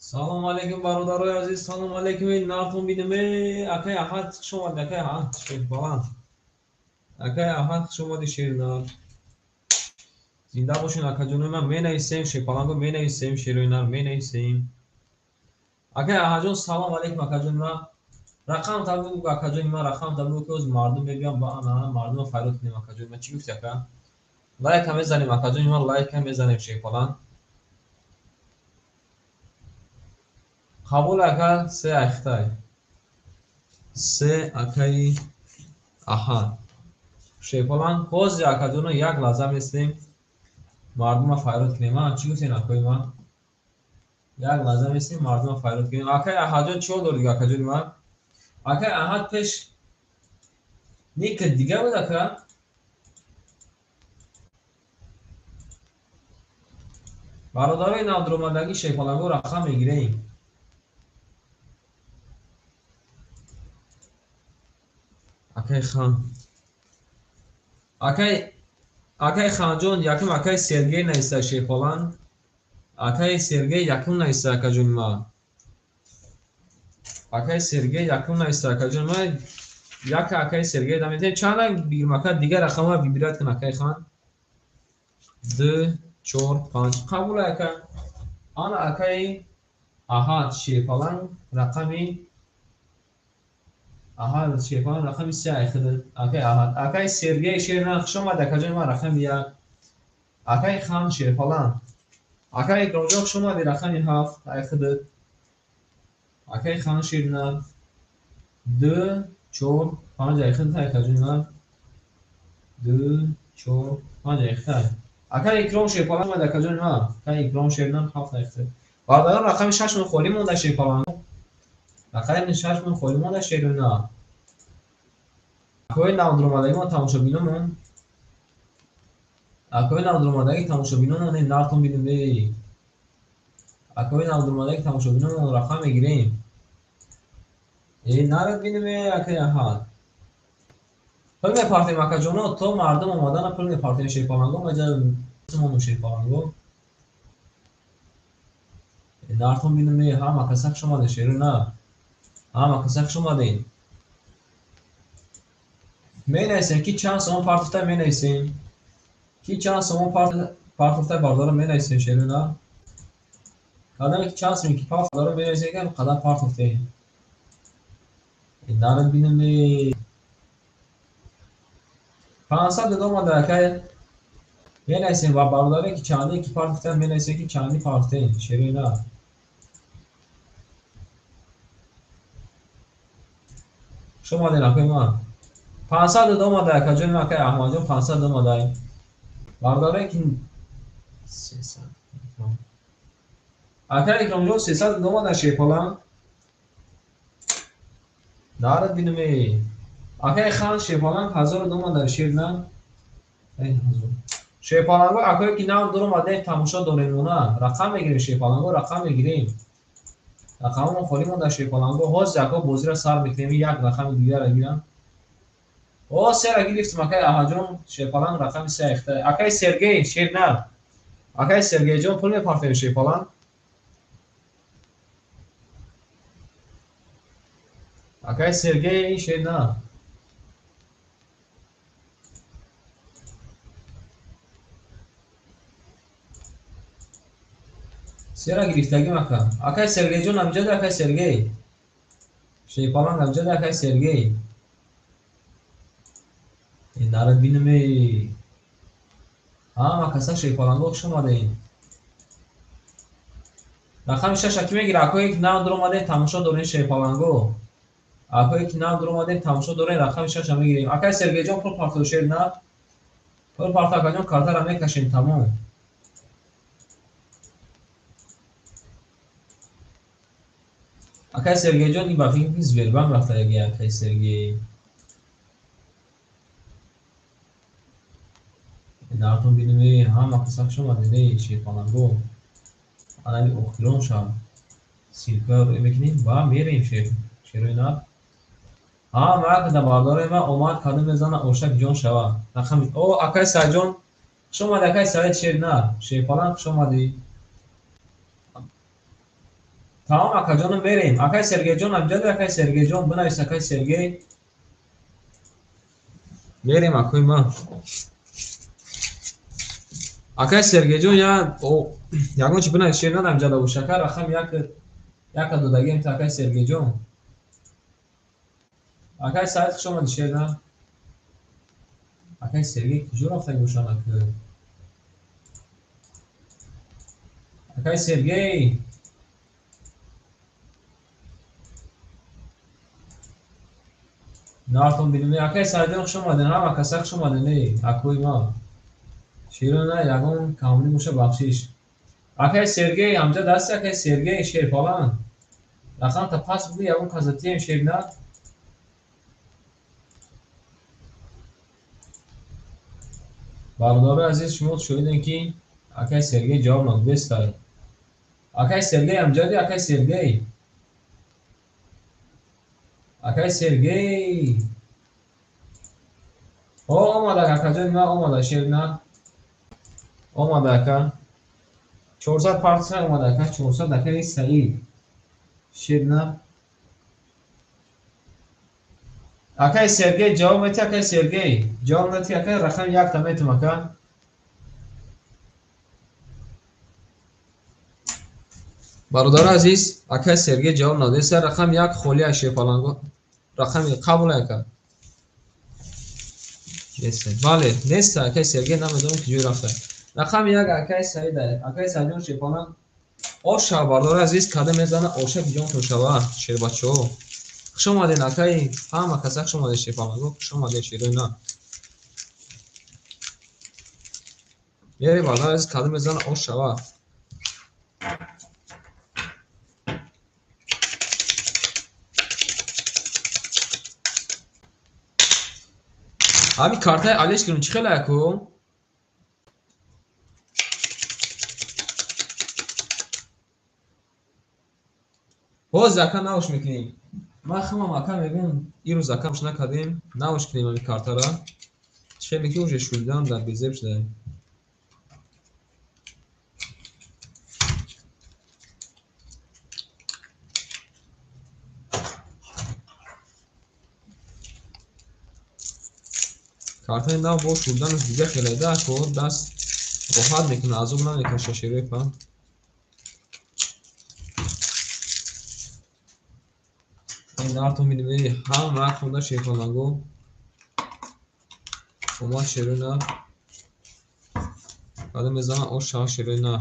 Салом алейкум, бародарои азиз, салом алейкум. Эй, нартон бинем. Эй, акай Аҳад, хуш омадӣ, акай Аҳад, шербаланд. Акай Аҳад, хуш омадӣ, шернар. Зинда бошед, акаҷонои ман. Менависем, шерпаланго менависем, шерои нар менависем. Акай Аҳадҷон, салом алейкум, акаҷони ман. Рақам табгӯ, акаҷони ман, рақам табгӯ, ки оз мардум мебиям, ба ана мардумро фарёд кунем, акаҷони ман. Чӣ гуфти, ака? Лайка мезанем, акаҷони ман, лайка мезанем, шерпаланг. Қабул, ака, се айхтай. Се акаи Аҳад. Шерпаланг, ҳозир, акаҷоно, як лаҳза местем, мардумро фарёд кунем. А, чӣ гуфтем, акои ман? Як лаҳза местем, мардумро фарёд кунем. Акаи Аҳадҷон, чӣ ҳол дорӣ, акаҷони ман? Акаи Аҳад пеш ника дига буд, ака? Бародарои навдуромадагӣ, шерпаланго рақам мегирем. Акай хан. Акай Ханҷон, якум акай Сергей нависта, шерпаланг. Акай Сергей якум нависта, акаҷони ман. Акай Сергей якум нависта, акаҷони ман. Як акай Сергей даметем. Чанд бигирем, ака? Дигар рақамҳоро вибират кун, акай хан. 2, 4, 5. Қабул, ака. Ана акай Аҳад шерпаланг рақами Аҳад шерпаланг рақами 3 айхид. Акай Аҳад. Акай Сергей шернар, хуш омад, акаҷони ман, рақами 1. Акай Хан шерпаланг. Акай Икромҷон, хуш омадӣ, рақами 7 айхид. Акай Хан шернар. 2, 4, 5 айхид, акаҷони ман. 2, 4, 5 айхид. Акай Икром шерпаланг омад, акаҷони ман. Акай Икром шернар 7 айхид. Бародарон, рақами 6 мон холӣ монда, шерпаланг. Рақами 6 мон холӣ монда, шерона. Акои навдуромадагӣ тамошобиномон. Акои навдуромадагӣ тамошобиномон, эй, нартон бинем, эй. Акои навдуромадагӣ тамошобиномон рақам мегирем. Эй, нарад бинем, эй, акаи Аҳад. Пул мепартем, акаҷоно, то мардум омадана пул мепартем, шерпаланго, маҷа шерпаланго. Нартон бинем, эй, ҳама каса хуш омадед, шерона. Ҳама каса хуш омадед. Менависем, ки чанд сомон партофта менависем. Ки чанд сомон партофта, бардора, менависем, шерона. Кадаме ки чанд сомон ки партофта менависем, ки қадар партофтем. Нарад бинем, эй. 500 омада, акай. Менависем ва бародаре ки чанде ки партофта менависем, ки чанди партофтем, шерона. Хуш омадед, акои ман. 500 омада, акаҷони ман, акай Аҳмадҷон, 500 омада. Бародаре ки 300. Акай Икромҷон, 300 омада, шерпаланг. Нарад бинем, эй. Акай Хан шерпаланг 1000 омада, шерна. Эй, 1000. Шерпаланго, акое ки нав дуромадем, тамошо дорем она. Рақам мегирем, шерпаланго, рақам мегирем. Рақамон холӣ монда, шерпаланго. Ҳозир ако бозиро сар мекунем, як рақами дигарро гирам. О, сера гирифтем, акай Аҳаҷон, шерпаланг рақами 3 айхта. Акай Сергей, шернар. Акай Сергейҷон, пул мепартем, шерпаланг. Акай Сергей, шернар. Сера гирифтагим, ака. Акай Сергейҷон амҷада, акай Сергей. Шерпаланг амҷада, акай Сергей. Нарад бинем, эй. Ҳама каса шерпаланго хуш омадед. Рақами 6 аки мегира, акое ки нав дуромадем, тамошо дорем, шерпаланго. Акое ки нав дуромадем, тамошо дорем, рақами 6 мегирем. Акай Сергейҷон, пул партов, шер на. Пул партов, акаҷон, картара мекашем, тамом. Акай Сергейҷон, ин ба фикр Сбербанк рафта, акай Сергей. Нартон бинем, эй, ҳама каса хуш омадед, эй, шерпаланго. Анами охирон шав. Силка рӯй мекунем ва мерем, шерои нар. Ҳама якда бардораи ман омад, кадом мезана, ошак ҷон шава. Рақами о, акай Сайҷон, хуш омадӣ, акай Саид, шернар. Шерпаланг, хуш омадӣ. Тамом акаҷонам, мерем. Акай Сергейҷон амҷади, акай Сергейҷон бинавис, акай Сергей. Мерем, акои ман. Акай Сергейҷон ягон чи бинавис, шер надам ҷада бош. Ака рақам як яка додагем та акай Сергейҷон. Акай Саид, хуш омадӣ, шер на. Акай Сергей куҷо рафтаги бошанд ака? Акай Сергей. Нартон бинем. Акай Саидҷон, хуш омадед, ҳама каса хуш омадед, эй, акои ман. Широна ягон камли боша, бахшиш. Акай Сергей ҳамҷа дасти, акай Сергей шерпалан. Рақам та пас буги, ягон казатием шер на. Бародарои азиз, шумо шоҳидем ки акай Сергей ҷавоб надодестай. Акай Сергей ҳамҷади, акай Сергей. Акай Сергей. О, омада акаҷони ман, омада шер на. Омада ака. 400 партия омада ака, 400 акаи Саид. Шер на. Акай Сергей ҷавоб мети, акай Сергей. Ҷавоб мети, акай рақам якта метум ака. Бародари азиз, акай Сергей ҷавоб надодаст, рақам як холӣ аз шерпаланго. Рақами қабул ака. Нест. Бале, нест акай Сергей, намедонам ки ҷой рафта. Рақами як акай Саид, акай Саидҷон шерпаланг. Оша бародари азиз, када мезана, оша ҷонтон шава, шербачаҳо. Хуш омадед акай, ҳама каса хуш омадед шерпаланго, хуш омадед шерои на. Мере бародари азиз, када мезана, ош шава. Ҳамин картаи алиш кунем, чӣ хеле аку? Ҳоз ака навш мекунем. Ман худам ака мегӯям, ирӯз акамш накардем, навш кунем ҳамин картара. Чӣ хеле ки уже шуридан дар безеб шудаем. Картаи нав бо шурданаш дига хеле да, ко даст роҳат мекунад, азоб намекаша шерои па. Нартон мебинед, ҳама хонда шерпаланго. Омад шерои на. Баъда мезанам ош шава шерои на.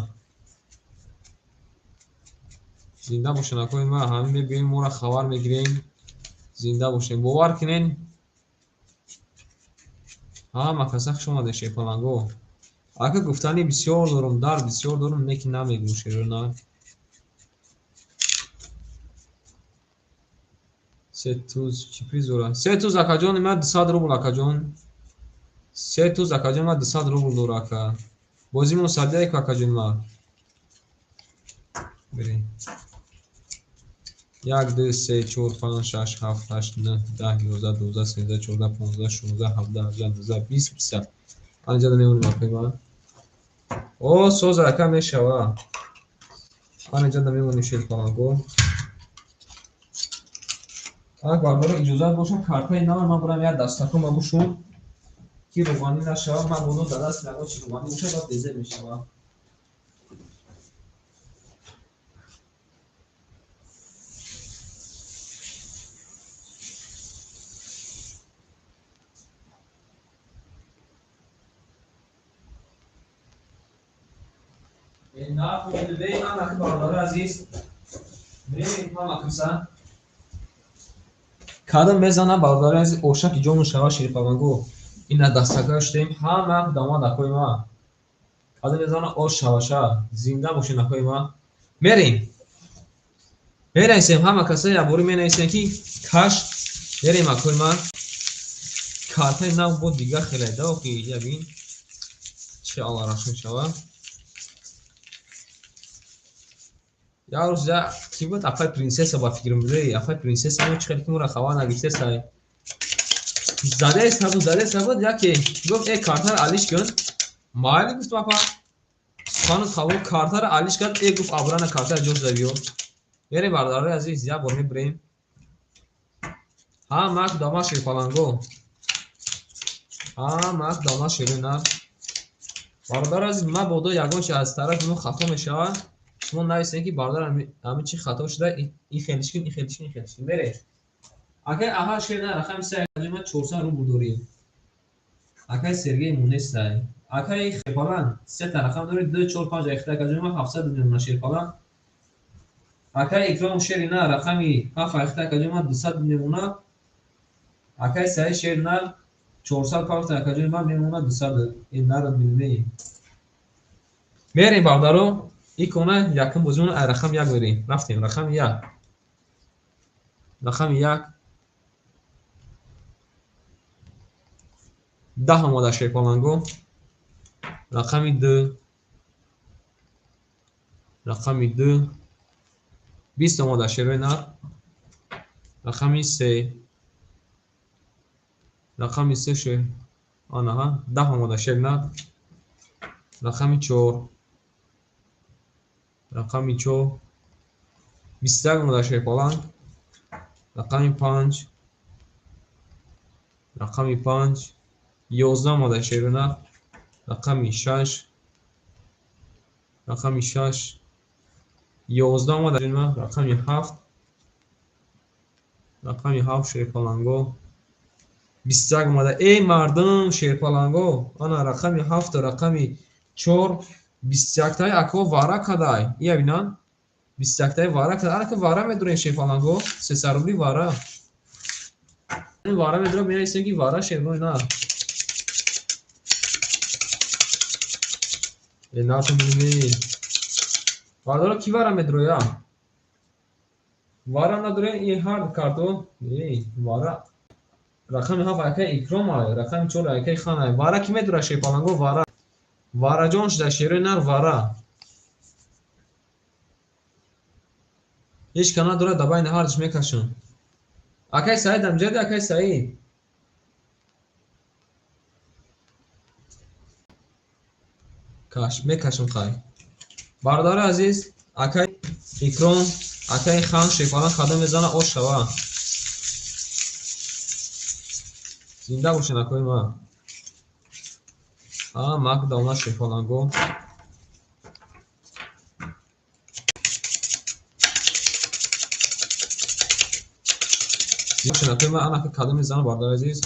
Зинда бошен акои ман, ҳамин мебиёем, моро хабар мегирем. Зинда бошем. Бовар кунен, ҳама каса хуш омадед шерпаланго. Ака гуфтани бисёр дорум, дард бисёр дорум, лекин намегӯм шерои на. Се туз чӣ приз дорад? Се туз акаҷон, ман 200 рубл акаҷон. Се туз акаҷон, ман 200 рубл дора ака. Бозимон садияй ку акаҷон ман. Бирем. 1 2 3 4 5 6 7 8 9 10 11 12 13 14 15 16 17 18 19 20 21. Анҷа мемонем акаи ман. О, соз ака мешава. Анҷа мемонем шерпаланго. Так, бародаро, иҷозат бошад, картаи нав ман бурам як дастаком ма бушум, ки рӯғанӣ нашава, ман бодо дар даст ягон чи рӯғанӣ бошад, баъд безеб мешава. Бародари азиз, мерем ҳама каса. Кадам мезана бародари азиз, ошаки ҷону шава шерпаланго. Ина дастака шудем, ҳама дамад акои ма. Кадам мезана ош шаваша, зинда бошен акои ма. Мерем. Менависем ҳама каса якборӣ менависем ки каш мерем акои ма. Картаи нав бо дигар хеле да, охи ябин. Чӣ аллараш мешава. Як рӯз я ки буд, апай принсесса ба фикрам буд, апай принсесса мо чӣ хеле ки моро хабар нагирифтесай. Задеста буд, яке гуфт, э картаро алиш кун. Майли гуфтам апа. Сухану қабул, картаро алиш кард, э гуфт абрана картаро ҷо зада биё. Мерем бародарои азиз, як бор мебирем. Ҳа, мак дома шерпаланго. Ҳа, мак дома шерина. Бародари азиз, мабодо ягон чи аз тарафи мо хато мешавад, шумо нависед ки бародар ҳамин чи хато шуда, ин хелиш кун, ин хелиш кун, ин хелиш кун. Мерем. Акай аҳа шерина рақами 3 акаҷон 400 рубл дорем. Акай Сергей Мунесай. Акай Шерпаланг 3 та рақам доред, 2 4 5 ахта акаҷон 700 мемона Шерпаланг. Акай Икром шерина рақами 7 ахта акаҷон 200 мемона. Акай Саид шерина 400 пафта акаҷон мемона 200. Ин нар милме. Мерем бародаро, икона якум бозимон ай рақам 1 мерем. Рафтем рақами 1. Рақами 1. 10 омода Шерпаланго. Рақами 2. Рақами 2. 20 омода шерои нар. Рақами 3. Рақами 3 шер. Анаҳа, 10 омода шер нар. Рақами 4. Рақами 4. 21 омода Шерпаланг. Рақами 5. Рақами 5. 11 омода шерои нар. Рақами 6. Рақами 6. 11 омода рақами 7. Рақами 7 Шерпаланго. 21 омода. Эй мардум Шерпаланго, ана рақами 7 та рақами 4 21 таи ако вара кадай. Ия бинан 21 таи вара кадай. Ана ки вара медурем Шерпаланго, 300 рубли вара. Вара медурем, менависем ки вара шербой на. Нарто милме. Бародаро ки вара медуроя? Вара надуре ин ҳар карто. Эй, вара рақами 7 акай Икром ай, рақами 4 акай Хан ай. Вара ки медура Шерпаланго вара. Вараҷон шуда шерои нар вара. Ҳеҷ ка надора да байни ҳардуш мекашам. Акай Саид амҷади, акай Саид. Каш мекашам хай. Бародари азиз, акай Икром, акай Хан Шерпаланг қадам мезана ош шава. Зинда бошед акои ман. А мак давна Шерпаланго. Бошед акои ман, ана кадом мезана бародари азиз.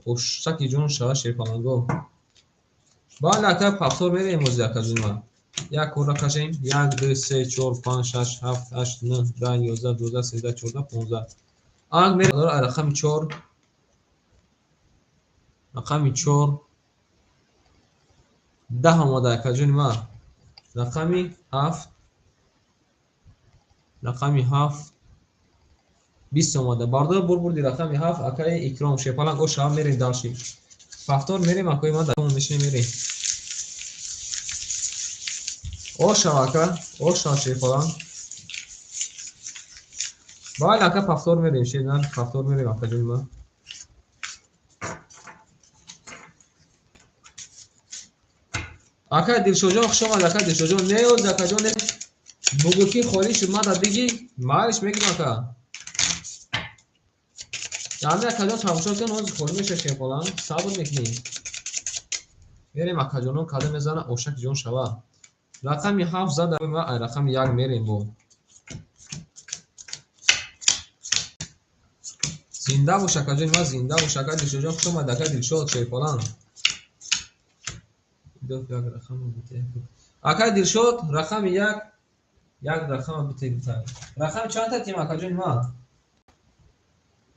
Ошаки ҷон шава Шерпаланго. Бале ака пафтор мерем ози акаҷон ман. Як кора кашем. 1 2 3 4 5 6 7 8 9 10 11 12 13 14 15. Анг мерем рақами 4. Рақами 4. 10 омода акаҷони ман. Рақами 7. Рақами 7. 20 омода. Бардор бурди рақами 7 акаи Икром Шерпаланг оша мерем далши. Пафтор мерем акои ман дар мешинем мерем. Оша ака, оша Шерпаланг. Бале ака пафтор мерем, шернан пафтор мерем акаҷони ман. Акай Дилшоджон хуш омад, акай Дилшоджон. Не оз акаҷон, не. Бугу ки холӣ шуд, ман да биги, майлиш мегирам ака. Ами акаҷон тамошо кун, оз холӣ меша Шерпаланг, сабр мекунӣ. Мерем акаҷонон кадом мезана ошак ҷон шава. Рақами 7 зада ма ай рақами 1 мерем бо. Зинда бош акаҷон ма, зинда бош ака Дилшоджон, хуш омад ака Дилшод Шерпаланг. Акай Дилшод рақами 1, як рақама бите бите. Рақами чанд та тим акаҷон ма?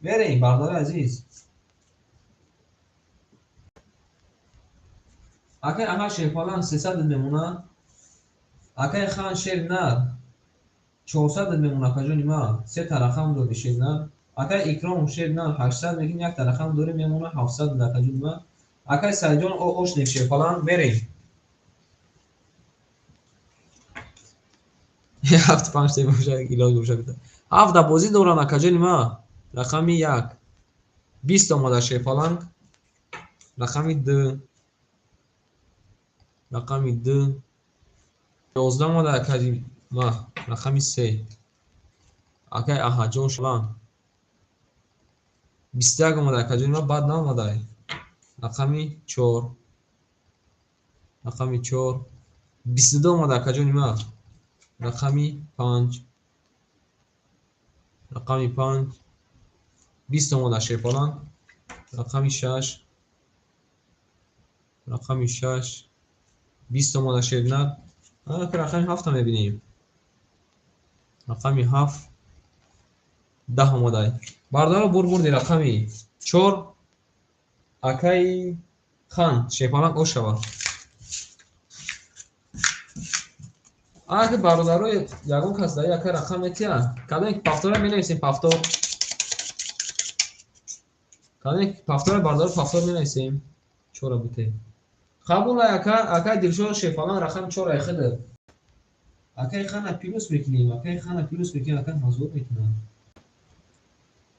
Мерем бародари азиз. Акай аҳа Шерпаланг 300 мемона. Акай Хан шер нар 400 мемона акаҷони ма. 3 та рақам дори шер нар. Акай Икром шер нар 800 мекин, як та рақам дори мемона 700 акаҷони ма. Акай Саидҷон ошнем Шерпаланг мерем. 7 5 та бошад, илоҷ бошад. 7 да бозӣ доран акаҷони ма. Рақами 1. 20 омода Шерпаланг. Рақами 2. Рақами 2. 11 омода акаҷи ма. Рақами 3. Акай Аҳаҷон Шалан. 21 омада акаҷони ман, баъд наомадай. Рақами 4. Рақами 4. 22 омада акаҷони ман. Рақами 5. Рақами 5. 20 омада Шерпалан. Рақами 6. Рақами 6. 20 омада Шернар. Рақами 7 мебинем. Рақами 7. 10 омадай. Бародаро бурди рақами 4. Акаи Хан Шерпалан ошава. Ака бародаро ягон кас дар яка рақам метия. Кадом пафтора менависем пафтор. Кадом пафтора бародаро пафтор менависем. 4 буте. Қабул ака, акай Дилшод Шерпалан рақами 4 айхида. Акай Хана плюс мекунем, акай Хана плюс мекунем, акай мазбут мекунем.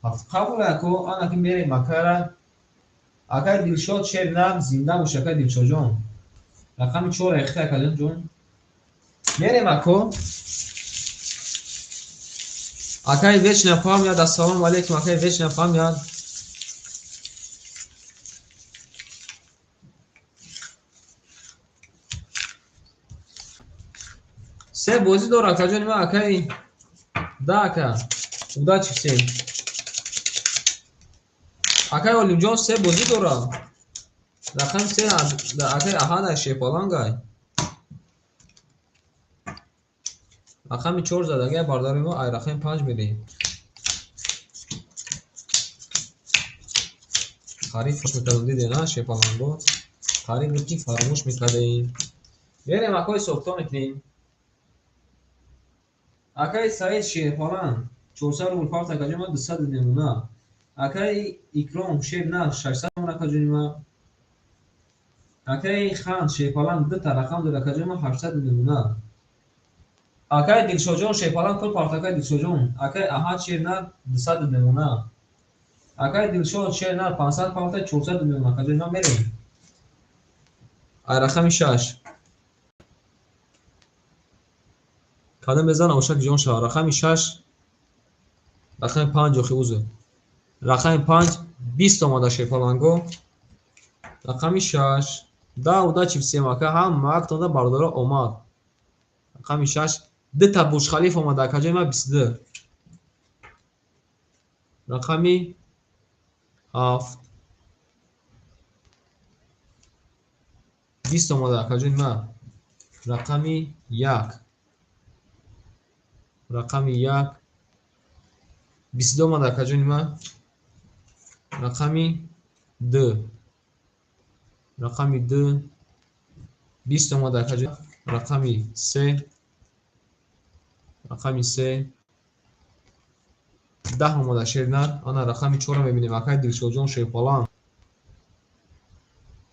Қабул ако, ана ки мерем акара. Акай Дилшод Шернар зинда бош акай Дилшодҷон. Рақами 4 айхида акаҷон ҷон. Мерем ако. Акай вечная память, ассалому алейкум, акай вечная память. Се бозӣ дора акаҷони ман, акай. Да ака. Удачи всем. Акай Олимҷон се бозӣ дора. Рақами 3 акай Аҳад Шерпалангай. Рақами 4 задагай бародари мо, ай рақами 5 мерем. Қариб фаромӯш мекардем, диде на Шерпаланго. Қариб буд ки фаромӯш мекардем. Мерем акои сохто мекунем. Акай Саид Шерпалан 400 рубл парт акаҷони ма, 200 намуна. Акай Икром Шернар 600 намуна акаҷони ма. Акай Хан Шерпалан 2 та рақам дод акаҷони ма, 800 намуна. Акай Дилшодҷон Шерпалан пул парт акай Дилшодҷон. Акай Аҳад Шернар 200 намуна. Акай Дилшод Шернар 500 парта 400 намуна акаҷони ма, мерем. Ай рақами 6. Кадом мезана ошак ҷон шава. Рақами 6. Рақами 5 охи узр. Рақами 5 20 омада Шерпаланго. Рақами 6. Да удачи всем ака, ҳама актонда бародаро омад. Рақами 6 2 та Бурҷ Халиф омада акаҷони ман, 22. Рақами 7 20 омада акаҷони ман. Рақами 1. Рақами 1 22 омада акаҷони ман. Рақами 2. Рақами 2 20 омада акаҷон. Рақами 3. Рақами 3 10 омада Шернар. Ана рақами 4 мебинем акай Дилшодҷон Шерпалан.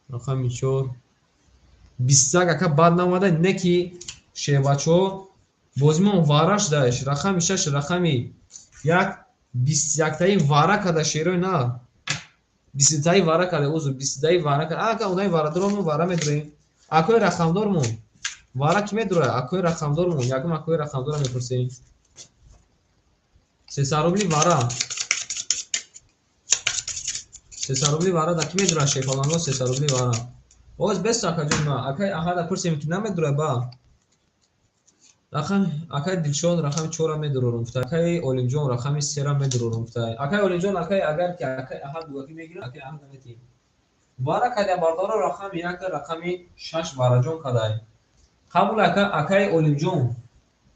Рақами 4 21 ака бад наомада, не ки шербачо бозимон вараш даеш. Рақами 6 рақами 1 21таи вара када шерои на. 20таи вара када, узр 20таи вара када. Ака одами варадормон вара медроем. Акои рақамдормон вара ки медроя? Акои рақамдормон якум акои рақамдорро мепурсем. 300 рубли вара. 300 рубли вара да ки медроя Шерпаланго 300 рубли вара. Оз бес акаҷон ма, акай Аҳада пурсем ки намедроя ба. Рақам акай Дилшод рақами 4 медурорум гуфта. Акай Олимҷон рақами 3 медурорум гуфта. Акай Олимҷон акай агар ки акай Аҳад бугаки мегирад, акай Аҳад наметиҳем. Вара када бардоро рақами 1 рақами 6 вараҷон кадай. Қабул ака, акай Олимҷон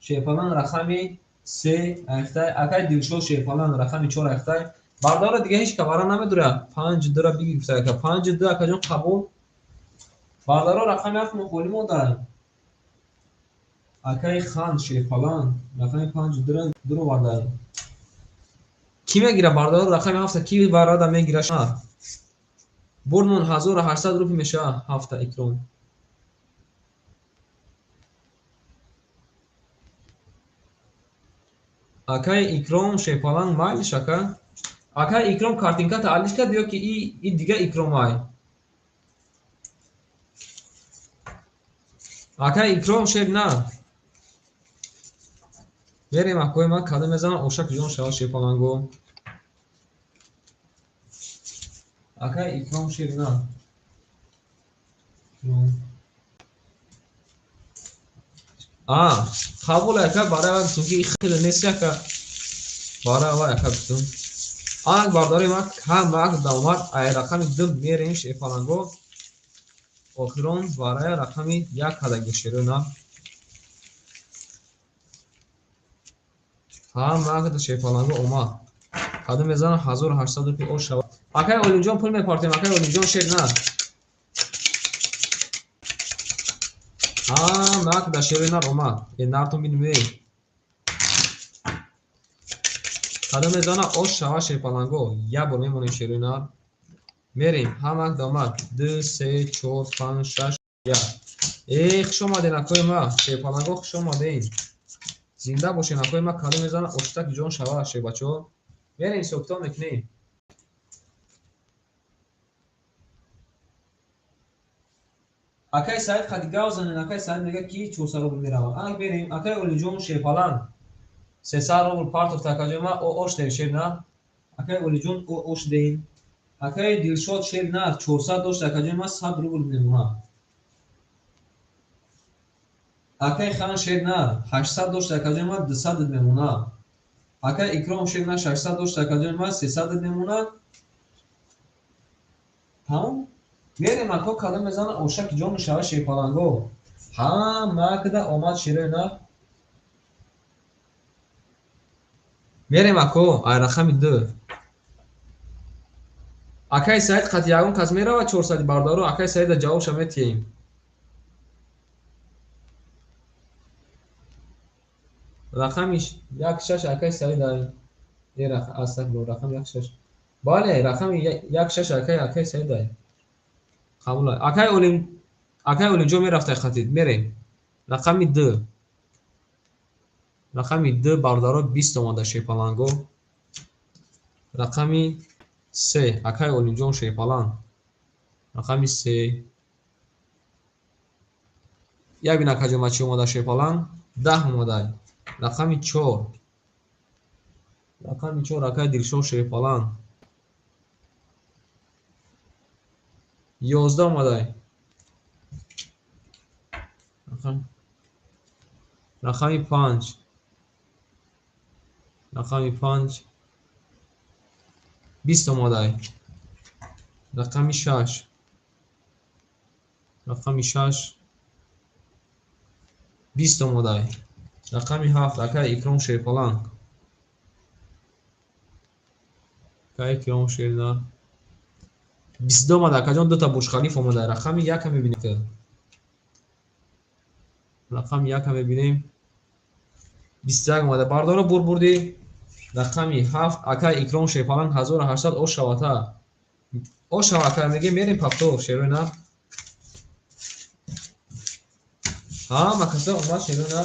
Шерпалан рақами 3 айхтай, акай Дилшод Шерпалан рақами 4 айхтай. Бардоро дига ҳеч ка вара намедурад. 5 2 ра бигир гуфта ака. 5 2 акаҷон қабул. Бардоро рақами 7 мо холӣ мондаем. Акай Хан Шерпалан рақами 5 2 дуровардаем. Ки мегира бардоро рақами 7 ки барада мегира? Бурмон 1800 рубл мешава 7 Икром. Акай Икром Шерпалан майлиш ака. Акай Икром картинката алиш кард ё ки и дига Икромай? Акай Икром Шернар. Мерем акои ман кадом мезанам ошак ҷон шава шерпаланго. Акай Икром шер на. А, қабул ака барои вай гуфтум ки хеле нест ака. Барои вай ака гуфтум. Анак бародари ман ҳамак давомад ай рақами 2 мерем шерпаланго. Охирон барои рақами 1 кадаги шеро на. Ҳамак шерпаланго омад. Кадом мезанам 1800 рупи ош шава. Акай Олимҷон пул мепартем, акай Олимҷон шер на. Ҳамак да шерои нар омад. Э нартон бинем эй. Кадом мезана ош шава шерпаланго. Як бор мемонем шерои нар. Мерем. Ҳамак да омад. 2 3 4 5 6 1. Э хуш омаден акои ма. Шерпаланго хуш омаден. Зинда бошен акои ма. Кадом мезана оштак ҷон шава шербачо. Мерем ҳисобкитоб мекунем. Акай Саид қади гав занен, акай Саид мега ки 400 рубл меравад. Анак берем, акай Олиҷон шерпаланг 300 рубл партофта акаҷон ма ош деҳ шер на. Акай Олиҷон ош деҳин. Акай Дилшод шер на 400 дошт акаҷон ма 100 рубл мемонад. Акай Хан шер на 800 дошт акаҷон ма 200 мемонад. Акай Икром шер на 600 дошт акаҷон ма 300 мемонад. Тамом? Мерем ако кадом мезана ошак ҷон шава шерпаланго. Ҳамакда омад шерои на. Мерем ако ай рақами 2. Акай Саид қати ягон кас мерава 400 бародаро, акай Саида ҷавобша метиҳем. Рақами 16 акай Саид ай. Э астағфируллоҳ, рақами 16. Бале, рақами 16 акай Саид ай. Қабул. Акай Олим, акай Олимҷон мерафтай хатид. Мерем. Рақами 2. Рақами 2 бародаро 20 омада шерпаланго. Рақами 3 акай Олимҷон шерпаланг. Рақами 3. Як бин акаҷон ма чӣ омада шерпаланг? 10 омада. Рақами 4. Рақами 4 акай Дилшод шерпаланг. 11 омадай. Рақами 5. Рақами 5. 20 омадай. Рақами 6. Рақами 6. 20 омадай. Рақами 7 акай Икром шерпаланг. Акай Икром шерна. 22 омада акаҷон, дута Бурҷ-Халиф омада. Рақами 1 мебинем. Рақами 1 мебинем. 21 омада. Бардоро бур бурдӣ. Рақами 7 акай Икром шерпаланг 1800 ош шавата. Ош шава акай мегем, мерем пафто шерои на. Ҳама каса омад шерои на.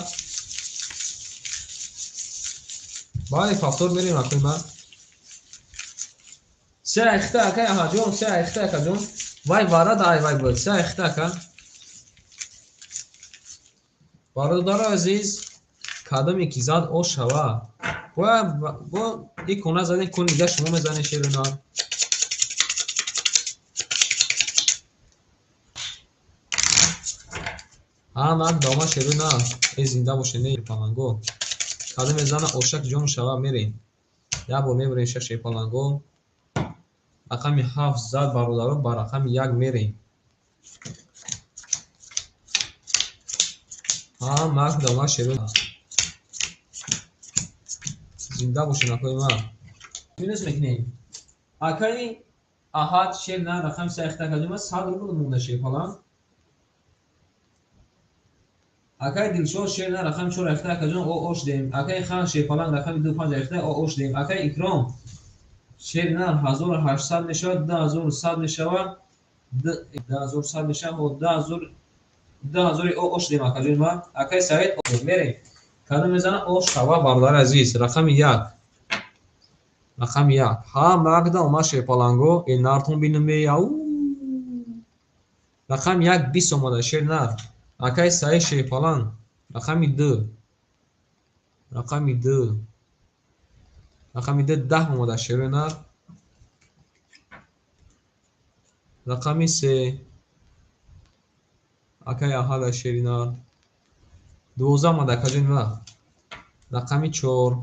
Бале, пафтор мерем акои ман. Се айхта акай аҳаҷон, се айхта акаҷон. Вай варад ай вай буд. Се айхта ака. Бародаро азиз, кадоме ки зад ош шава. Бо ик кона задем, кон дига шумо мезанед шеро на. Ҳамак дома шеро на. Э зинда боше не паланго. Кадоме зана ошак ҷон шава мерем. Як бор мебарем шаш паланго. Рақами 7 зад бародаро, ба рақами 1 мерем. Ҳамак дома шеро. Зинда бошен акои ман. Минус мекунем. Акаи Аҳад шер на рақами 3 ихта кардем, 100 рубл монда шер паланг. Акаи Дилшод шер на рақами 4 ихта кардем, о ош дем. Акаи Хан шер паланг рақами 2 5 ихта, о ош дем. Акаи Икром шер на 1800 мешавад, 2100 мешавад, 2100 мешавад, 2000 о ош дем акаҷон ма. Акаи Саид мерем. Кадом мезана ош шава бародари азиз. Рақами 1. Рақами 1. Ҳамакда омад шерпаланго, э нартон бинаме ау. Рақами 1 20 омада шер нар. Акаи Саид шерпаланг. Рақами 2. Рақами 2. Рақами 2 10 омада шерои нар. Рақами 3. Акаи Аҳада шери нар. 12 омада акаҷони ма. Рақами 4.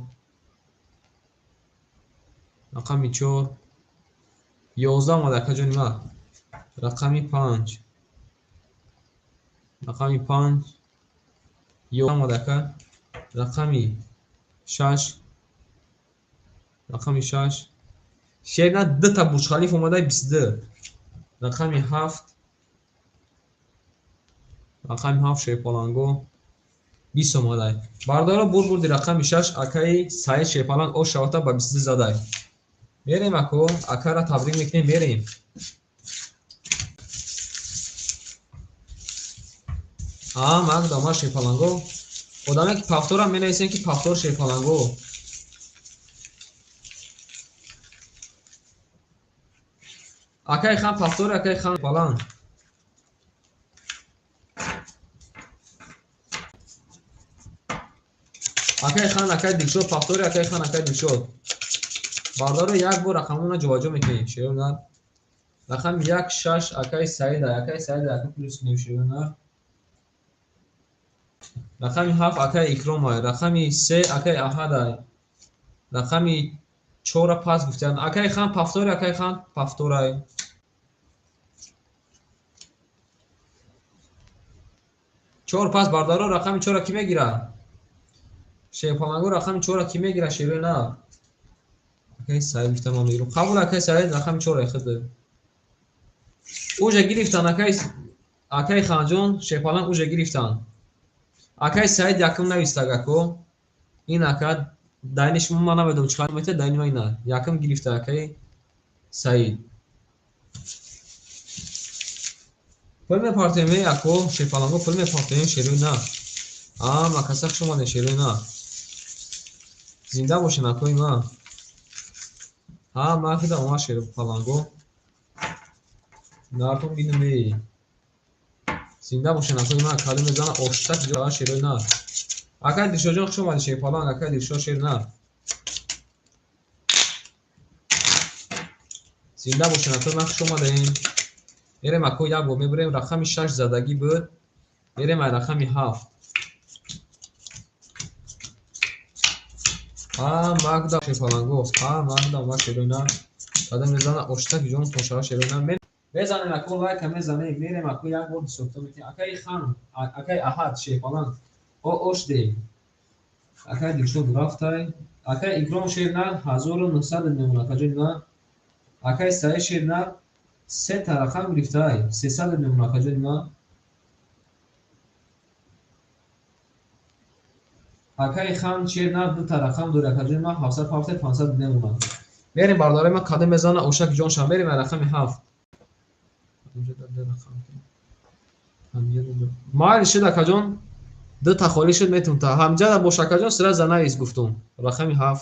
Рақами 4. 11 омада акаҷони ма. Рақами 5. Рақами 5. 11 омада ака. Рақами 6. Рақами 6. Шери нар 2 та Бурҷ Халиф омада 22. Рақами 7. Рақами 7 шерпаланго 20 омадай. Бардоро бурди рақами 6 акаи Саид шерпаланг ош шавата ба 22 задай. Мерем ако, акара табрик мекунем, мерем. А, ман дома шерпаланго. Одаме ки пафтора менависем ки пафтор шерпаланго. Акаи хан пафтор, акаи хан паланг. Акаи хан, акаи Дилшод пафтори, акаи хан, акаи Дилшод. Бардоро як бор рақамона ҷобаҷо мекунем, шерои нар. Рақами 1 6 акаи Саида, акаи Саида ака плюс кунем, шерои нар. Рақами 7 акаи Икромай, рақами 3 акаи Аҳадай. Рақами 4 пас гуфтан. Акаи хан пафтори, акаи хан пафторай. 4 пас бардоро рақами 4 ки мегира? Шерпаланго рақами 4 ки мегира, шерои нар? Акаи Саид гуфтам ман мегирам. Қабул акаи Саид рақами 4 худ. Уже гирифтан акаи Ханҷон шерпаланг уже гирифтан. Акаи Саид якум навистаг ако. Ин ака дайни шумо ман намедонам чӣ қадр метавад, дайни ман ина. Якум гирифта акаи Саид. Пул мепартоем ако шерпаланго, пул мепартоем шерои нар. А, макаса хуш омадем шерои нар. Зинда бошен акои ман. Ҳа, ман худам омад шерпаланго. Нартон бинам эй. Зинда бошен акои ман, калим мезана оштак ҷо шерои нар. Акаи Дилшодҷон хуш омадӣ шерпаланг, акаи Дилшод шер нар. Зинда бошен акои ман, хуш омадаем. Мерем ако як бор мебурем, рақами 6 задагӣ буд. Мерем ай рақами 7. Ҳа, магда шерпаланго, ҳа, магда омад шерои нар. Кадам мезана оштак ҷон тошава шерои нар. Мезанем ако лайка мезанем, мерем ако як бор ҳисобто мекунем. Акаи хан, акаи Аҳад шерпаланг. О ош де. Акаи Дилшод рафтай. Акаи Икром шер нар 1900 мемонад акаҷони ман. Акаи Саид шер нар 3 та рақам гирифтай, 300 мемонад акаҷони ман. Акаи хан шер нар 2 та рақам дорад акаҷони ман, 700 500 мемонад. Мерем бардораи ман кадом мезана ошак ҷон шам, мерем рақами 7. Майли шуд акаҷон, 2 та холӣ шуд метунта. Ҳамҷада бош акаҷон, сира занавис гуфтум. Рақами 7.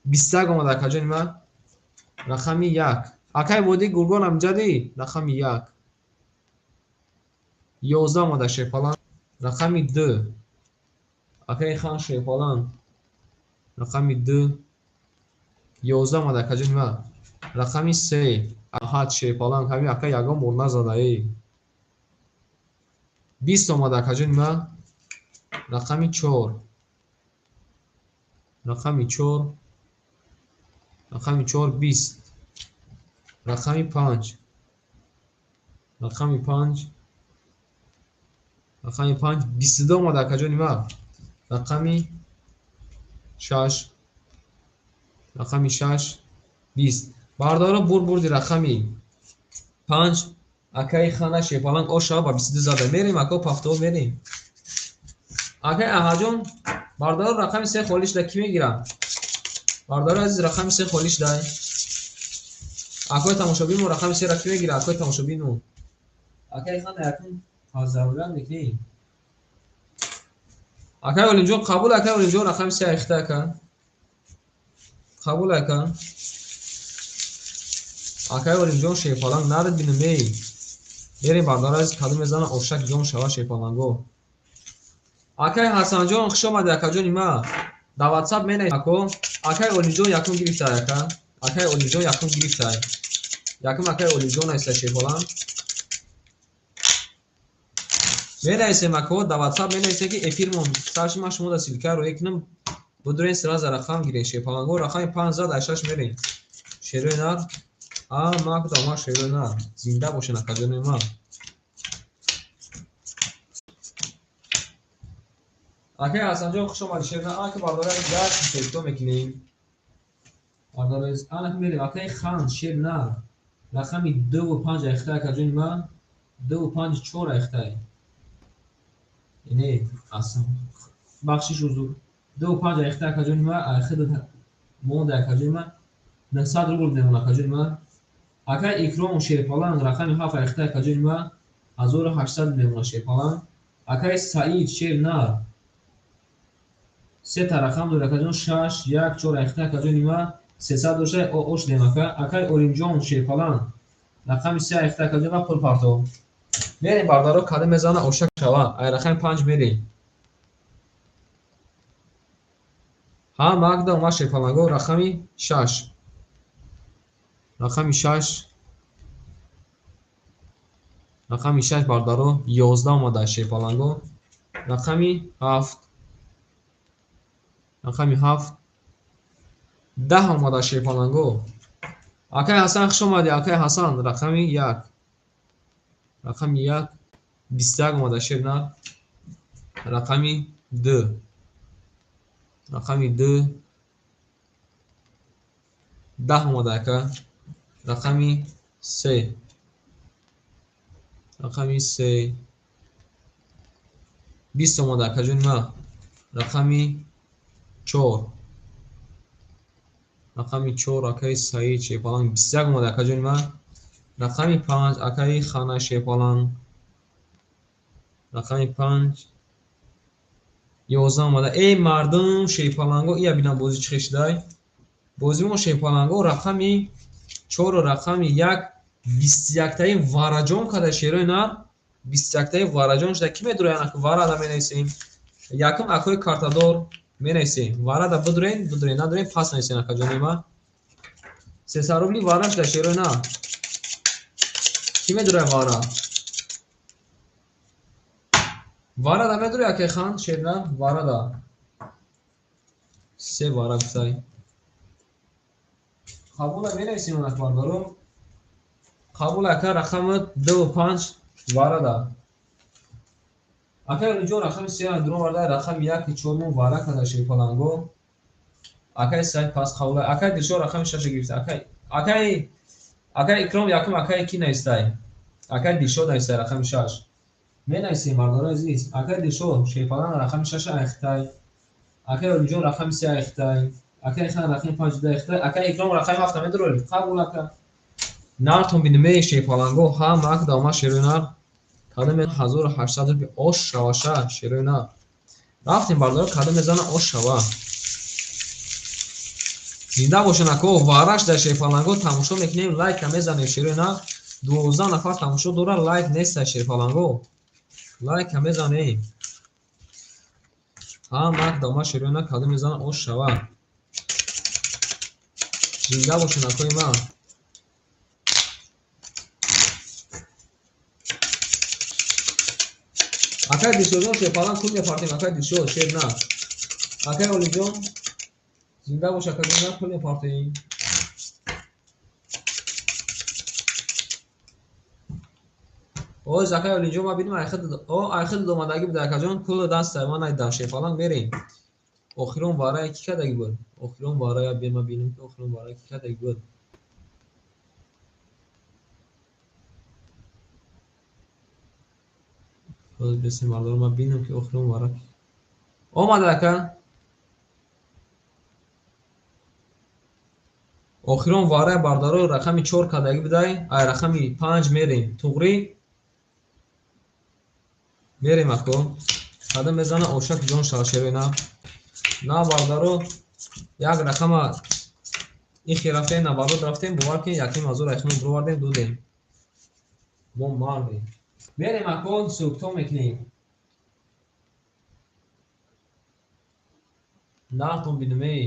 21 омад акаҷони ман. Рақами 1. Акаи Водии Гургон ҳамҷади? Рақами 1. 11 омада шерпаланг. Рақами 2. Акаи хан шерпаланг. Рақами 2. 11 омада акаҷони ман. Рақами 3. Аҳад шерпаланг. Ҳамин ака ягон бор назадаи. 20 омада акаҷони ман. Рақами 4. Рақами 4. Рақами 4 20. Рақами 5. Рақами 5. Рақами 5 22 омада акаҷони ман. Рақами 6. Рақами 6 20. Бардоро бурди рақами 5. Акаи хана шерпаланг оша ба 22 зада. Мерем ако пафто мерем. Акаи Аҳаҷон бардоро рақами 3 холӣ шуда ки мегира? Бардоро азиз рақами 3 холӣ шуда. Акои тамошобин мо рақами 3 ра ки мегира? Акои тамошобин мо. Акаи хана якум поздравляем мекунем. Акаи Олимҷон қабул, акаи Олимҷон рақами 3 айхта ака. Қабул ака. Акаи Олимҷон шерпаланг нарид бинам эй. Мерем бардора азиз кадом мезана ошак ҷон шава шерпаланго. Акай Ҳасанҷон, хуш омадӣ, акаҷони ма. Дар WhatsApp менавис, ако. Акай Олимҷон якум гирифтай, ака. Акай Олимҷон якум гирифтай. Якум акай Олимҷон нависта, шерпаланг. Менависем, ако, дар WhatsApp менависем, ки эфирмон сар шуд, ман шумо дар ссылка роя кунам. Будурен, сразу рақам гирен, шерпаланго. Рақами 5 зад, ай 6 мерем. Шерои нар. А, ма кудам, ма шерои нар. Зинда бошен, акаҷони ман. Акай Ҳасанҷон, хуш омадӣ, шерна. Ака, бардора, гаш ҳисобкитоб мекунем. Бардора, ана мерем. Акай Хан, шер нар. Рақами 2 5 айхтай, акаҷони ман. 2 5 4 айхтай. Не, асан. Бахшиш, узур. 2 5 айхтай, акаҷони ман. Айхида монда, акаҷони ман. 900 рубл мемон, акаҷони ман. Акай Икром, шерпаланг, рақами 7 айхтай, акаҷони ман. 1800 мемона, шерпаланг. Акай Саид, шер нар. Сета рақам дорад, акаҷон, 6 1 4 айхта, акаҷони ман, 300 дошта, ош дем, ака. Акай Олимҷон, шерпаланг, рақами 3 айхта, акаҷон, ва пул парто. Мерем, бардаро, када мезана ошак шава. Ай рақами 5 мерем. Ҳа, магда омад, шерпаланго, рақами 6. Рақами 6. Рақами 6, бардаро, 11 омада, шерпаланго. Рақами 7. Рақами 7 10 омада, шерпаланго. Акай Ҳасан, хуш омадӣ, акай Ҳасан, рақами 1. Рақами 1 21 омада, шернар. Рақами 2. Рақами 2 10 омада, ака. Рақами 3. Рақами 3 20 омада, акаҷони ман. Рақами 4. Рақами 4, акаи Саид, шерпаланг, 21 омада, акаҷони ман. Рақами 5, акаи Хана, шерпаланг. Рақами 5 11 омада. Эй мардум, шерпаланго, ия бинам, бозӣ чӣ хел шудай. Бозимо, шерпаланго, рақами 4, рақами 1 21-таи вараҷон карда, шерои нар, 21-таи вараҷон шуда. Кӣ медурояд? Варада менависем. Якум акои картадор менависем. Варада бидурен, бидурен, надурен, пас нависем, акаҷони ман. 300 рубли вара шуда, шерои нар. Кӣ медурояд вара? Варада медурояд, акай Хан, шернар, варада. Се вара гуфтай. Қабула, менависем, онак, бародаро. Қабул, ака, рақами 2 5 варада. Акай инҷо рақами 3 дуроварда, рақами 1 4 вара карда, шерпаланго. Акай Саид пас қабула. Акай Дилшод рақами 6 гирифта. Акай Икром, якум акай ки навистай? Акай Дилшод навистай рақами 6. Менависем, бардорои азиз. Акай Дилшод, шерпаланг, рақами 6 айхтай. Акай Олимҷон рақами 3 айхтай. Акай Хан рақами 5 айхтай. Акай Икром рақами 7 медурори. Қабул, ака. Нартон бинме, шерпаланго, ҳа мак давма, шерои нар. Кадаме 1800 рупи ош шаваша, шерои нар. Рафтем, бардоро, кадам мезана ош шава. Зинда бошен, ако, вараш дар, шерпаланго, тамошо мекунем, лайка мезанем, шерои нар. 12 нафар тамошо дора, лайк неста, шерпаланго. Лайка мезанем. Ҳа мак давма, шерои нар, кадам мезана ош шава. Зинда бошен, акои ман. Акай Дилшодҷон, шерпаланг, пул мепартем, акай Дилшод, шер на. Акай Олимҷон, зинда бош, акаҷон, пул мепартем. Оз, акай Олимҷон, ма бинем, айхид омадагӣ буда, акаҷон, пул дастай, ман найдам, шерпаланг, мерем. Охирон варая кӣ кардагӣ буд? Охирон варая бема бинем, ки охирон варая кӣ кардагӣ буд. Ҳозир бесем, бардорам, ман бинам, ки охирон вара омада, ака. Охирон варая, бардаро, рақами 4 кардагӣ будай, ай рақами 5 мерем. Туғрӣ мерем, ако. Када мезана ошак ҷон шава, шерои на. На, бардаро, як рақама ихи рафтем, наоборот рафтем, бовар кунед, 1500 айхимон бировардем, додем. Мо мардем. Мерем, ако, ҳисобкитоб мекунем. Нартон бинумей.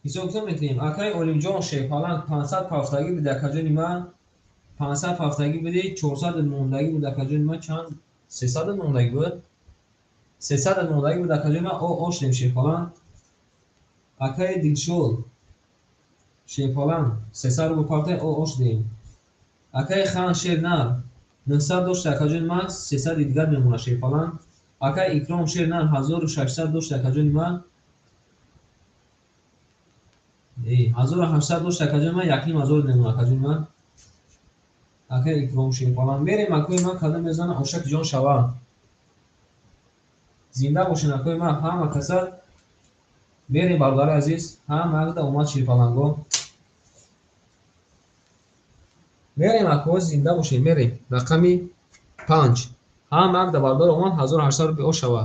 Ҳисоб китоб мекунем. Акай Олимҷон Шерпаланг 500 пафтагӣ буд, акаҷони ман 500 пафтагӣ буди, 400 мондагӣ буд, акаҷони ман чанд? 300 мондагӣ буд. 300 мондагӣ буд, акаҷони ман оштем Шерпаланг. Акай Дилшод Шерпаланг 300 рубл партай оштем. Акай Хан Шернар 900 дошт, акаҷони ман 300 дигар мемонад Шерпаланг. Акай Икром Шернар 1600 дошт, акаҷони ман 1800 дошт, акаҷони ман 1500 мемонад, акаҷони ман. Акай Икром Шерпаланг. Мерем акои ман кадом мезана ошак ҷон шава. Зинда бошен акои ман, ҳама каса. Мерем бародари азиз, ҳама акда омад Шерпаланго. Мерем ако, зинда бошем, мерем. Рақами 5. Ҳама акда бародар омад 1800 рубл ошава.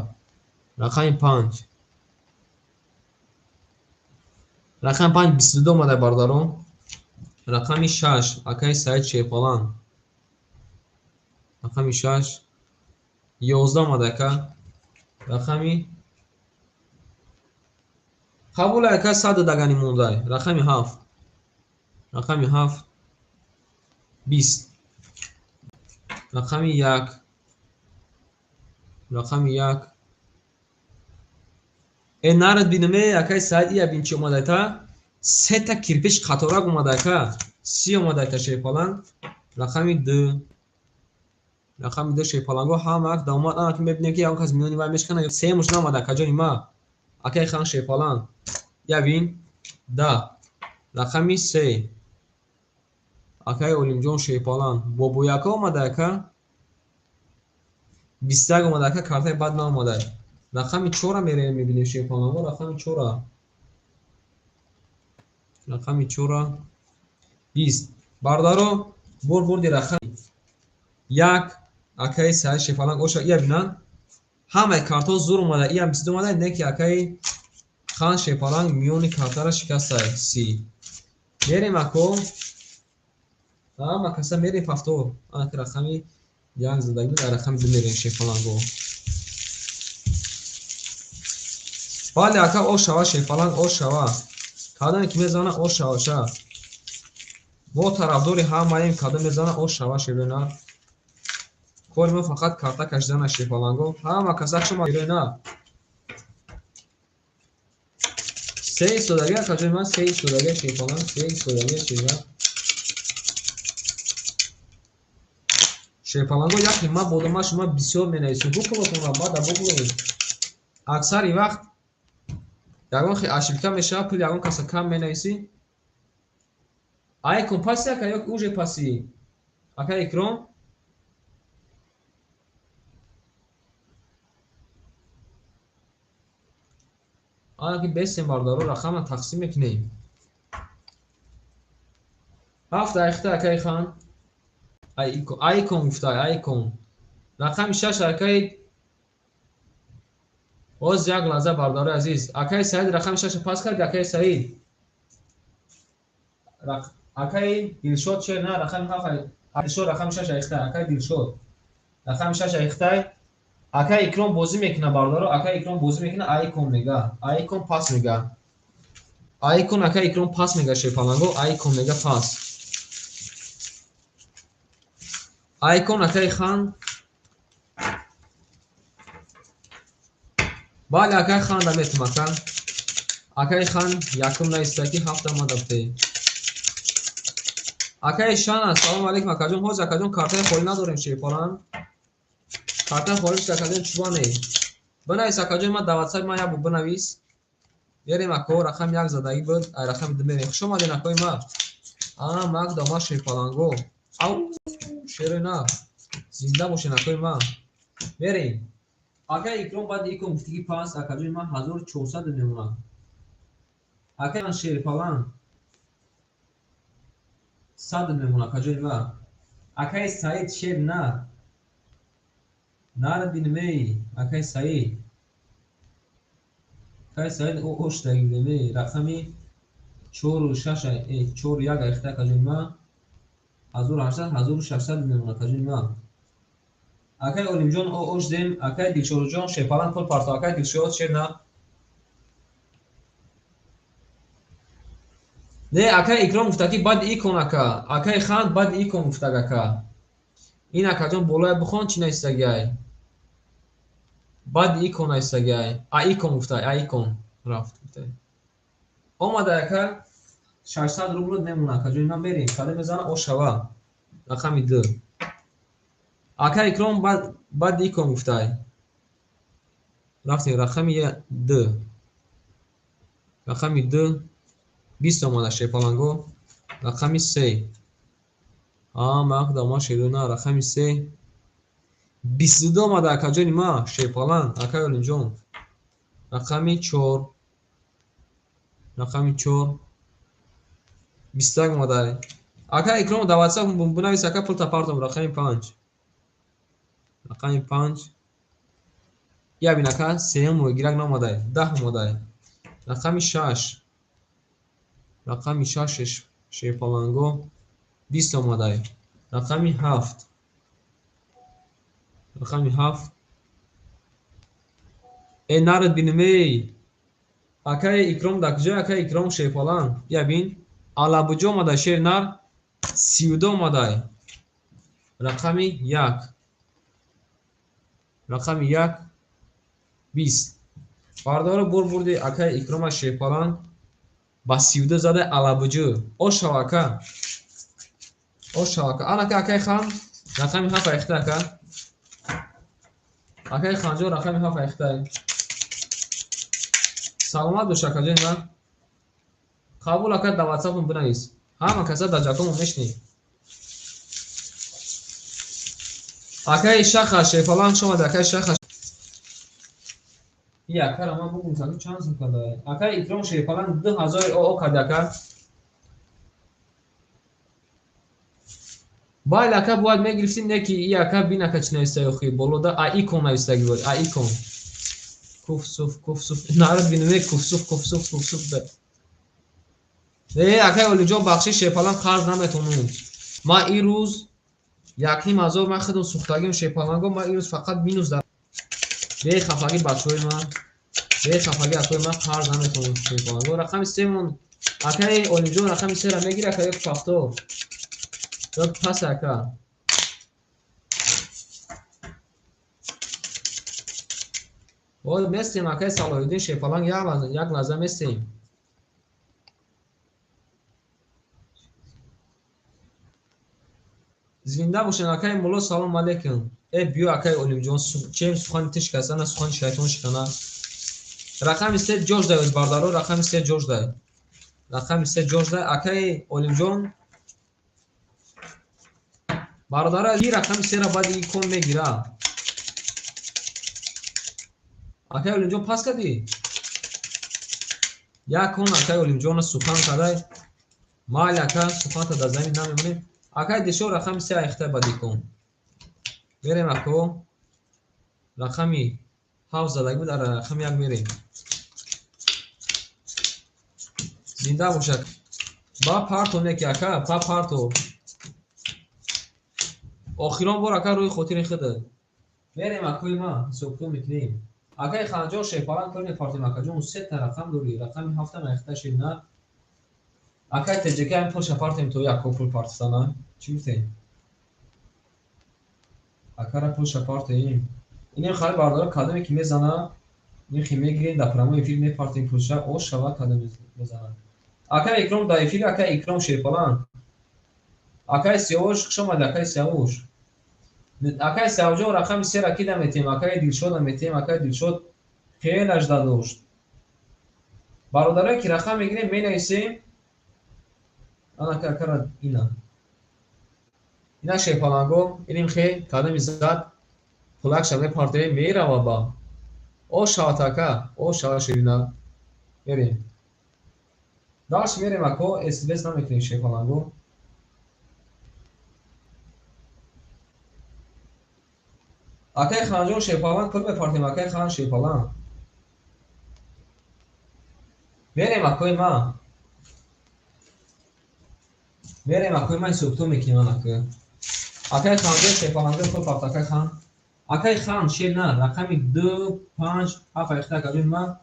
Рақами 5. Рақами 5 22 омада бародарон. Рақами 6 акай Саид Шерпаланг. Рақами 6 11 омада ака. Рақами қабул ака 100 дагани мондай. Рақами 7. Рақами 7 20. Рақами 1. Рақами 1. Нарад биноме акай Саид ия бин чи омада та? Сета кирпич қаторак омада ака. 30 омада ака Шерпаланг. Рақами 2. Рақами 2 Шерпаланго ҳама ак давомад. Ана ки мебинем ки ягон кас миёни вай мешкана. Се муш наомада ака ҷони ма. Акай Хан Шерпаланг. Я бин 10. Рақами 3. Акай Олимҷон Шерпаланг. Бобояка омада ака. 21 омада ака, картаи бад наомада. Рақами 4 мерем мебинем Шерпаланго. Рақами 4. Рақами 4 20. Бародаро, бор бурди рақами 1 акай Саид Шерпаланг оша ия бинанд. Ҳамаи картҳо зур омада, иам 22 омада, не ки акай Хан Шерпаланг миёни картара шикаста 30. Мерем ако. Ҳама каса мерем пафтор. Ана ки рақами 1 задагӣ буд, рақами 2 мерем Шерпаланго. Бале ака, ошава Шерпаланг, ошава. Кадоме ки мезана ошава ша. Мо тарафдори ҳамаем, кадом мезана ошава Шерона. Кори мо фақат карта кашидана Шерпаланго. Ҳама каса шума Шерона. Се истодаги ака ҷои ман, се истодаги Шерпаланг, се истодаги Шерона. Шерпаланго яке ма бодома шума бисёр менависем. Букулотонро баъда букулед. Аксари вақт ягон хел ошибка мешавад, пул ягон каса кам менависӣ. Айкон паси ака ё уже паси? Ака Икром? Ана ки бесем бародаро рақама тақсим мекунем. 7 айхта акай Хан. Айкон гуфта, айкон. Рақами 6 акай. Боз як лаҳза бародари азиз. Акай Саид рақами 6 пас кард, акай Саид. Акай Дилшод че на рақами 7, Дилшод рақами 6 айхта, акай Дилшод. Рақами 6 айхта. Акай Икром бозӣ мекунад бародаро, акай Икром бозӣ мекунад, айкон мега. Айкон пас мега. Айкон акай Икром пас мега Шерпаланго, айкон мега пас. Айкон акай Хан. Бале акай Хан да метум ака. Акай Хан якум наистаки ҳафта мадабте. Акай Шана, салом алейкум акаҷон. Ҳозир акаҷон картаи холӣ надорем Шерпаланг. Картаи холӣ акаҷон чубане. Бинавис акаҷон, ман дар WhatsApp ман як бор бинавис. Берем ако, рақами 1 задагӣ буд, ай рақами 2 мерем. Хуш омаден акои ма. Ана мак дома Шерпаланго. Ау, Шерона. Зинда бошен акои ма. Мерем. Акай Икром баъд икон гуфтиги пас, акаҷони ман 1400 мемонад. Акай ман Шерпаланг 100 мемонад акаҷони ман. Акай Саид Шер на. Нар бинмей, акай Саид. Акай Саид оштаги бинмей, рақами 4 6 4 1 айхта акаҷони ман. 1800 1600 мемонад акаҷони ман. Акай Олимҷон ош дем, акай Дилшодҷон Шерпаланг пул парто, акай Дилшод Шер на. Не, акай Икром гуфта ки баъди икон ака. Акай Хан баъди икон гуфтаг ака. Ин акаҷон болоя бихон чӣ навистагиай? Баъди икон навистагиай. А икон гуфтай, а икон рафт гуфтай. Омада ака 600 рубл мемона акаҷон, ман мерем. Кадом мезана ошава. Рақами 2. Ака Икром баъди икон гуфтай. Рафтем рақами 2. Рақами 2 20 омада шерпаланго. Рақами 3. Ман худам шерона рақами 3. 22 омада акаҷони ма шерпаланг, акай Олимҷон. Рақами 4. Рақами 4. 21 омада. Ака Икром дар WhatsApp бинавис ака пул тапартом рақами 5. Рақами 5. Я бин ака сеюм гирак наомадай. 10 омадай. Рақами 6. Рақами 6 шерпаланго 20 омадай. Рақами 7. Рақами 7. Э нарад бинем эй. Акай Икром дар куҷо? Акай Икром шерпаланг. Я бин. Алабуҷо омадай шер нар 32 омадай. Рақами 1. Рақами 1 20. Бардоро бурди акай Икрома шерпаланг ба 32 зада алабуҷо. Ошав ака. Ошав ака. Анака акай Хан рақами 7 айхта ака. Акай Ханҷон рақами 7 айхта. Саломат бош акаҷон ман. Қабул ака дар WhatsApp-ум бинавис. Ҳама каса дар ҷакомон мешнӣ. Акаи Шаха шерпаланг шомад акаи Шаха. И акара ман бугум саку чанд сум кардае. Акаи Икром шерпаланг 2000 оо карда ака. Байл ака бояд мегирифтим не ки и ака бин ака чӣ навистаи охи болода а икон навистаги буд а икон. Куфсуф куфсуф нарад бинаме куфсуф куфсуф куфсуф. Э акаи Олимҷон бахшиш шерпаланг қарз наметонам. Ман ин рӯз 1500 ман худам сӯхтагим шерпаланго ман ин рӯз фақат минус дар. Бехафагӣ бачаҳои ман, бехафагӣ акои ман қарз наметонам шерпаланго. Рақами 3 мон акаи Олимҷон рақами 3-ра мегирад ака ё 70. Ё пас ака. Ой местем акаи Салоҳиддин шерпаланг як лаҳза местем. Зинда бошен акаи Мулло, салом алейкум. Э биё акаи Олимҷон, чем сухани ту шикаста, на сухани шайтон шикана. Рақами 3 ҷош дай оз бардаро, рақами 3 ҷош дай. Рақами 3 ҷош дай акаи Олимҷон. Бародаро, ин рақами 3-ра баъди икон мегира. Акаи Олимҷон пас кардӣ? Як кон акаи Олимҷонро сухан кардай. Майли ака, суханта дар замин намемонем. Акаи Дишор рақами 3 айхта баъди икон. Мерем ако. Рақами 7 задаги буд, ара рақами 1 мерем. Зинда бошад. Ба парто неки ака, па парто. Охирон бор ака рӯи хотири худа. Мерем акои ма, ҳисобкун мекунем. Акаи Ханҷон шерпаланг кор мепартем акаҷон, 3 та рақам дорӣ, рақами 7 айхта ширна. Акаи ТJK ҳам пулша партем то як пул партисана. Чӣ гуфтем? Акара пулша партем. Инем хари бардора кадоме ки мезана, ин хи мегирем дар прямой эфир мепартем пулша, ош шава кадоме мезана. Акаи Икром дар эфир, акаи Икром шерпаланг. Акаи Сиёвуш хуш омадӣ, акаи Сиёвуш. Акаи Сиёвуҷон рақами 3-ра ки наметем, акаи Дилшод наметем, акаи Дилшод хеле ажда дошт. Бародарое ки рақам мегирем, менависем. Анака акара ина. Ина шерпаланго, иним хе кадоми зад пулакша мепартем, мерава ба. О шават ака, о шава ширина. Мерем. Дальше мерем ако, СБС намекунем шерпаланго. Акаи Ханҷон шерпаланг пул мепартем, акаи Хан шерпаланг. Мерем акои ма. Мерем акои ма ҳисобтон мекунем анака. Акаи Ханҷон шерпаланг пул парт, акаи Хан. Акаи Хан шер на, рақами 2 5 7 айхта акаҷони ма.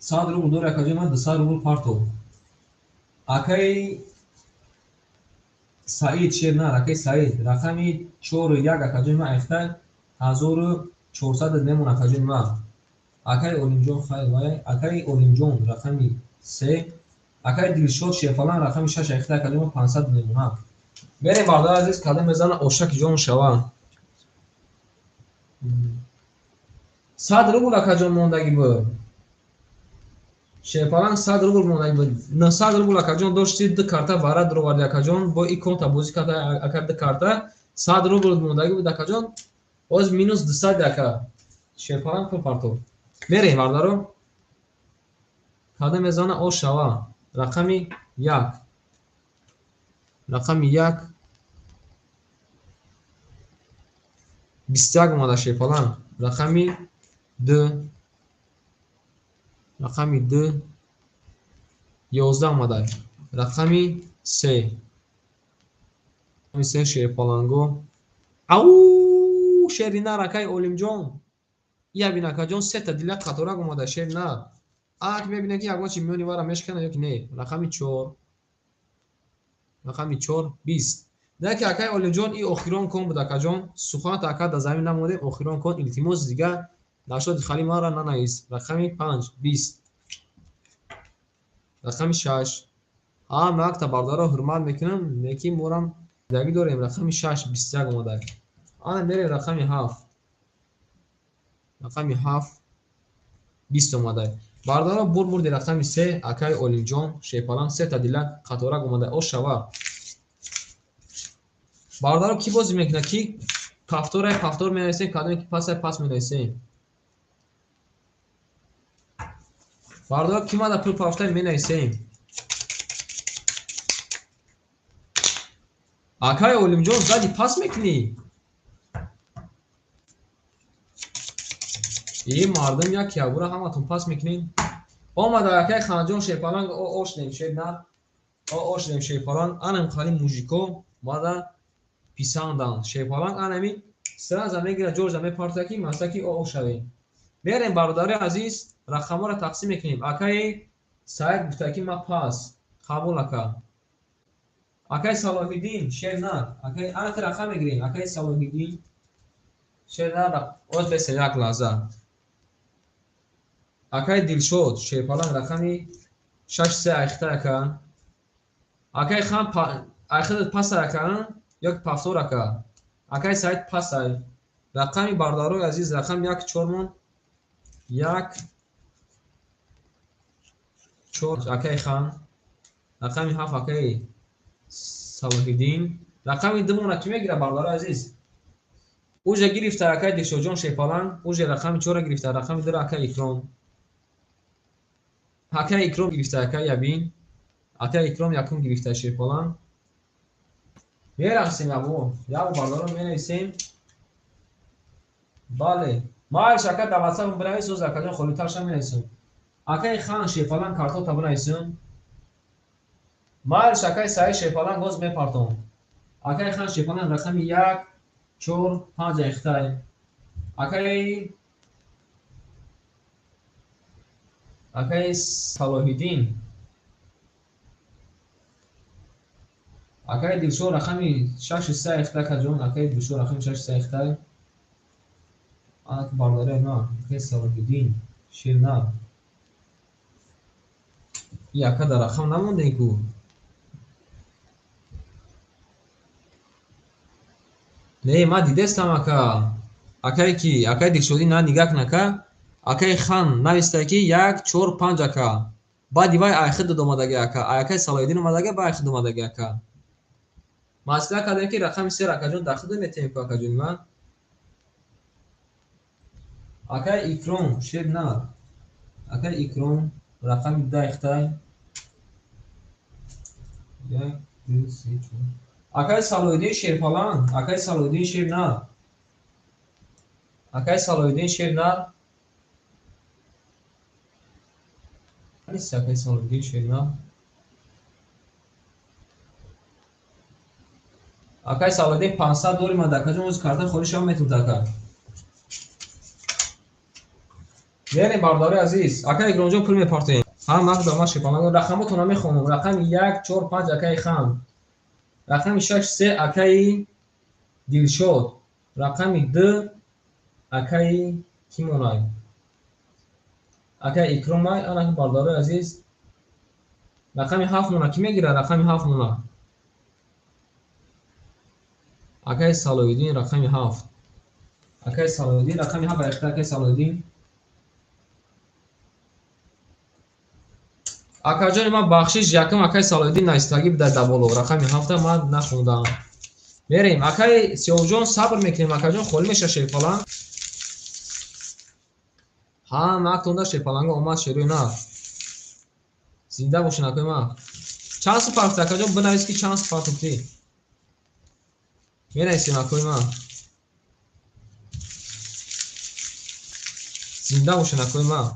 100 рубл дори акаҷони ма, 200 рубл парто. Акаи Саид шер нар, акаи Саид рақами 4 1 акаҷони ман айхта 1400 мемон акаҷони ман. Акаи Олимҷон хайр вай, акаи Олимҷон рақами 3, акаи Дилшод Шерфалан рақами 6 айхта акаҷони ман 500 мемонад. Мерем бародари азиз, кадом мезана ошаки ҷон шава. 100 рубл акаҷон мондагӣ буд. Шерпаланг 100 рубл мондаги буд. 900 рубл акаҷон дошти, ду карта варад роварди акаҷон, бо и конта бозӣ карда ака ду карта 100 рубл мондаги буд акаҷон. Боз минус 200 ака. Шерпаланг пул партов. Мерем бародаро. Кадом мезана ош шава. Рақами 1. Рақами 1. 21 омада Шерпаланг. Рақами 2. Рақами 2. 11 омада. Рақами 3. Рақами 3 Шерпаланго. Ау, шери нар акай Олимҷон. Ия бин акаҷон, сета дила қаторак омада шери нар. Ак мебинем ки ягон чи миёни вара мешкана ё ки не. Рақами 4. Рақами 4 20. Не ки акай Олимҷон и охирон кон буд акаҷон. Суханат ака дар замин намондем, охирон кон, илтимос дига нашоди хали мара нанавис. Рақами 5 20. Рақами 6. А ман акта бародаро ҳурмат мекунам, неки морам зиндагӣ дорем. Рақами 6 21 омада. Ана мерем рақами 7. Рақами 7 20 омада. Бародаро бурди рақами 3 акай Олимҷон Шерпаланг сета дила қаторак омада. Ош шава. Бародаро ки бозӣ мекунад? Ки пафторай пафтор менависем, кадоме ки пасай пас менависем. Бародаро ки мада пул пафтай менависем. Акай Олимҷон зади пас мекунӣ? Е мардум як ябура ҳаматон пас мекунед. Омада акай Ханҷон Шерпаланг ошдем шер нар. Ошдем Шерпаланг. Анам хали мужико мада писанданд. Шерпаланг анами сразу мегира ҷорҷа мепарта ки масаки ошавем. Мерем бародари азиз, рақамҳоро тақсим мекунем. Акаи Саид гуфта ки ма пас. Қабул ака. Акаи Салоҳиддин шер нар. Акаи ана рақам мегирем. Акаи Салоҳиддин шер нар. Оз бесе як лаҳза. Акаи Дилшод Шерпаланг рақами 6 3 айхта ака. Акаи Хан айхта паса ака ё ки пафтор ака. Акаи Саид пасай. Рақами бародарои азиз рақами 1 4 мон. 1 4 акаи Хан. Рақами 7 акаи Салоҳиддин. Рақами 2 мона ки мегирад бародарои азиз? Уже гирифта акаи Дилшодҷон Шерпаланг, уже рақами 4 гирифта, рақами 2 акаи Икром. Акаи Икром гирифта акаи Ябин. Акаи Икром якум гирифта Шерпаланг. Мерақсем ябо. Ябо бародарон менависем. Бале. Мааш ака дар WhatsApp бинавис, оз акаҷон холитарша менависем. Акаи Хан Шерпаланг картота бинависем. Мааш акаи Саид Шерпаланг оз мепартом. Акаи Хан Шерпаланг рақами 1 4 5 айхтай. Акаи Салоҳиддин. Акаи Дилшод рақами 6 3 айхтай акаҷон. Акаи Дилшод рақами 6 3 айхтай. Ана ки бародари ма, акаи Салоҳиддин шер нар. И ака дар рақам намондем ку. Не, ма дидестам ака. Акаи ки, акаи Дилшодӣ на нигаҳ кун ака. Акаи Хан нависта ки 1 4 5 ака. Баъди вай айхид омадаги ака. Акаи Салоҳиддин омадаги, ба айхид омадаги ака. Маслиҳат кардем ки рақами 3 акаҷон дар худ метаем ку акаҷони ман. Акаи Икром шер нар. Акаи Икром рақами 2 айхтай. 1 2 3 4. Акаи Салоҳиддин Шерпаланг, акаи Салоҳиддин шер нар. Акаи Салоҳиддин шер нар. Нест акаи Салоҳиддин шер нар. Акаи Салоҳиддин 500 доллар мад акаҷон, оз карта холӣ шава метавонад ака. Мерем бародари азиз, акаи Икромҷон пул мепартоем. Ҳам ҳақ дома шерпаланго. Рақамотонро мехонам. Рақами 1, 4, 5 акаи хан. Рақами 6, 3 акаи Дилшод. Рақами 2 акаи кимонай? Акаи Икромай. Ана бародарои азиз. Рақами 7 мона ки мегирад? Рақами 7 мона. Акаи Салоҳиддин рақами 7. Акаи Салоҳиддин рақами 7 айхта акаи Салоҳиддин. Акаҷони ман бахшиш якум акаи Салоҳиддин наистагӣ бида даболо. Рақами 7 ман нахондам. Мерем. Акаи Сиёвҷон сабр мекунем. Акаҷон холӣ меша шерпаланг. Ҳа, нактонда шерпаланга омад шерои на. Зинда бошин акои ман. Чанд су партуфтӣ акаҷон? Бинавис ки чанд су партуфтӣ. Менависем акои ман. Зинда бошин акои ман.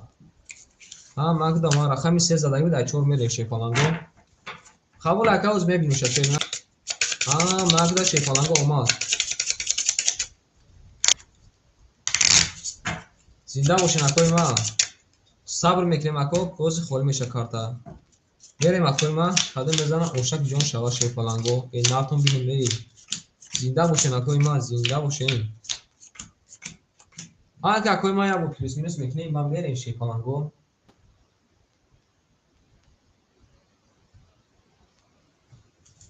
Ҳа, ман гудам ман рақами 3 задагӣ буд, ай 4 мерем шерпаланго. Қабул ака, оз мебинем шерна. Ҳа, ман гуда шерпаланго омад. Зинда бошин акои ман. Сабр мекунем ако, кози холӣ меша карта. Мерем акои ман, кадом мезана ошак ҷон шава шерпаланго. Э натон бинем эй. Зинда бошин акои ман, зинда бошин. Ака акои ман як бор плюс минус мекунем, ман мерем шерпаланго.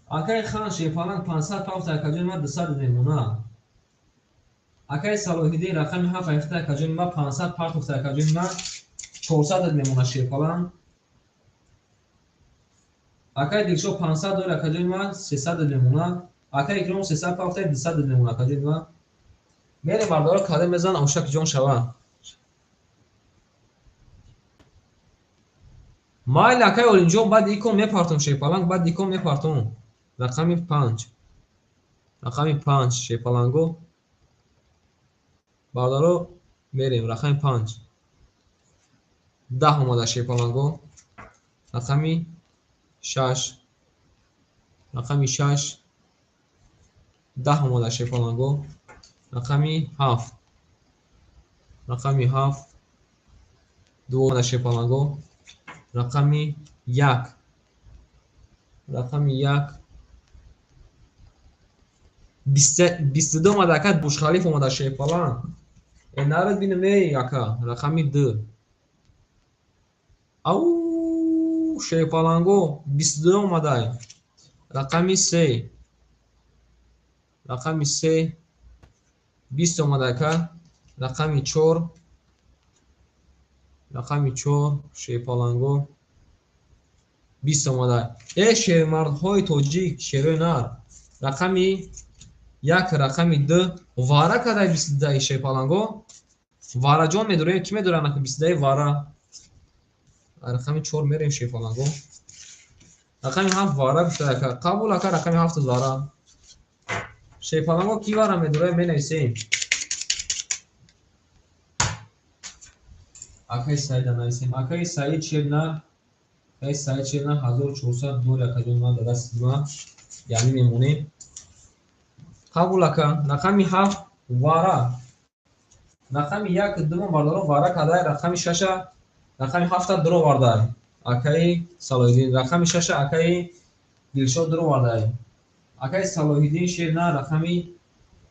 Акаи хан шерпаланг 500 пафта акаҷони ман 200 мемона. Акаи Салоҳиддин рақами 7 айфта акаҷони ман 500 партофта акаҷони ман 400 мемона шерпаланг. Акаи Дилшод 500 дор акаҷони ман 300 мемона. Акаи Икром 300 пафта 200 мемона акаҷони ман. Мерем бардоро кадем мезан ошак ҷон шава. Майли акаи Олимҷон баъд икон мепартом шерпаланг, баъд икон мепартом. Рақами 5. Рақами 5 шерпаланго. Бардоро мерем рақами 5. 10 омада шерпаланго. Рақами 6. Рақами 6. 10 омада шерпаланго. Рақами 7. Рақами 7. 2 омада шерпаланго. Рақами 1. Рақами 1. 22 омада ака Бушхалиф омада шерпаланг. Э нарад бинем эй ака. Рақами 2. Ау шерпаланго 22 омадай. Рақами 3. Рақами 3. 20 омада ака. Рақами 4. Рақами 4 шерпаланго 20 омада. Э шермардҳои тоҷик, шерои нар. Рақами 1, рақами 2 вара кадай 22 шерпаланго. Вараҷон медорем, ки медорад анака 22 вара. Рақами 4 мерем шерпаланго. Рақами 7 вара гуфта ака. Қабул ака, рақами 7 вара. Шерпаланго ки вара медорад менависем. Акаи Саида нависем. Акаи Саид шерна, акаи Саид шерна 1400 дор акаҷон ман дар дасти ман, яъне мемонем. Қабул ака, рақами 7 вара. Рақами 1 2 бардоро вара кадай, рақами 6 рақами 7 дуровардай. Акаи Салоҳиддин рақами 6 акаи Дилшод дуровардай. Акаи Салоҳиддин шерна рақами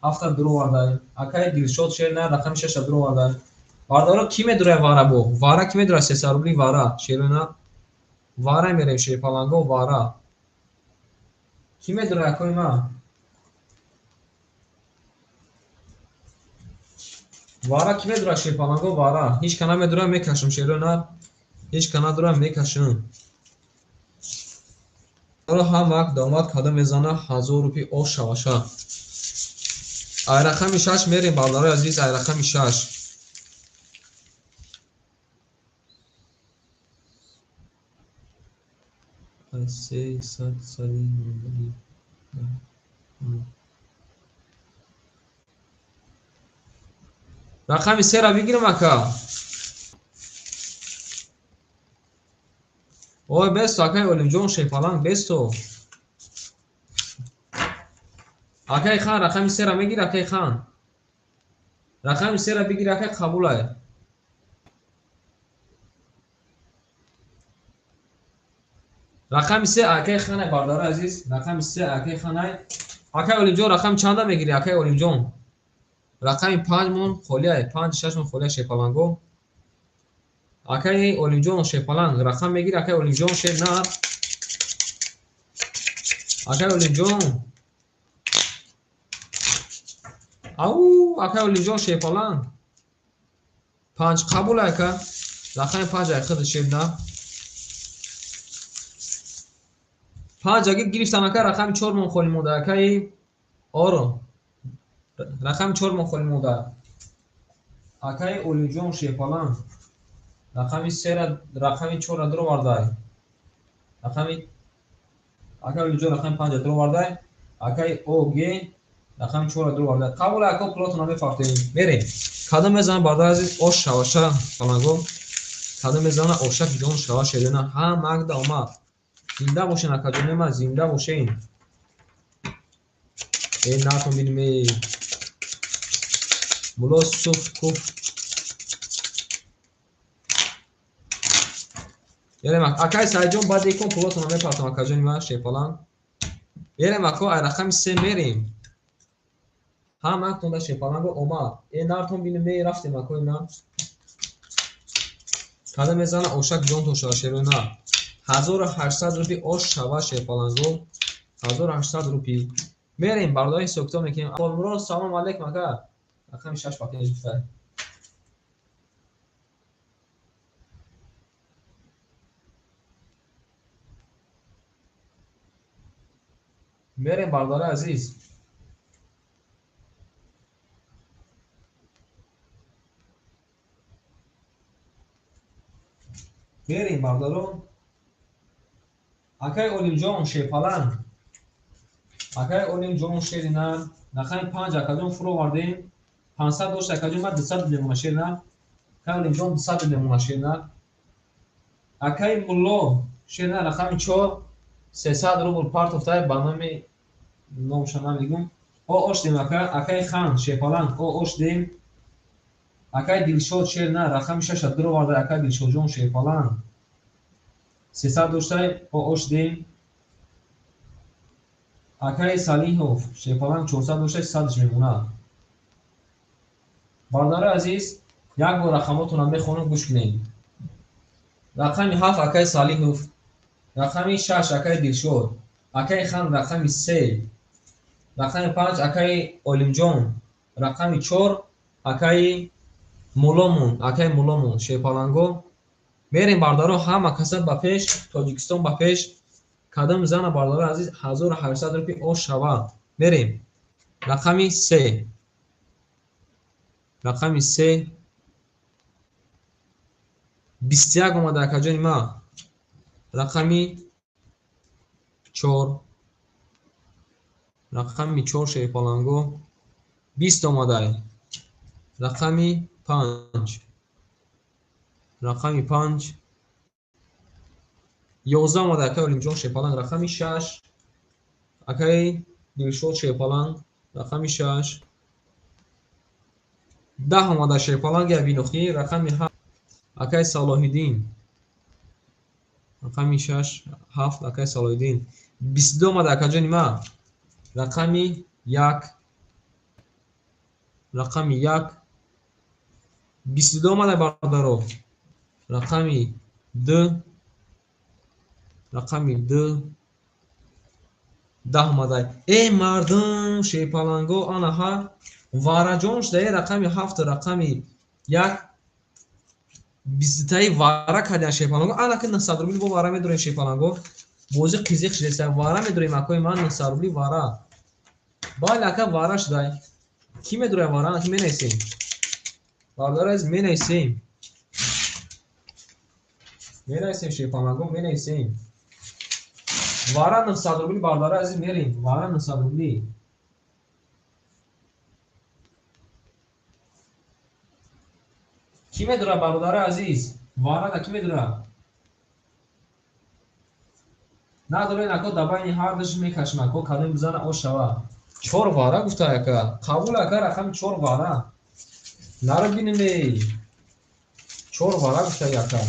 7 дуровардай. Акаи Дилшод шерна рақами 6 дуровардай. Бардоро ки медурад вара бо? Вара ки медурад 300 рубли вара. Шерона вара мерем шерпаланго вара. Ки медурад акои ман? Вара ки медурад шерпаланго вара. Ҳеч ка намедурад мекашам шерона. Ҳеч ка надурад мекашам. Ҳамак домад кадом мезана 1000 рупи ош шаваша. Ай рақами 6 мерем бародарои азиз, ай рақами 6. Се, сад, сади, рақами 3-ра бигирам ака. Ой, бесто акаи Олимҷон шерпаланг, бесто. Акаи хан рақами 3-ра мегир акаи хан. Рақами 3-ра бигир акаи қабулай. Рақами се акаи ханай, бародари азиз, рақами се акаи ханай. Акаи Олимҷон рақами чанда мегирӣ, акаи Олимҷон? Рақами 5 мон холиай, 5-6 мон холиай шерпаланго. Акаи Олимҷон шерпаланг рақам мегирӣ, акаи Олимҷон шер нар. Акаи Олимҷон. Ау, акаи Олимҷон шерпаланг. 5 қабул ака. Рақами 5 ай худ шер нар. 5 аги гирифтам ака, рақами 4 мон холӣ монда, акаи Оро. Рақами 4 мон холӣ монда. Акаи Олимҷон шерпаланг. Рақами 3-ра, рақами 4-ра дуровардай. Рақами акаи Олимҷон рақами 5-ра дуровардай. Акаи ОГ рақами 4-ра дуровардай. Қабул ака, пулотонро мефартем. Мерем. Кадом мезанам бародари азиз, ош шаваша паланго. Кадом мезана ошак ҷон шава шерина. Ҳа, Магда омад. Зинда бошен акаҷони ман, зинда бошен. Э, натон бинем, э. Мулло Суф куф. Берем, акай Саидҷон, баъд икон пулотонро мепартам, акаҷони ман, шерпаланг. Берем, ако, ай рақами 3 мерем. Ҳа, мактонда шерпаланго омад. Э, нартон бинем, э, рафтем, акои ман. Кадом мезана ошак ҷонтон шава шерона. 1800 рупи ош шава шерпаланго. 1800 рупи. Мерем, бародари ҳисобкитоб мекунем. Холмурод, салом алейкум, ака. Рақами 6 пакеташ гуфта. Мерем, бародари азиз. Мерем, бародарон. Акаи Олимҷон шерпаланг. Акаи Олимҷон шерина. Рақами 5 акаҷон фуровардем. 500 дошт акаҷон, ман 200 мемона шерина. Акаи Олимҷон 200 мемона шерина. Акаи Мулло шерина рақами 4 300 рубл партофтай ба номи номша намегум. О ош дем ака, акаи Хан шерпаланг, о ош дем. Акаи Дилшод шерина рақами 6 дуроварда, акаи Дилшодҷон шерпаланг. 300 доштай, о ош дем. Акаи Салиҳов шерпаланг 400 доштай, 100 мемонад. Бародари азиз, як бор рақамотонро мехонам, гӯш кунед. Рақами 7 акаи Салиҳов, рақами 6 акаи Дилшод, акаи Хан рақами 3, рақами 5 акаи Олимҷон, рақами 4 акаи Мулломун, акаи Мулломун шерпаланго. Мерем бародаро, ҳама каса ба пеш, Тоҷикистон ба пеш. Кадом зана бародари азиз 1800 рупи ош шава. Мерем. Рақами 3. Рақами 3. 21 омада акаҷони ма. Рақами 4. Рақами 4 шерпаланго. 20 омада. Рақами 5. Рақами 5. 11 омада акаи Олимҷон шерпаланг. Рақами 6. Акаи Дилшод шерпаланг. Рақами 6. 10 омада шерпаланг Ябинохӣ. Рақами 7. Акаи Салоҳиддин. Рақами 6, 7 акаи Салоҳиддин. 22 омада акаҷони ма. Рақами 1. Рақами 1. 22 омада бародаро. Рақами 2. Рақами 2. 10 омада. Э, мардум, шерпаланго, анаҳа. Вараҷон шуда, э, рақами 7, рақами 1. 22 вара кардиан шерпаланго. Ана ки 900 рубли бо вара медорем шерпаланго. Бози қизиқ шудеса, вара медорем акои ман 900 рубли вара. Бале ака вара шудай. Ки медорем вара? Ки менависем. Бародари азиз, менависем. Менависем шерпаланго, менависем. Вара 900 рубли бародари азиз мерем. Вара 900 рубли. Ки медора бародари азиз? Вара да ки медора? Надорен ако дабайни ҳар душ мекашем ако кадом бизана ош шава. 4 вара гуфта ака. Қабул ака рақами 4 вара. Наро бинем эй. 4 вара гуфта ака.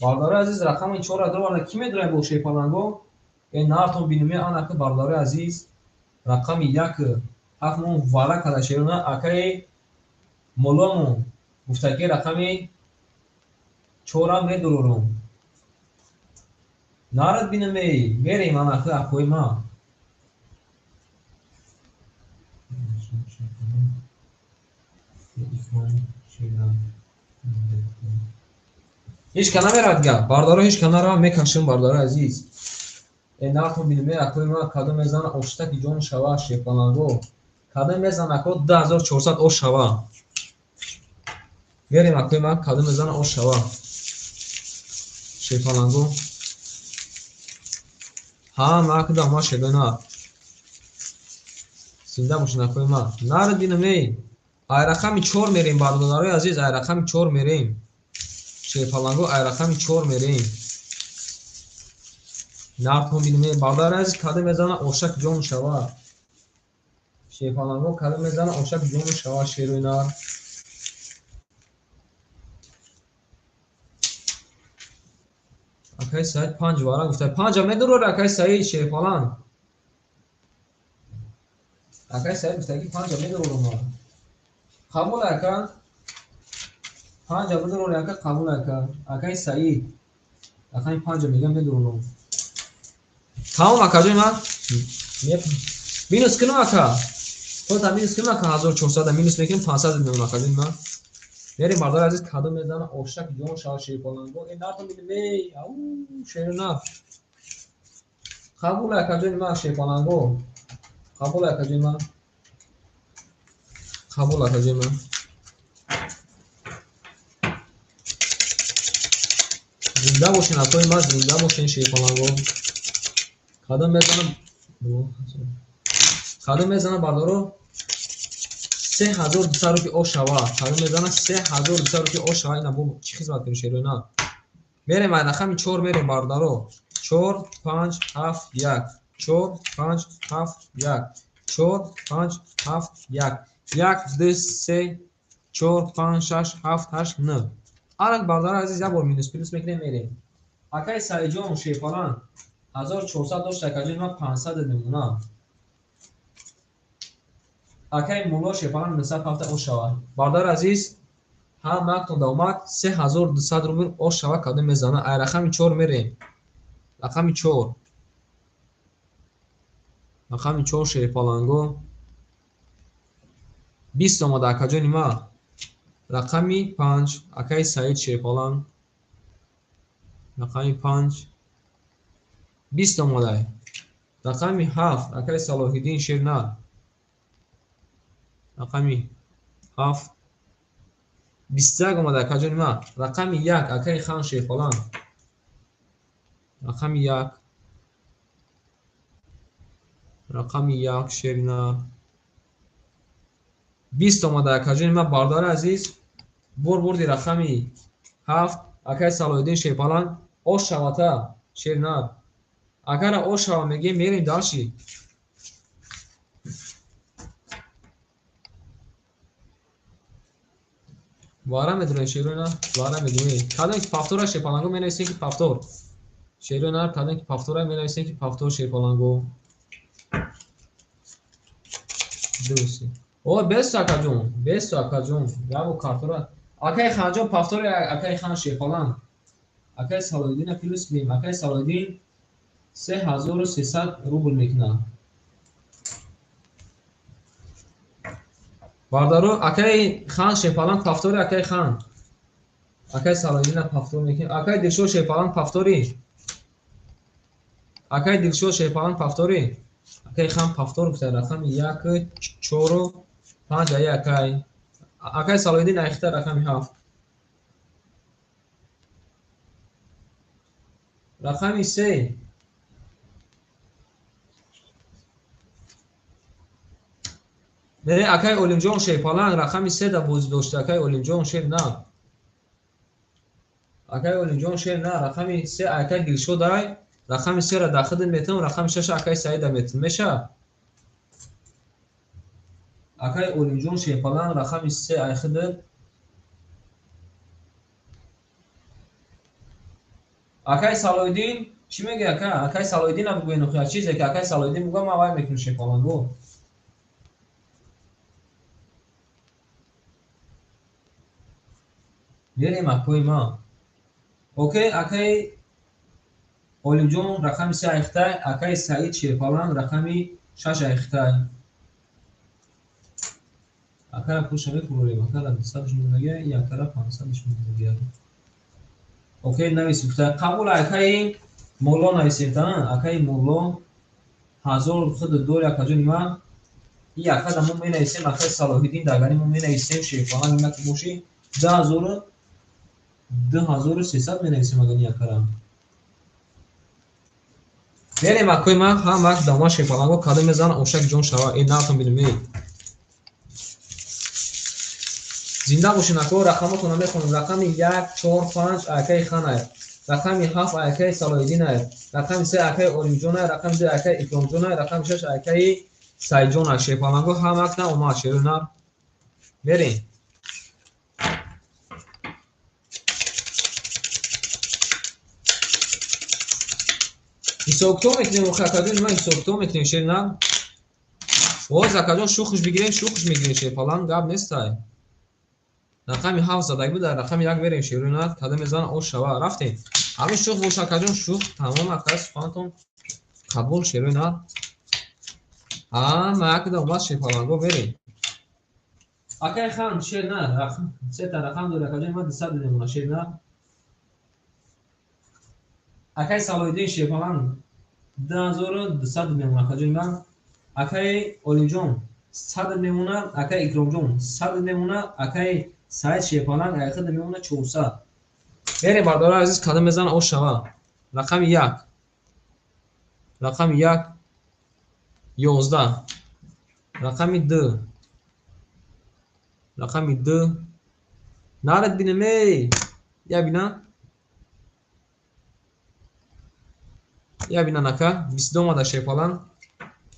Бародари азиз, рақами 4 дорад. Ки медонад бо шерпаланго? Э нартон бинуме анака бародари азиз. Рақами 1 ҳафтмон вара када шерона акаи моломон гуфта ки рақами 4 медурорум. Нарад бинуме, мерем анака акои ма. Ҳеч ка намерад гап. Бардаро ҳеч ка нарава, мекашем бардаро азиз. Э нартон бинуме акои ма кадом мезана оштаки ҷон шава шерпаланго. Кадом мезана ако 2400 ош шава. Мерем акои ма кадом мезана ош шава. Шерпаланго. Ҳа, ма куда ма шедона. Зинда бошин акои ма. Нарад бинуме. Ай рақами 4 мерем бародарои азиз, ай рақами 4 мерем. Шерпаланго ай рақами 4 мерем. Нартон бинуме бародарои азиз, кадом мезана ошак ҷон шава. Шерпаланго кадом мезана ошак ҷон шава шерои нар. Акай Саид 5 вара гуфта. 5 медурора акай Саид шерпаланг. Акай Саид гуфта ки 5 медурорам. Қабул ака. 5 бидурора ака, қабул ака. Акай Саид. Акай 5 мегам медурорам. Тамом акаҷои ман. Минус кунам ака. Худта минус кунам ака 1400 минус мекунем 500 мемонам акаҷои ман. Мерем бародари азиз, кадом мезана ошак ҷон шава шерпаланго. Э нартон бинем, ау шерона. Қабул акаҷои ман шерпаланго. Қабул акаҷои ман. Қабул акаҷои ман. Зинда бошин акои ман, зинда бошин шерпаланго. Кадом мезанам? Кадом мезанам бародаро? 3200 рупи ош шава. Кадом мезана 3200 рупи ош шава. Ина бо чӣ хизмат кунем шерона? Мерем ай рақами 4 мерем бародаро. 4 5 7 1 4 5 7 1 4 5 7 1 1 2 3 4 5 6 7 8 9. Арак бародаро азиз, як бор минус плюс мекунем мерем. Акай Саидҷон шерпаланг 1400 дошт акаҷои ман 500 мемонам. Акай мулло шерпаланг 970 ош шава. Бародари азиз, ҳам мактон давомад 3200 рубл ош шава кадом мезана. Ай рақами 4 мерем. Рақами 4. Рақами 4 шерпаланго. 20 омада акаҷони ма. Рақами 5 акай Саид шерпаланг. Рақами 5 20 омада. Рақами 7 акай Салоҳиддин шернар. Рақами 7 21 омада акаҷони ма. Рақами 1 акай Хан шерпаланг. Рақами 1. Рақами 1 шернар. 20 омада акаҷони ма бародари азиз. Бор бурди рақами 7 акай Салоҳиддин шерпаланг. Ош шавата шернар. Агар ош шава мегем мерем дальше. Вара медонем шерона, вара медонем. Кадом ки пафтора шерпаланго менависем ки пафтор. Шерона кадом ки пафтора менависем ки пафтор шерпаланго. Дуруст. О, бес акаҷон, бес акаҷон. Яво картора. Акай Ханҷон пафтори акай Хан шерпаланг. Акай Салоҳиддина плюс кунем. Акай Салоҳиддин 3300 рубл мекунад. Бародаро, акай Хан шерпаланг пафтори акай Хан. Акай Салоҳиддина пафтор мекунем. Акай Дилшод шерпаланг пафтори. Акай Дилшод шерпаланг пафтори. Акай Хан пафтор гуфта рақами 1 4 5 ай акай. Акай Салоҳиддин айхта рақами 7. Рақами 3. Не, акай Олимҷон шерпаланг рақами 3 да бозӣ дошта. Акай Олимҷон шер на. Акай Олимҷон шер на. Рақами 3 акай Дилшод ай. Рақами 3 ра дахил метам, рақами 6 акай Саида метам. Меша? Акай Олимҷон шерпаланг рақами 3 ай хидл. Акай Салоҳиддин чӣ мегӯяд ака? Акай Салоҳиддинам бигӯед нохия чизе ки акай Салоҳиддин мегӯяд, ман вай мекунам шерпаланго. Мерем акои ма. Окей, акай Олимҷон рақами 3 айхтай, акай Саид шерпаланг рақами 6 айхтай. Акара пулша мепурорем, акара 200 мегӯяд, и акара 500 мегӯяд. Окей, навис гуфта. Қабул акаи Мулло нависем, та? Акаи Мулло 1000 худ дори акаҷони ман. И акада мо менависем, акаи Салоҳиддин дагари мо менависем, шерпаланг ина ки боши 2300 менависем агани акара. Мерем акои ман, ҳамак дома шерпаланго кадом мезанам, ошак ҷон шава. Э натон бинем, эй. Зинда бошед ако, рақамотонро мехонам. Рақами 1, 4, 5 акаи Ханай. Рақами 7 акаи Салоҳиддинай. Рақами 3 акаи Олимҷонай, рақами 2 акаи Икромҷонай, рақами 6 акаи Сайҷонай. Шерпаланго ҳамак на омад, шеру нар. Мерем. Ҳисобкитоб мекунем, охи акаҷон, ман ҳисобкитоб мекунем, шер нар. Боз акаҷон шухш бигирем, шухш мегирем, шерпаланг гап нестай. Рақами 7 задаги буд, дар рақами 1 мерем, шеру нар, кадом мезанам, ош шава. Рафтем. Ҳамин шух бош акаҷон, шух тамом ака, сухантон қабул, шеру нар. Ҳама якда омад шерпаланго мерем. Акай хан, шер нар, сета рақам дори акаҷон, ман 200 мемонам, шер нар. Акай Салоҳиддин шерпаланг 2200 мемонам акаҷони ман. Акай Олимҷон 100 мемонад, акай Икромҷон 100 мемонад, акай Саид шерпаланг айхид мемонад 400. Мерем бардораи азиз, кадом мезанам, ош шава. Рақами 1. Рақами 1 11. Рақами 2. Рақами 2. Нарад бинем, эй. Я бинам. Я бинам ака, 22 омада шерпаланг.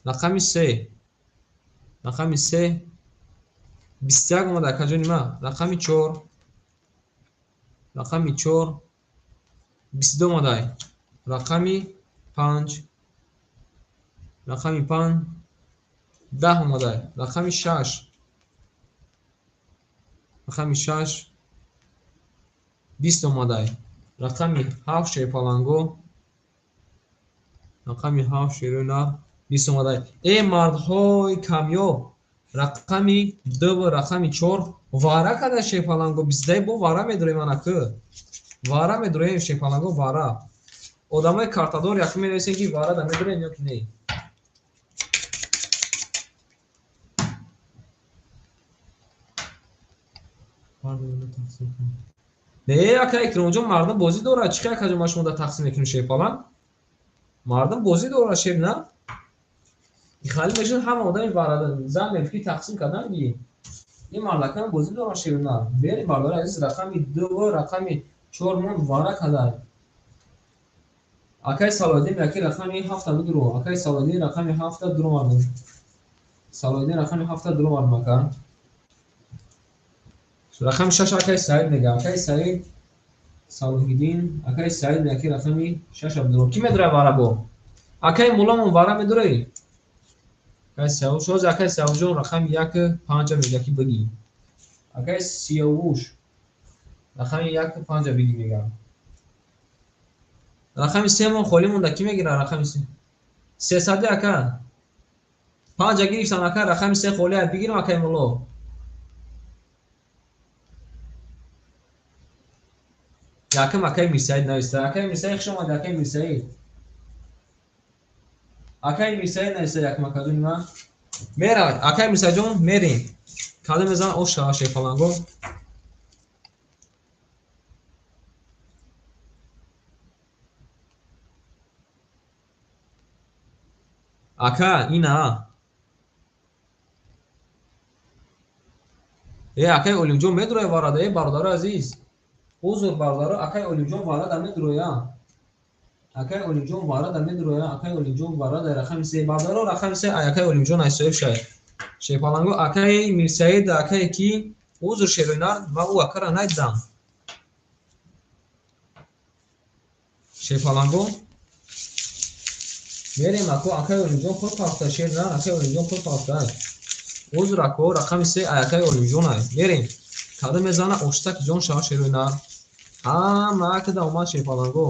Рақами 3. Рақами 3. 21 омада акаҷони ман. Рақами 4. Рақами 4. 22 омадай. Рақами 5. Рақами 5. 10 омадай. Рақами 6. Рақами 6. 20 омадай. Рақами 7 шерпаланго. Рақами 7 шерӯна 20 омадай. Э мардҳои камёб, рақами 2 ва рақами 4 вара када шерпаланго, биздай бо вара медорем анаку. Вара медорем шерпаланго, вара. Одамои картадор якум менависем ки вара да медорем ё ки не. Не, ака Икромҷон, мардум бозӣ дорад. Чӣ акаҷон ма шумо да тақсим мекунем шерпаланг? Мардум бозӣ дорад шер, на? Хали мешуд ҳама одами варада зан мегуфт ки тақсим кардан ги. Ин мардакам бозӣ дорад шер, на? Берем бардори азиз, рақами 2 ва рақами 4 мон вара кадай. Акай Салоҳиддин яки рақами 7 бидуро. Акай Салоҳиддин рақами 7 дуро мардум. Салоҳиддин рақами 7 дуро мардум ака. Рақами 6 акай Саид мега. Акай Саид Салоҳиддин, акай Саид яки рақами 6 бидуро. Ки медурад вара бо? Акай Мулломон вара медурӣ? Акай Сиёвуш, ҳозир акай Сиёвушҷон рақами 1 5 мега ки бигӣ. Акай Сиёвуш рақами 1 5 бигӣ мега. Рақами 3 мон холӣ монда, ки мегирад рақами 3? 300 ака. 5 гирифтан ака, рақами 3 холӣ бигирам акай Мулло. Якам акай Мирсаид нависта. Акай Мирсаид хуш омадӣ, акай Мирсаид. Акай Мирсаид нависта якам акаҷони ман. Мера, акай Мирсаидҷон, мерем. Кадом мезанам ош шава шерпаланго. Ака, ина. Э, акай Олимҷон медуроя варада, э, бародари азиз. Узр бародаро, акай Олимҷон варада медуроя. Акай Олимҷон варада медуроя, акай Олимҷон варада рақами 3. Бародаро, рақами 3, ай акай Олимҷон ай соҳиб шай. Шерпаланго, акай Мирсаид, акай ки узр шерӯйнар, ма ӯ акара найдам. Шерпаланго мерем ако акаи Олимҷон пур пафта шер на акаи Олимҷон пур пафта. Узр ако рақами 3 акаи Олимҷон ай. Мерем. Када мезана оштак ҷон шава шерои нар. Ҳама акда омад шерпаланго.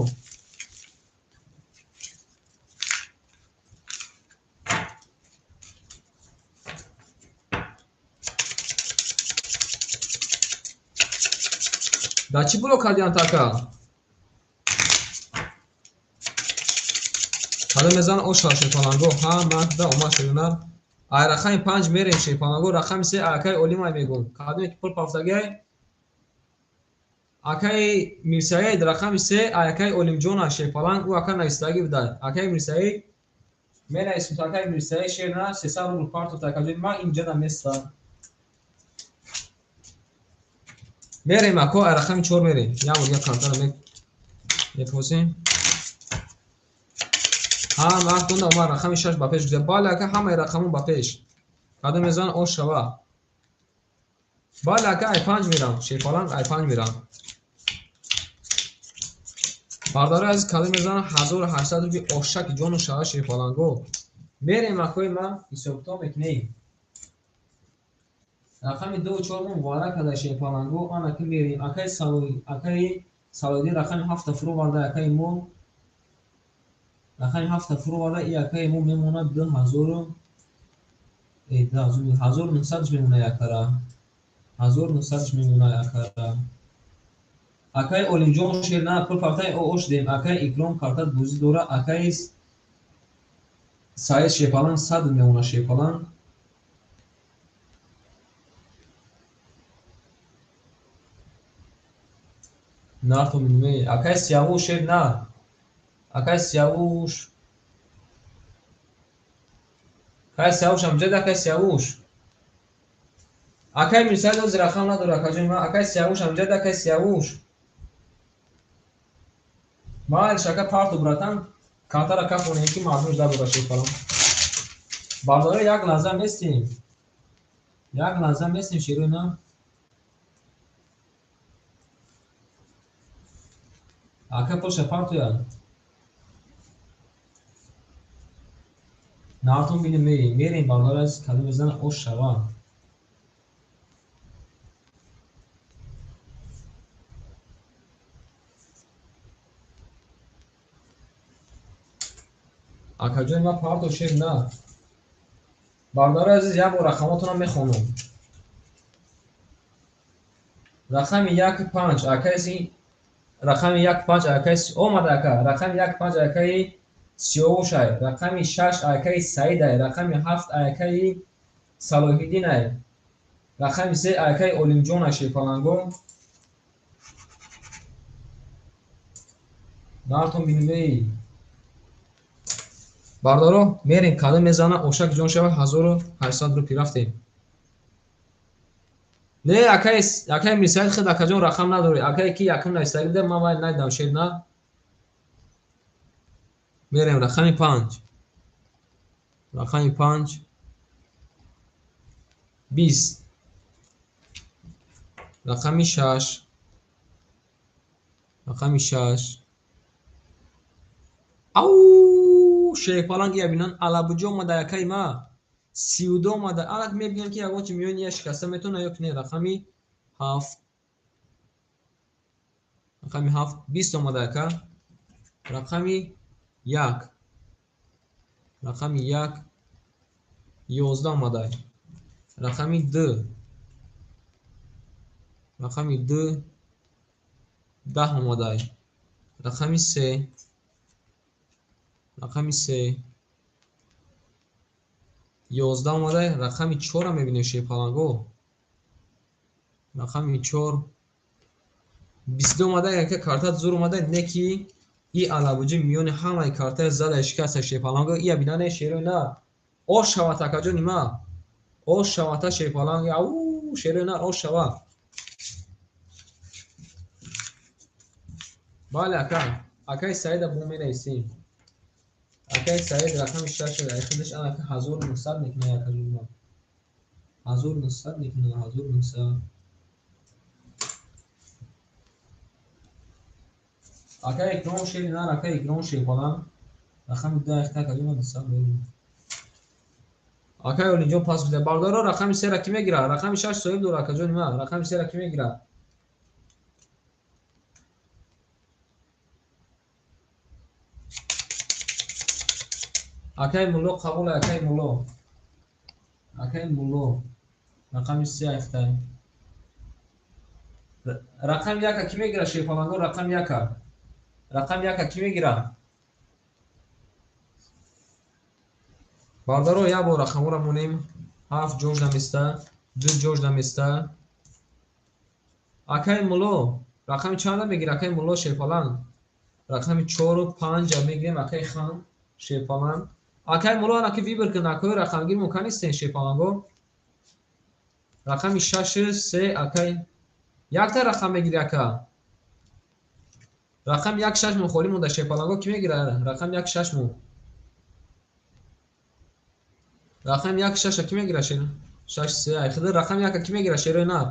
Да чӣ блок кардиан така? Када мезана ош шава шерпаланго. Ҳама акда омад шерои нар. Ай рақами 5 мерем шерпаланго, рақами 3 акаи Олимай мегум. Кадоме ки пур пафтагиай? Акаи Мирсаид рақами 3 акаи Олимҷон шерпаланг, ӯ ака навистагӣ будай. Акаи Мирсаид менависем, акаи Мирсаид шер на 300 рубл партофт акаҷони ма инҷа наместа. Мерем ако ай рақами 4 мерем. Як бор дигар картаро мепозем. Ҳама вақт онда омад рақами 6 ба пеш гузашт. Бале ака ҳамаи рақамон ба пеш. Кадом мезанад ош шава. Бале ака ай 5 мерам. Шерпаланг ай 5 мерам. Бародарои азиз кадом мезанад 1800 рубли ошак ҷону шава шерпаланго. Мерем акои ма ҳисобкитоб мекунем. Рақами 2 4 мо муборак карда шерпаланго. Ана ки мерем. Акаи Салоҳиддин рақами 7 фуроварда акаи мо. Рақами 7 фуроварда и акаи мо мемонад 2000 1900 мемонад якара. 1900 мемонад якара. Акаи Олимҷон шер на пул партаи ош дем. Акаи Икром картат бозӣ дора. Акаи Саид шерпаланг 100 мемонад шерпаланг. Нартон минме. Акаи Сиявуш шер на. Акаи Сиявуш. Акаи Сиявуш амҷад акаи Сиявуш. Акаи Мирсаид ози рақам надора акаҷони ман. Акаи Сиявуш амҷад акаи Сиявуш. Майлиш ака парту братан картара кафонем ки мардумш дадора шерпаланг. Бародаро як лаҳза местем. Як лаҳза местем шерои на. Ака поша партуя. Нартон бинем мерем. Мерем бародаро азиз кадом мезанад ош шава. Акаҷони ман парто шер на. Бародарои азиз як бор рақамотонро мехонам. Рақами 1 5 акаи рақами 1 5 акаи омада ака. Рақами 1 5 акаи Сиёвуш ай. Рақами 6 акаи Саид ай. Рақами 7 акаи Салоҳиддин ай. Рақами 3 акаи Олимҷон ай шерпаланго. Нартон бинмей. Бародаро мерем кадом мезана ошак ҷон шава 1800 рупи рафтем. Не акаи Мирсаид хед акаҷон рақам надорӣ. Акае ки якум навистагӣ буда ман вай надидам шер на. Мерем рақами 5. Рақами 5 20. Рақами 6. Рақами 6. Ау шерпаланг я бинан алабуҷо омада акаи ма. 32 омада. Алак мебинам ки ягон чи миёни я шикаста метавонад ё ки не. Рақами 7. Рақами 7 20 омада ака. Рақами 1. Рақами 1 11 омада. Рақами 2. Рақами 2 10 омада. Рақами 3. Рақами 3 11 омада. Рақами 4-ро мебинем шерпаланго. Рақами 4 22 омада. Яке картат зур омада. Не ки и алабуҷи миёни ҳамаи картаи зада шикаста шерпаланго. Ия бинане шерои на. Ош шавад акаҷони ма. Ош шавата шерпаланг. Ау шерои на ош шава. Бале ака. Акаи Саида бо менависем. Акаи Саид рақами 6 ай худаш анака 1900 мекунад акаҷони ма. 1900 мекунад 1900. Акай Икром шери нар, акай Икром шерпаланг. Рақами 2 айхта акаҷон ма 200 дорем. Акай Олинҷон пас буда. Бародаро рақами 3-ра кӣ мегирад? Рақами 6 соҳиб дорад акаҷони ман. Рақами 3-ра кӣ мегирад? Акай Мулло қабул, акай Мулло. Акай Мулло. Рақами 3 айхта. Рақами 1 кӣ мегирад шерпаланго? Рақами 1. Рақами 1 кӣ мегирад? Бародаро як бор рақамҳоро монем. 7 ҷош наместа, 2 ҷош наместа. Акай Мулло рақами чанда мегирад? Акай Мулло шерпаланг. Рақами 4 5 мегирем акай Хан шерпаланг. Акай Мулло анаки вибр кун, акои рақамгир мумкин нестен шерпаланго. Рақами 6 3 акай якта рақам мегири ака. Рақами 1 6 мо холӣ монда шерпаланго кӣ мегирад? Рақами 1 6 мо. Рақами 1 6 кӣ мегирад шер? 6 3 ай худа рақами 1 кӣ мегирад шерои нар?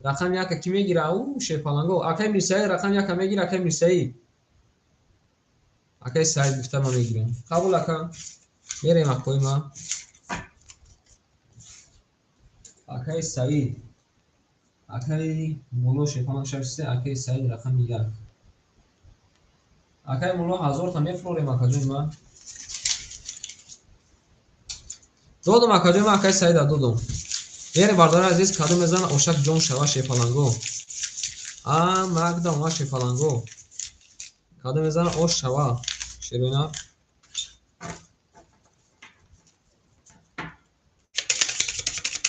Рақами 1 кӣ мегирад? У шерпаланго. Акай Мирсаид рақами 1 мегирад, акай Мирсаид. Акай Саид гуфта ма мегирам. Қабул ака. Мерем акои ма. Акай Саид. Акай Мулло шерпаланг 6 3, акай Саид рақами 1. Акай Мулло 1000 та мефурорем акаҷони ма. Додум акаҷони ма, акай Саида додум. Мерем бардори азиз, кадом мезана ошак ҷон шава шерпаланго. А магда ма шерпаланго. Кадом мезана ош шава шерона.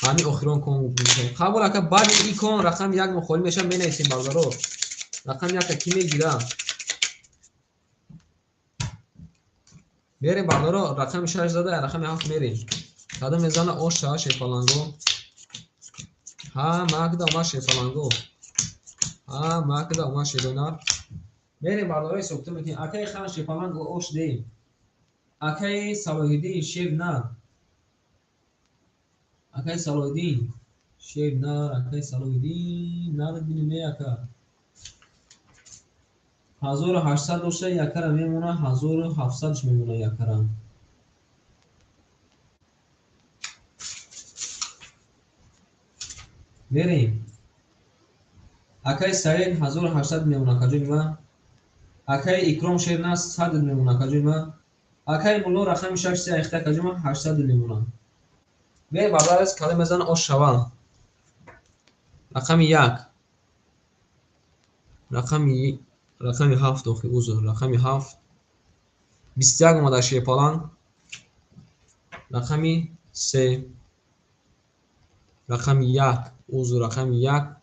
Ҳамин охирон кон қабул ака. Баъди ин кон рақами 1 мо холӣ мешава, менависем бародаро. Рақами 1 кӣ мегирад? Мерем бародаро, рақами 6 зада, рақами 7 мерем. Кадом мезана ош шава шерпаланго. Ҳа магда ма шерпаланго. Ҳа магда ма шерона. Мерем бародаро ҳисобту мекунем. Акай Хан шерпаланг ош деем. Акай Салоҳиддин шер на. Акай Салоҳиддин шер нар, акай Салоҳиддин нар бинем ака. 1800 дошта якара мемона, 1700 мемона якара. Мерем. Акай Саид 1800 мемона акаҷони ма. Акай Икром шер на 100 мемона акаҷони ма. Акай Мулло рақами 6 3 айхта акаҷони ма 800 мемона. Мерем бародари азиз, кадом мезана ош шава. Рақами 1. Рақами 7 охи узр, рақами 7. 21 омада шерпаланг. Рақами 3. Рақами 1, узр, рақами 1.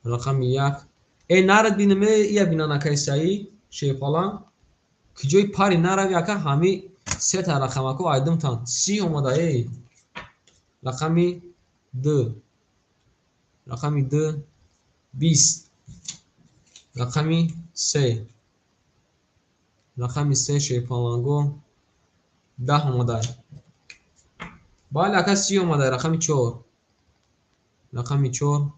Рақами 1. Э нарад бинем, ия бинан акай Саид шерпаланг. Киҷои пари нарави ака, ҳами се та рақамако айдумтан. 30 омада эй. Рақами 2. Рақами 2 20. Рақами 3. Рақами 3 шерпаланго 10 омада. Бале ака 30 омада, рақами 4. Рақами 4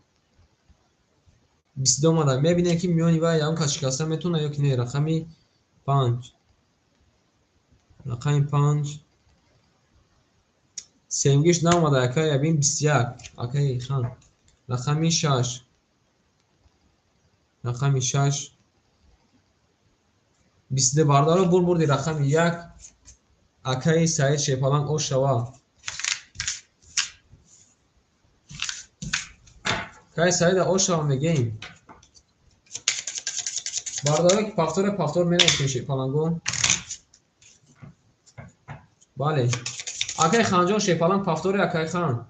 22 омада. Мебинем ки миёни вай ягон кас шикаста метавонад ё ки не. Рақами 5. Рақами 5 семгиш наомада акай, ябин 21 акай Хан. Рақами 6. Рақами 6 22 бародаро бурди рақами 1 акай Саид шерпаланг ош шава. Акай Саида ош шава мегӯем. Бародаро ки пафтор менависем шерпаланго. Бале. Акай Ханҷон шерпаланг пафтори акай Хан.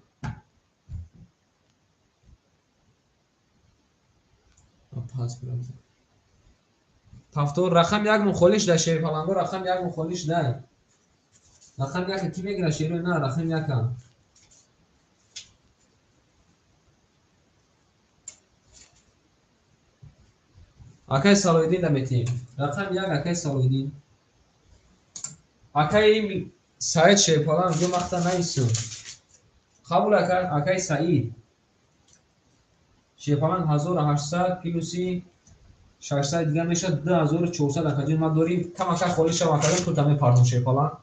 Пафтор рақами 1 мухолиш да шерпаланго, рақами 1 мухолиш да. Рақами 1 кӣ мегирад шерои на? Рақами 1. Акай Салоҳиддин да метиҳем. Рақами 1 акай Салоҳиддин. Акай Саид шерпаланг ҷо махта наису. Қабул ака, акай Саид. Шерпаланг 1800 плюси 600 дигар мешавад 2400 акаҷон ман дорим. Камака холӣ шавам акаҷон пулта мепардом шерпаланг.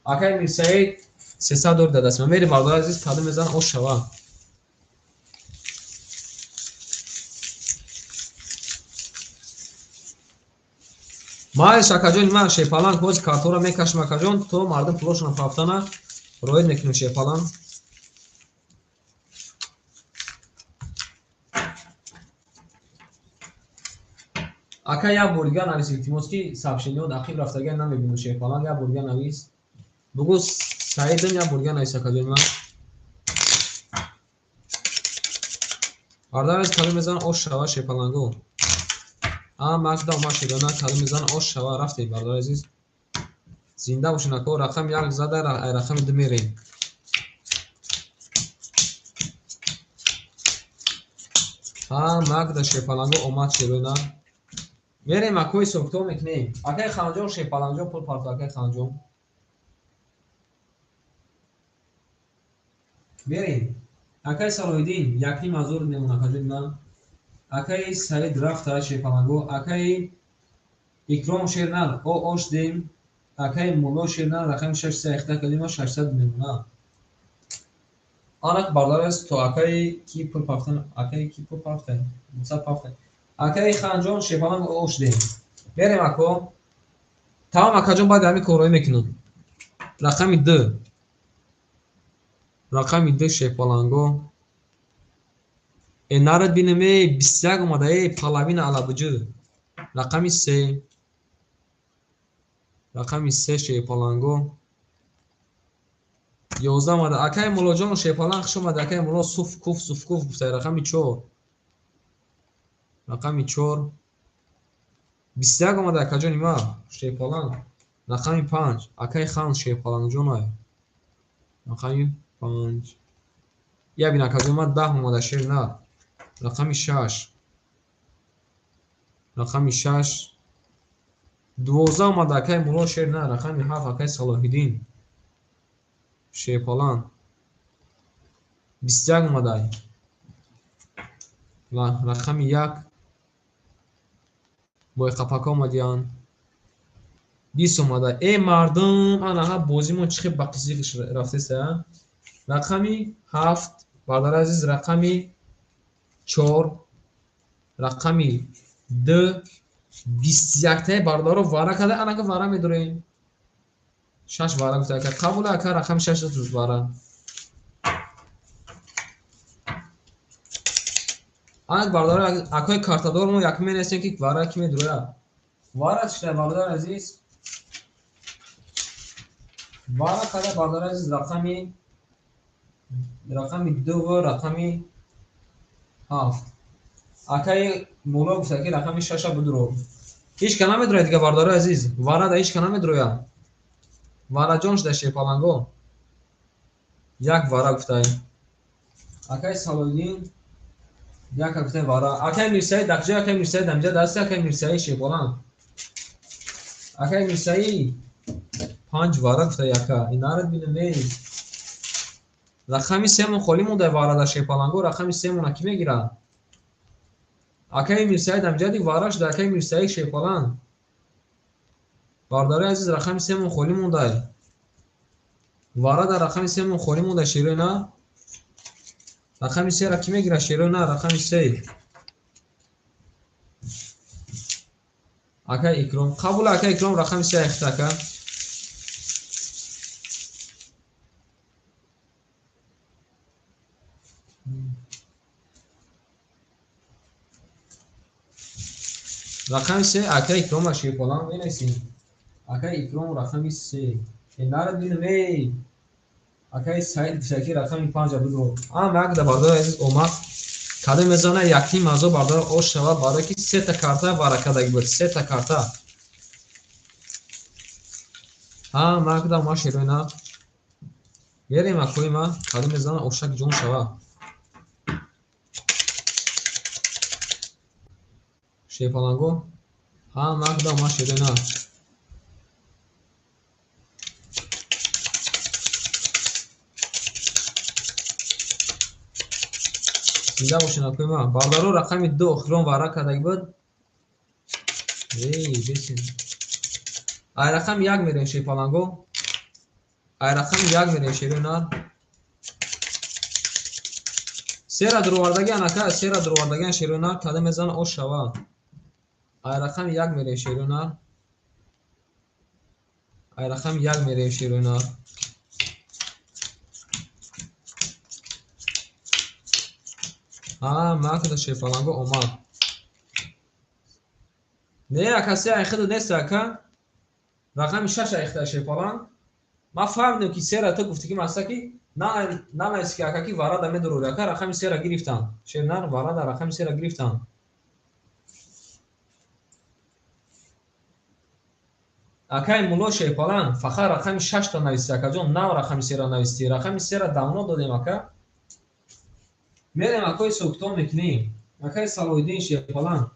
Акай Мирсаид 300 дори дар дастма. Мери бародари азиз кадом мезан ош шава. Майш акаҷон ман шерпаланг ҳози картора мекашам акаҷон то мардум пулошона пафтана роид мекунем шерпаланг. Ака як бор дигар навис илтимос ки сообщениҳо дақиқ рафтагиа намебинам шерпаланг. Як бор дигар навис. Бугӯ Саидам як бор дигар навис акаҷони ман. Бародари азиз кадом мезанад ош шава шерпаланго. А макда омад шедона кадом мезанад ош шава рафтем бародари азиз. Зинда бошед ако рақами як зада рақами ду мерем. А макда шерпаланго омад шедона. Мерем акои ҳисобкитоб мекунем. Акаи Ханҷон шерпалангҷон пул партов акаи Ханҷон. Мерем. Акаи Салоҳиддин 1500 мемон акаҷони ман. Акаи Саид рафта шерпаланго. Акаи Икром шернар о ош дем. Акаи Мулло шернар рақами 611 калима 600 мемона. Анак бародари азиз то акаи ки пул партан, акаи ки пул партан, 200 партан. Акаи Ханҷон шерпаланг ош дем. Мерем ако. Тамом акаҷон баъд ҳамин корҳое мекунам. Рақами 2. Рақами 2 шерпаланго. Э нарад бинем э 21 омада э половина алабуҷу. Рақами 3. Рақами 3 шерпаланго. 11 омада. Акаи Муллоҷон шерпаланг хуш омада. Акаи Мулло суф куф суф куф гуфта. Рақами 4. Рақами 4. 21 омада акаҷони ман шерпаланг. Рақами 5. Акаи Хан шерпалангҷонай. Рақами 5. Я бин акаҷони ман 10 омада шер на. Рақами 6. Рақами 6. 12 омада акаи Мулло шер на. Рақами 7 акаи Салоҳиддин шерпаланг. 21 омада. Рақами 1. Бойқапака омадиянд. 20 омада. Э мардум, анаҳа бозимон чӣ хел ба қизиқ рафтеста. Рақами 7, бародари азиз, рақами 4, рақами 2, 21-таи бародаро вара карда, анака вара медорем. 6 вара гуфта ака. Қабул ака рақами 6 вара. Анак бародаро акои картадор мо як менесем ки вара ки медроя. Вара чита бародари азиз? Вара карда бародари азиз рақами 2 ва рақами 7. Акаи Мулло гуфта ки рақами 6-а бидро. Ҳеч ка намедрояд дига бародари азиз. Вара да ҳеч ка намедрояд. Вараҷон шуда шерпаланго. Як вара гуфтай. Акаи Салоҳиддин як гуфтай вара. Акаи Мирсаид дақҷа акаи Мирсаид дамҷа дасти акаи Мирсаид шерпаланг. Акаи Мирсаид 5 вара гуфта яка. Инарад бинем эй. Рақами 3 мон холӣ монда вара дар шерпаланго. Рақами 3 мона кӣ мегирад? Акаи Мирсаид амҷади вара шуда акаи Мирсаид шерпаланг. Бародари азиз рақами 3 мон холӣ монда. Вара дар рақами 3 мон холӣ монда шерои на. Рақами 3 ра кӣ мегирад шерои на? Рақами 3. Акаи Икром. Қабул акаи Икром рақами 3 айхта ака. Рақами 3 акаи Икром ва шерпаланг менависем. Акаи Икром рақами 3. Э нарад бинем эй. Акаи Саид гуфта ки рақами 5-а бидро. Ам як да бародари азиз омад. Кадом мезана 1500 бародар ош шава барои ки 3 та карта варакадаги буд. 3 та карта. Ҳа макда ма шероина. Мерем акои ма кадом мезана ошак ҷон шава. Шерпаланго. Ҳа макда ма шероина. Зинда бошед акои ман. Бародаро рақами 2 охирон вара кардаги буд. Эй, бесин. Ай рақами як мерем шерпаланго. Ай рақами як мерем шерои нар. Сера дуровардагиан ака, сера дуровардагиан шерои нар, када мезана ош шава. Ай рақами як мерем шерои нар. Ай рақами як мерем шерои нар. Ҳа, макда шерпаланго омад. Не, ака, се айхида нест ака. Рақами шаш айхида шерпаланг. Ман фаҳмидам ки сера ту гуфтӣ ки маста ки нанависи ки ака ки варада медурори ака, рақами сера гирифтам. Шернар варада рақами сера гирифтам. Акай мулло шерпаланг фақат рақами шашта нависти акаҷон, нав рақами сера нависти. Рақами сера давно додем ака. Мерем акои сокитон мекунем. Акай Салоҳиддин шерпаланг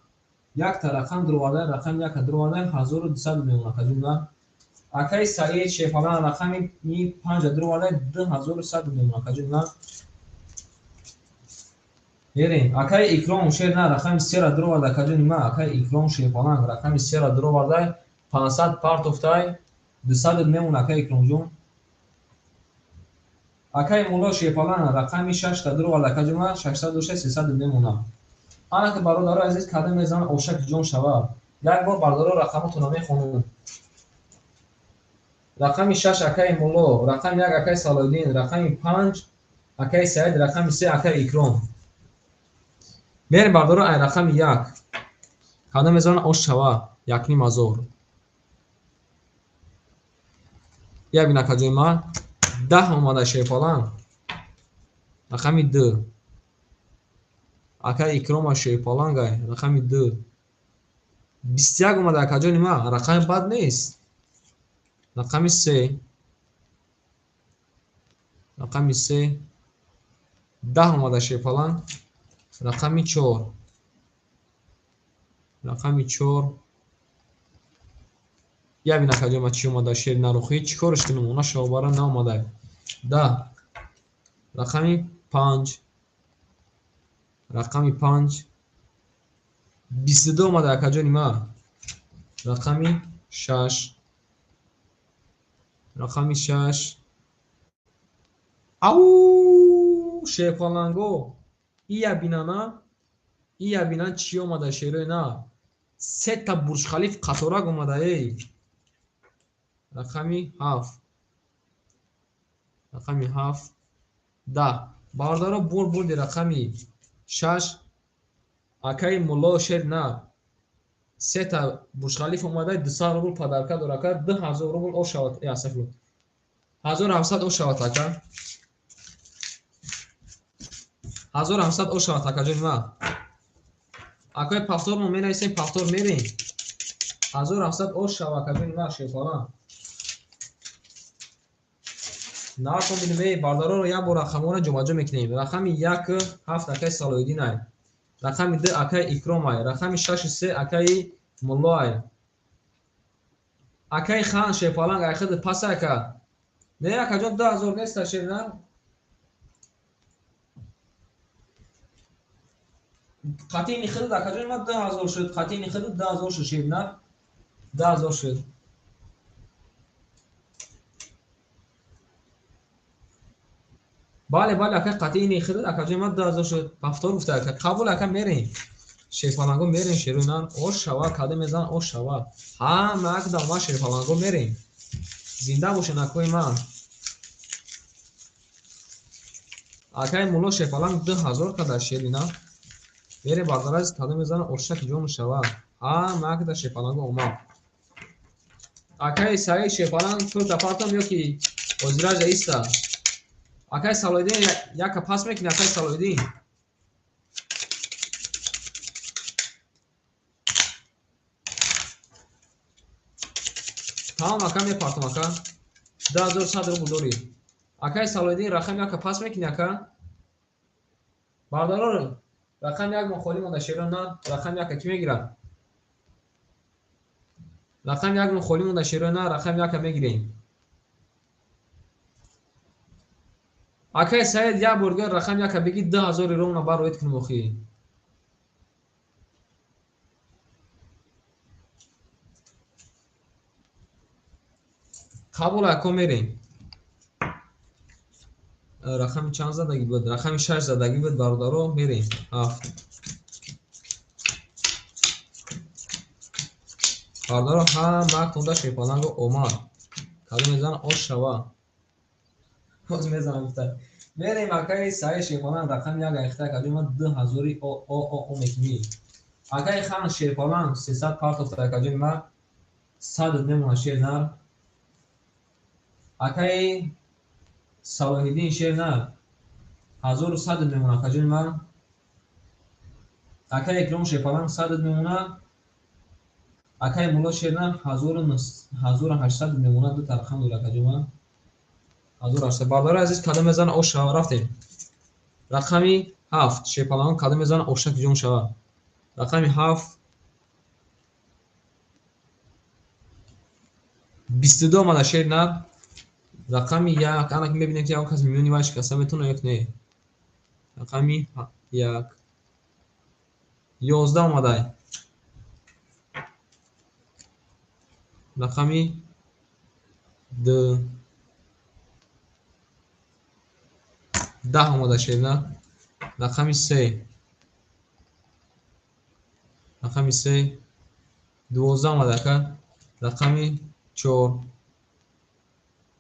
якта рақам дуровардай, рақами яка дуровардай, 1200 мемон акаҷон. Акай Саид шерпаланг рақами панҷа дуровардай, 2100 мемон акаҷон. Мерем. Акай Икром шер на рақами сера дуровардай акаҷон ма. Акай Икром шерпаланг рақами сера дуровардай, 500 партофтай, 200 мемон акай Икромҷон. Акай мулло шерпаланг рақами шашта дуровардай акаҷон ма, 606 300 мемонам. Ана ки бародаро азиз кадом мезанад ошак ҷон шава. Як бор бародаро рақамотонро мехонам. Рақами шаш акаи мулло, рақами як акаи Салоҳиддин, рақами панҷ акаи Саид, рақами се акаи Икром. Мерем бародаро ай рақами як. Кадом мезанад ош шава, 1500. Як бин акаҷои ман, 10 омада шерпаланг. Рақами ду. Акаи Икрома шерпалангай, рақами ду. 21 омада акаҷони ман, рақами бад нест. Рақами се. Рақами се. 10 омада шерпаланг. Рақами чор. Рақами чор. Як бин акаҷои ман чӣ омада шер нарухӣ, чӣ корш кунам? Она шавобара наомада. 10. Рақами панҷ. Рақами панҷ. 22 омада акаҷони ман. Рақами шаш. Рақами шаш. Ау, шерпаланго. Ия бинана, ия бинан чӣ омада шерои на. Сета Бурҷ-Халиф қаторак омада эй. Рақами ҳафт. Рақами ҳафт. 10. Бародаро бурди рақами шаш. Акаи мулло шер на. Сета Бурҷ-Халиф омада, 200 рубл падарка дора ака, 2000 рубл ош шавад, астағфируллоҳ. 1700 ош шавад ака. 1700 ош шавад акаҷони ман. Акаи пафтор мо менависем, пафтор мерем. 1700 ош шавад акаҷони ман шерпаланг. Нархон бинем, эй бародароро як бор рақамҳоро ҷобаҷо мекунем. Рақами як ҳафт акаи Салоҳиддин ай. Рақами ду акаи Икром ай. Рақами шаши се акаи Мулло ай. Акаи Хан шерпаланг ай худ пас ака. Не акаҷон 2000 нест шер на. Қатъи худ акаҷон ма 2000 шуд, қатъи худ 2000 шуд шер на. 2000 шуд. Бале, бале, ака қатъи худ акаҷон ма 2000 шуд. Пафтор гуфта ака, қабул ака мерем. Шерпаланго мерем шерунан, ош шава, када мезан ош шава. Ҳама акда ма шерпаланго мерем. Зинда бошен акои ман. Акаи мулло шерпаланг 2000 када шерина. Мерем бардараз када мезан ошак ҷон шава. Ҳама акда шерпаланго омад. Акаи Саид шерпаланг пул партом ё ки озиража иста. Акаи Салоҳиддин яка пас мекунӣ акаи Салоҳиддин. Тамом ака мепартам ака. 2100 рубл дорӣ. Акаи Салоҳиддин рақами яка пас мекунӣ ака? Бародаро рақами як мо холӣ монда шерон на, рақами яка кӣ мегирад? Рақами як мо холӣ монда шерон на, рақами яка мегирем. Акаи Саид як бор дигар рақами яка бигӣ 2000 ровна бароед кунем охӣ. Қабул ако мерем. Рақами чанд задагӣ буд? Рақами 6 задагӣ буд бародаро, мерем. 7. Бародаро ҳама кунда шерпаланго омад. Кадом мезана ош шава. Боз мезанам гуфта. Мерем акаи Саид шерпаланг рақами 1 айхта кадом ма 2000 о о о о мекунӣ. Акаи Хан шерпаланг 300 партофта кадом ма 100 мемона шер нар. Акаи Салоҳиддин шер нар 1100 мемона кадом ма. Акаи Икром шерпаланг 100 мемона. Акаи Мулло шер нар 1800 мемона, ду рақам дора кадом ма. 1800. Бародари азиз кадом мезана ош шава, рафтем. Рақами 7 шерпаланг кадом мезана ошак ҷон шава. Рақами 7 22 омада шер нар. Рақами 1 ана ки мебинем ки ягон кас миёни вай шикаста метавона ё не. Рақами 1 11 омадай. Рақами 2 10 омада шер нар. Рақами 3 рақами 3 12 омада ака. Рақами 4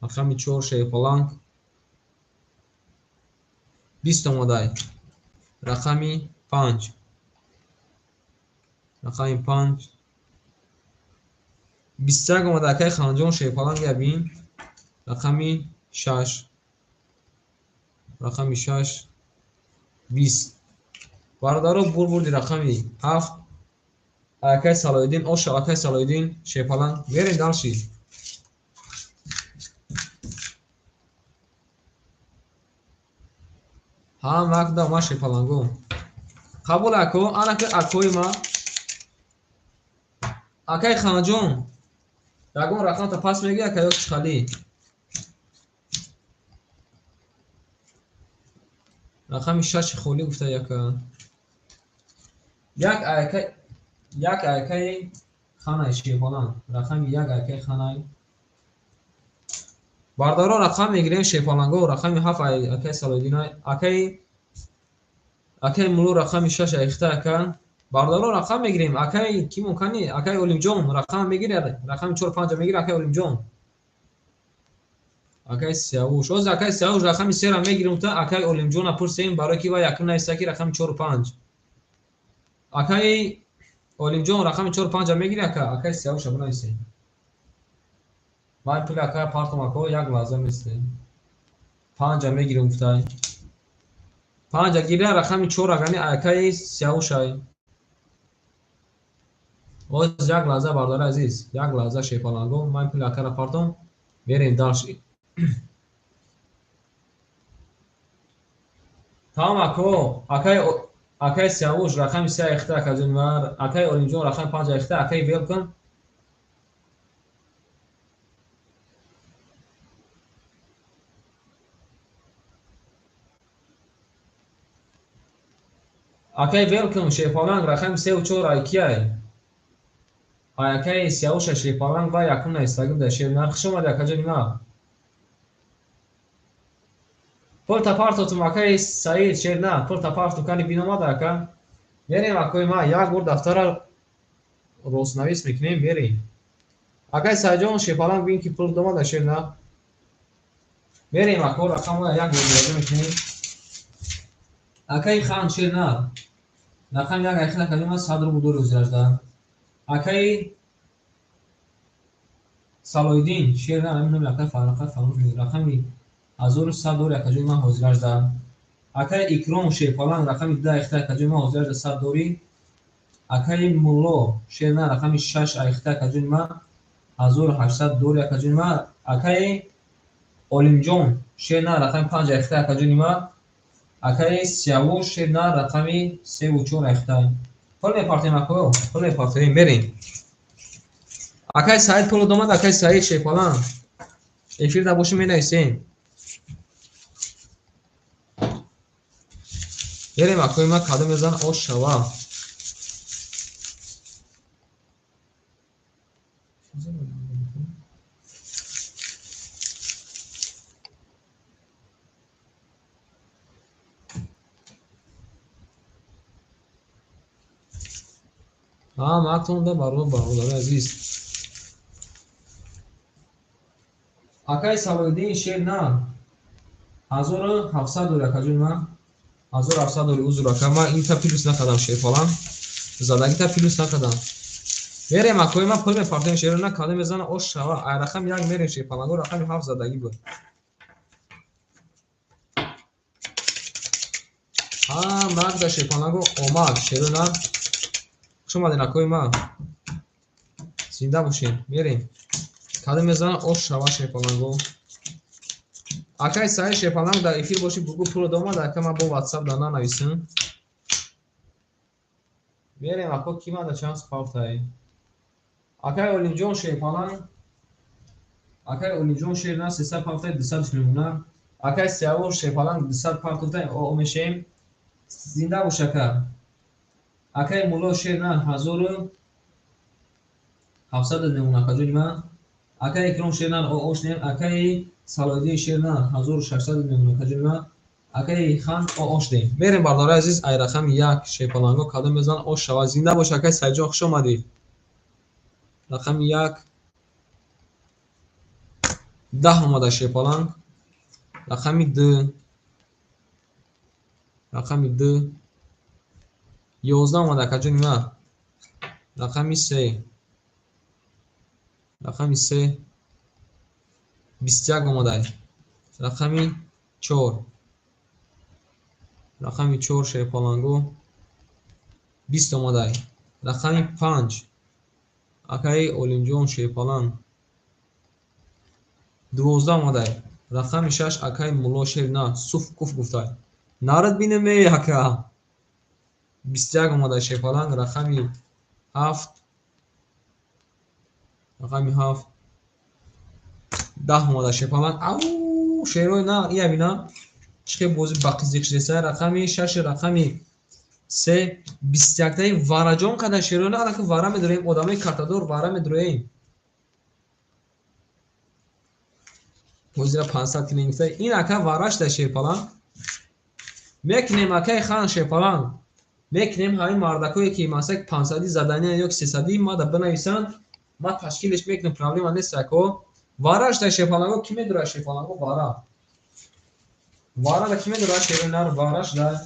рақами 4 шерпаланг 20 омадай. Рақами 5 рақами 5 21 омада акаи Ханҷон шерпаланг ябин. Рақами 6 рақами 6 20. Бародаро бурди рақами 7 акаи Салоҳиддин оша, акаи Салоҳиддин шерпаланг. Мерем дальше. Ҳам вақт да ма шерпалангу. Қабул ако, ана ки акои ма. Акаи Ханҷон ягон рақамта пас мегӣ ака ё чӣ хали? Рақами 6 холӣ гуфта яка. Як ака, як акаи Ханай шерпаланг. Рақами 1 акаи Ханай. Бародаро рақам мегирем шерпаланго. Рақами 7 акаи Салоҳиддин, акаи Мулло рақами 6 айхта ака. Бародаро рақам мегирем. Акаи ки мумкани? Акаи Олимҷон рақам мегири, рақами 4 5 мегири акаи Олимҷон. Акаи Сиявуш. Оз акаи Сиявуш рақами 3 ра мегирем та акаи Олимҷона пурсем барои ки вай якум нависта ки рақами 4 5. Акаи Олимҷон рақами 4 5 мегири ака, акаи Сиявуша бинависем. Ман пули акаи партом ако як лаҳза месте. 5 мегирем гуфтай. 5 гиря рақами 4 агани акаи Сиявушай. Оз як лаҳза бародари азиз, як лаҳза шерпаланго, ман пули акара партом, мерем дальше. Тамом ако, акаи Сиявуш рақами 3 айхта акаҷон ва акаи Олимҷон рақами 5 айхта, акаи Велкон акаи Велкон шерпаланг рақами 3 4 айкияй. Акаи Сиявуша шерпаланг ва якум навистагим дар шер нарх. Хуш омадӣ акаҷони ма. Пул тапартотум акаи Саид шер на, пул тапартум кани биномада ака. Мерем акои ма, як бор дафтара ростнавис мекунем, мерем. Акаи Саидҷон шерпаланг бин ки пул домада шер на. Мерем ако рақамро як бор муроҷиа мекунем. Акаи Хан шер на. Рақами 1 айхила кадом аст? 100 рубл дори ҳозиражда. Акаи Салоҳиддин шер на, ҳамин номи акаи Фарруха фаромӯш мекунем. Рақами 1100 дори акаҷои ман ҳозиражда. Акаи Икром шерпаланг рақами 2 айхта акаҷои ман ҳозиражда 100 дори. Акаи Мулло шер на рақами 6 айхта акаҷои ман 1800 дори акаҷои ман. Акаи Олимҷон шер на рақами 5 айхта акаҷои ман. Акаи Сиявуш шер на рақами 3 4 айхта. Пул мепартем ако, пул мепартем, мерем. Акаи Саид пул домад, акаи Саид шерпаланг. Эфир да бошем менависем. Мерем акои ма кадом мезан ош шава. Ҳамаатонда бародари азиз. Акаи Салоҳиддин шер на 1700 дори акаҷони ман, 1700 дори. Узр ака, ман инта плюс накардам, шерпалан задагита плюс накардам. Мерем акои ман, пул мепартем шеро на кадом мезана ош шава. Ай рақами 1 мерем шерпаланго, рақами 7 задагӣ буд. Ҳа, магда шерпаланго омад шеро на. Хуш омадед акои ман, зинда бошед. Мерем кадом мезана ош шава шерпаланго. Акаи Саид шерпаланг дар эфир бошӣ, бугӯ пуло домад ака, ман бо ватсап да нанависам. Мерем ако, ки мада чанд павтай. Акаи Олимҷон шерпаланг, акаи Олимҷон шер на 300 павтай, 200 мемона. Акаи Сиявош шерпаланг 200 павтай, о мешем. Зинда бош ака. Акаи Мулло шер на 1700 мемона акаҷони ман. Акаи Икром шер на ош нем. Акаи Салоҳиддин шер на 1600 мемона акаҷони ман. Акаи Хан ош дем. Мерем бародари азиз, ай рақами 1 шерпаланго кадом мезан ош шава. Зинда бош акаи Саидҷон, хуш омадӣ. Рақами 1 10 омада шерпаланг. Рақами 2, рақами 2 11 омада акаҷони ман. Рақами 3, рақами 3 21 омада. Рақами 4, рақами 4 шерпаланго 20 омада. Рақами 5 акаи Олимҷон шерпаланг 12 омада. Рақами 6 акаи Мулло шер на суф куф гуфта. Нарад бинаме ака. 21 омада шерпаланг. Рақами 7, рақами 7 10 омада шерпаланг. Ау шерои на ия бина чӣ хел бози ба қизиқ шудеса. Рақами 6, рақами 3 21 вараҷон када шерои на. Анаки вара медорем, одамои картадор вара медороем. Ҳозира 500 кинем гуфта. Ин ака вараш да шерпаланг. Мекунем акаи хан шерпаланг. Мекунем ҳамин мардакое ки масалан 500 задания ё 300 ма да бинависанд, ма ташкилش мекунем, проблема нест ако. Вараш да шерпаланго ки медора шерпаланго вара. Вара да ки медора шеринар вараш да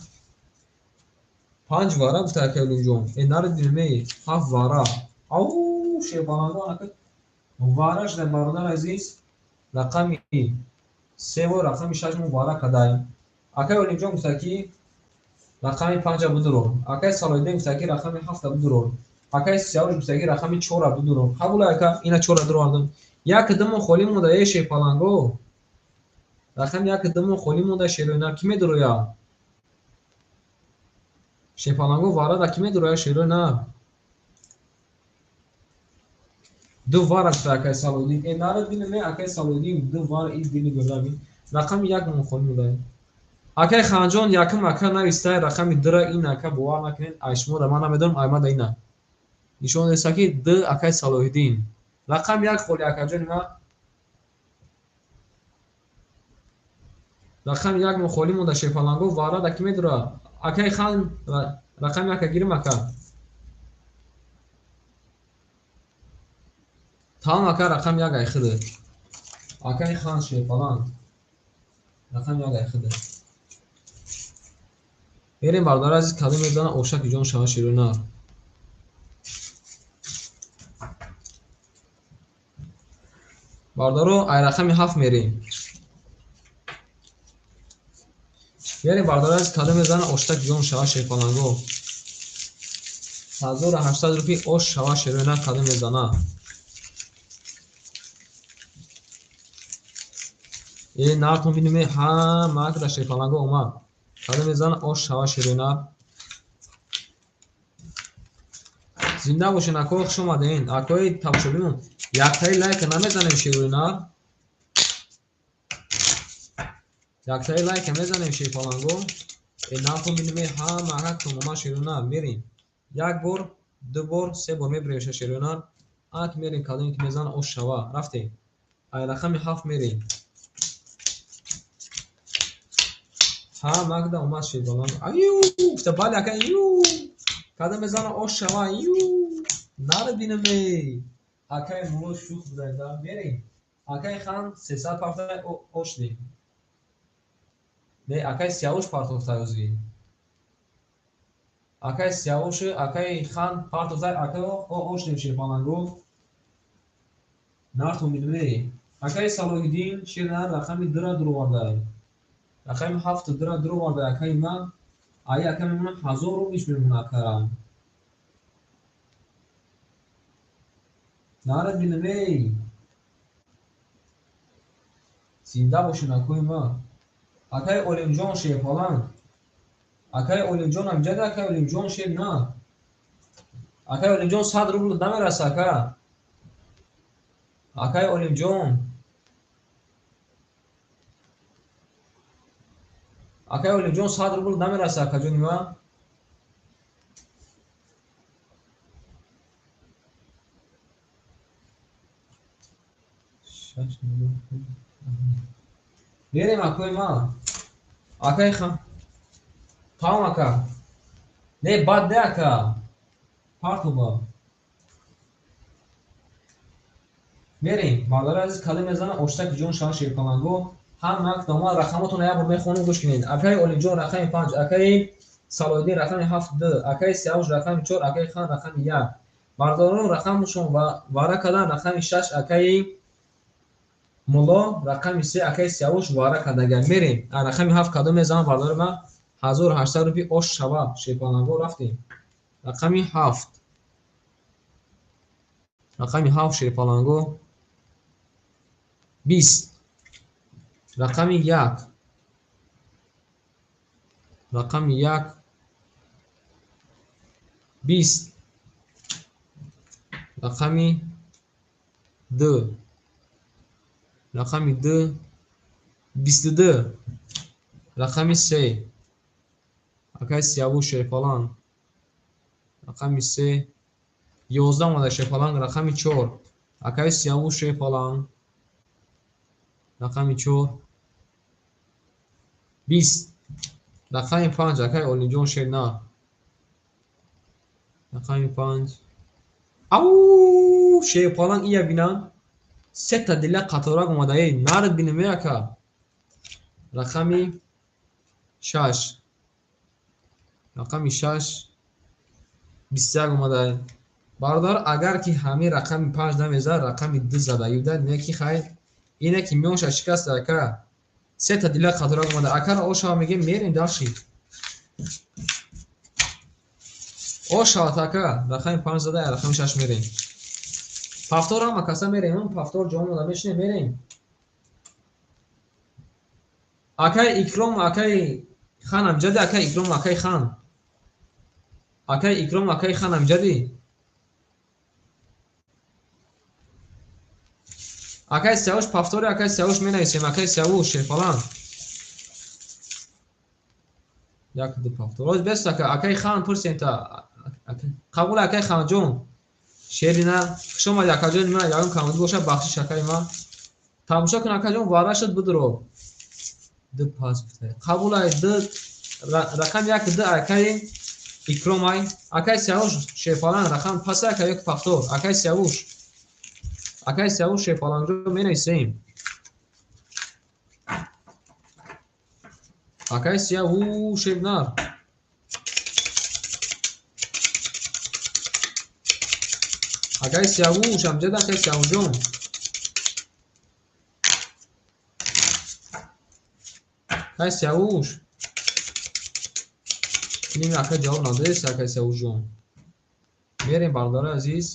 5 вара гуфта акаи Олимҷон. Э нари динме 7 вара. Ау шерпаланго анака вараш да бародар азиз. Рақами 3 ва рақами 6 мо вара кадаем. Акаи Олимҷон гуфта ки рақами 5 будуро. Акаи Салоҳиддин гуфта ки рақами 7 будуро. Акаи Сиявуш гуфта ки рақами 4 будуро. Қабул ака, ина 4 дуровардам. Як думо холӣ монда э шерпаланго. Рақами як думо холӣ монда шероина ки медуроя? Шерпаланго вара да ки медуроя шероина? 2 вара гуфта акаи Салоҳиддин. Э нарад бинаме акаи Салоҳиддин 2 вара из дини гӯзаби. Рақами 1 мо холӣ монда. Акаи Ханҷон якум ака навистай рақами 2-ра, ин ака бовар накунед, ай шумо да ман намедонам, ай ман да ина. Нишон деста ки 2 акаи Салоҳиддин. Рақами 1 холӣ акаҷони ман. Рақами 1 мо холӣ монда шерпаланго вара да ки медура? Акаи Хан рақами 1 гирим ака. Тамом ака, рақами 1 ай хиди. Акаи Хан шерпаланг. Рақами 1 ай хиди. Мерем бародари азиз, кадом мезана ошаки ҷон шава шерона. Бародаро, ай рақами 7 мерем. Мерем бародари азиз, кадом мезана оштаки ҷон шава шерпаланго. 1800 рупи ош шава шерона кадом мезана. Э нартон бинеме ҳама да шерпаланго омад. Кадом мезана ош шава шерона. Зинда бошен акои, хуш омаден. Акои тамошобинон, яктаи лайка намезанем шерона. Яктаи лайка мезанем шерпаланго. Э нартон бинеме ҳама ҳактон омад шерона. Мерем. Як бор, ду бор, се бор мебирем шерона. Ак мерем кадоме ки мезана ош шава. Рафтем. Ай рақами 7 мерем. Ҳа магда омад шерпаланго. Аю гуфта бале ака ю. Када мезана ош шава. Ю! Нара бинаме. Акай муло шух будай да. Мерем. Акай хан 300 партофтай ош дем. Не, акай Сиявуш партофтай ӯзи. Акай Сиявуш, акай хан партофтай, акай ош дем шерпаланго. Нартон бинаме. Акай Салоҳиддин шернар рақами 2-ра дуровардай. Рақами 7 2-ра дуровардай акай ман. Ай ака мемона 1000 рублиш мемона ака. Нара бинаме. Зинда бошед акои ман. Акай Олимҷон шерпаланг. Акай Олимҷон амҷада, акай Олимҷон шер на. Акай Олимҷон 100 рубл намераса ака. Акай Олимҷон. Акай Олимҷон 100 рубл намераса акаҷони ман. Мерем акои ман. Акай хан. Тамом ака. Не, бад не ака. Партоба. Мерем. Бародари азиз калим мезанам оштаки ҷон шава шерпаланго. Ҳама як нома рақамотонро як бор мехонем, гӯш кунед. Акаи Олимҷон рақами 5, акаи Салоҳиддин рақами 7 2, акаи Сиявуш рақами 4, акаи Хан рақами 1. Бародарон рақамшон вара кардан рақами 6, акаи Мулло рақами 3, акаи Сиявуш вара кардаган. Мерем. Рақами 7 кадом мезанам бародари ман? 1800 рупи ош шава шерпаланго рафтем. Рақами 7. Рақами 7 шерпаланго 20. Рақами 1. Рақами 1 20. Рақами 2. Рақами 2 22. Рақами 3. Акай Сиявуш шерпаланг. Рақами 3 11 омада шерпаланг. Рақами 4. Акай Сиявуш шерпаланг. Рақами 4 20. Рақами 5 акай Олимҷон шерна. Рақами 5. Ау, шерпаланг ия бинам. Сета дила қаторак омада. Эй, нард бинаме ака. Рақами 6. Рақами 6 21 омада. Бародар, агар ки ҳамин рақами 5 намезад, рақами 2 зада юда, не ки хайр. Ине ки миёнша шикаст ака. Сета дила қаторак омада. Акара ошава мегем, мерем дарши. Ошават ака. Рақами 5 зада, рақами 6 мерем. Пафтор ҳама каса мерем, пафтор ҷо омада мешинем, мерем. Акай Икром, акай Хан амҷади, акай Икром, акай Хан. Акай Икром, акай Хан амҷади. Акай Сиявуш пафтори, акай Сиявуш менависем, акай Сиявуш шерпаланг. Як ду пафтор. Оз бес ака, акай Хан пурсем та. Қабул акай Ханҷон. Шерина, хуш омадӣ акаҷони ман, ягон камбудӣ бошад, бахшиш акаи ман. Тамошо кун акаҷон, вара шуд бидро. Ду пас гуфта. Қабул ай ду рақам 1 2 акаи Икром ай. Акай Сиявуш шерпаланг рақам пас ака як пафтор. Акай Сиявуш. Акай Сиявуш шерпалангро менависем. Акай Сиявуш шернар. Акай Сиявуш амҷад, акай Сиявушҷон. Акай Сиявуш. Ними ака ҷавоб надодест, акай Сиявушҷон. Мерем бародари азиз.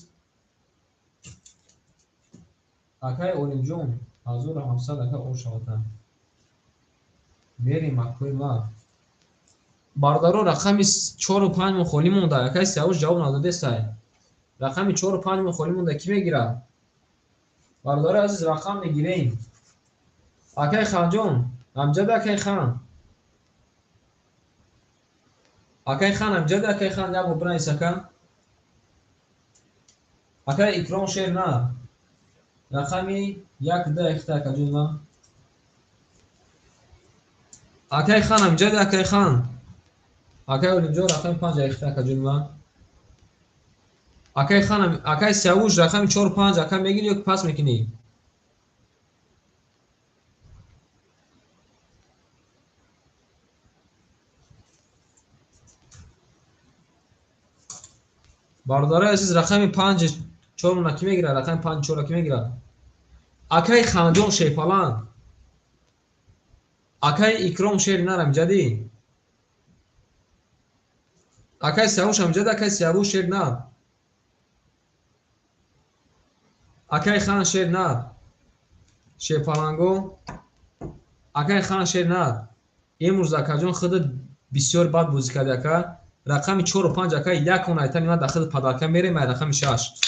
Акай Олимҷон 1700 ака ошавата. Мерем акои ман. Бародаро рақами 4 5 мо холӣ монда. Акай Сиявуш ҷавоб надодест. Рақами 4 5 мо холӣ монда, кӣ мегирад? Бародари азиз рақам мегирем. Акай Ханҷон, амҷад акай Хан. Акай Хан, амҷад акай Хан, як бор бинавис ака. Акай Икром шер на. Рақами 1 2 ихта акаҷон ман. Акай Хан, амҷад акай Хан. Акай Олимҷон рақами 5 ихта акаҷон ман. Акай ханам, акай Сиявуш рақами 4 5 ака мегири ё пас мекунӣ? Бародарои азиз, рақами 5 4 ки мегирад? Рақами 5 4 ки мегирад? Акай Ханҷон Шерпаланг. Акай Икром Шер нарам ҷадӣ. Акай Сиявуш ҳам ҷад, акай Сиявуш Шер нар. Акай Хан Шер нар. Шерпаланго. Акай Хан Шер нар. Имрӯз акаҷон худат бисёр бад бозӣ кардӣ ака. Рақами 4 5 ака як он айтани ман дар худ падарка мерем, ай рақами 6.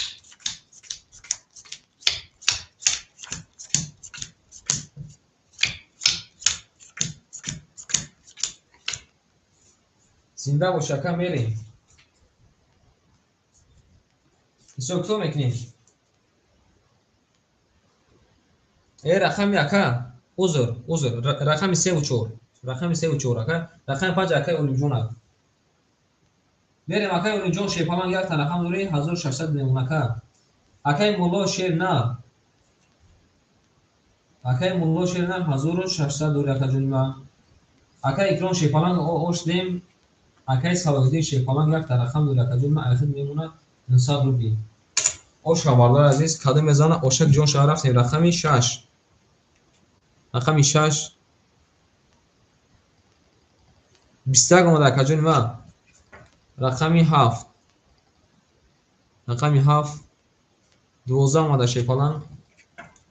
Зинда бош ака, мерем. Ҳисоб китоб мекунем. Рақами ака, узр, узр, рақами 3 ва 4. Рақами 3 ва 4 ака. Рақами 5 акаи Олимҷон ака. Мерем акаи Олимҷон Шерпаланг як та рақам дорӣ 1600 мемон ака. Акаи Мулло Шер нар. Акаи Мулло Шер нар 1600 дорӣ акаҷони ман. Акаи Икром Шерпаланг ош дем. Акаи Салоҳиддин Шерпаланг як та рақам дорӣ акаҷони ман, айхид мемонад 900 рубли. Ош хабардор азиз, кадом мезана ошак ҷон шаҳр рафтем рақами 6. Рақами 6. 21 омада акаҷони ман. Рақами 7. Рақами 7. 12 омада Шерпаланг.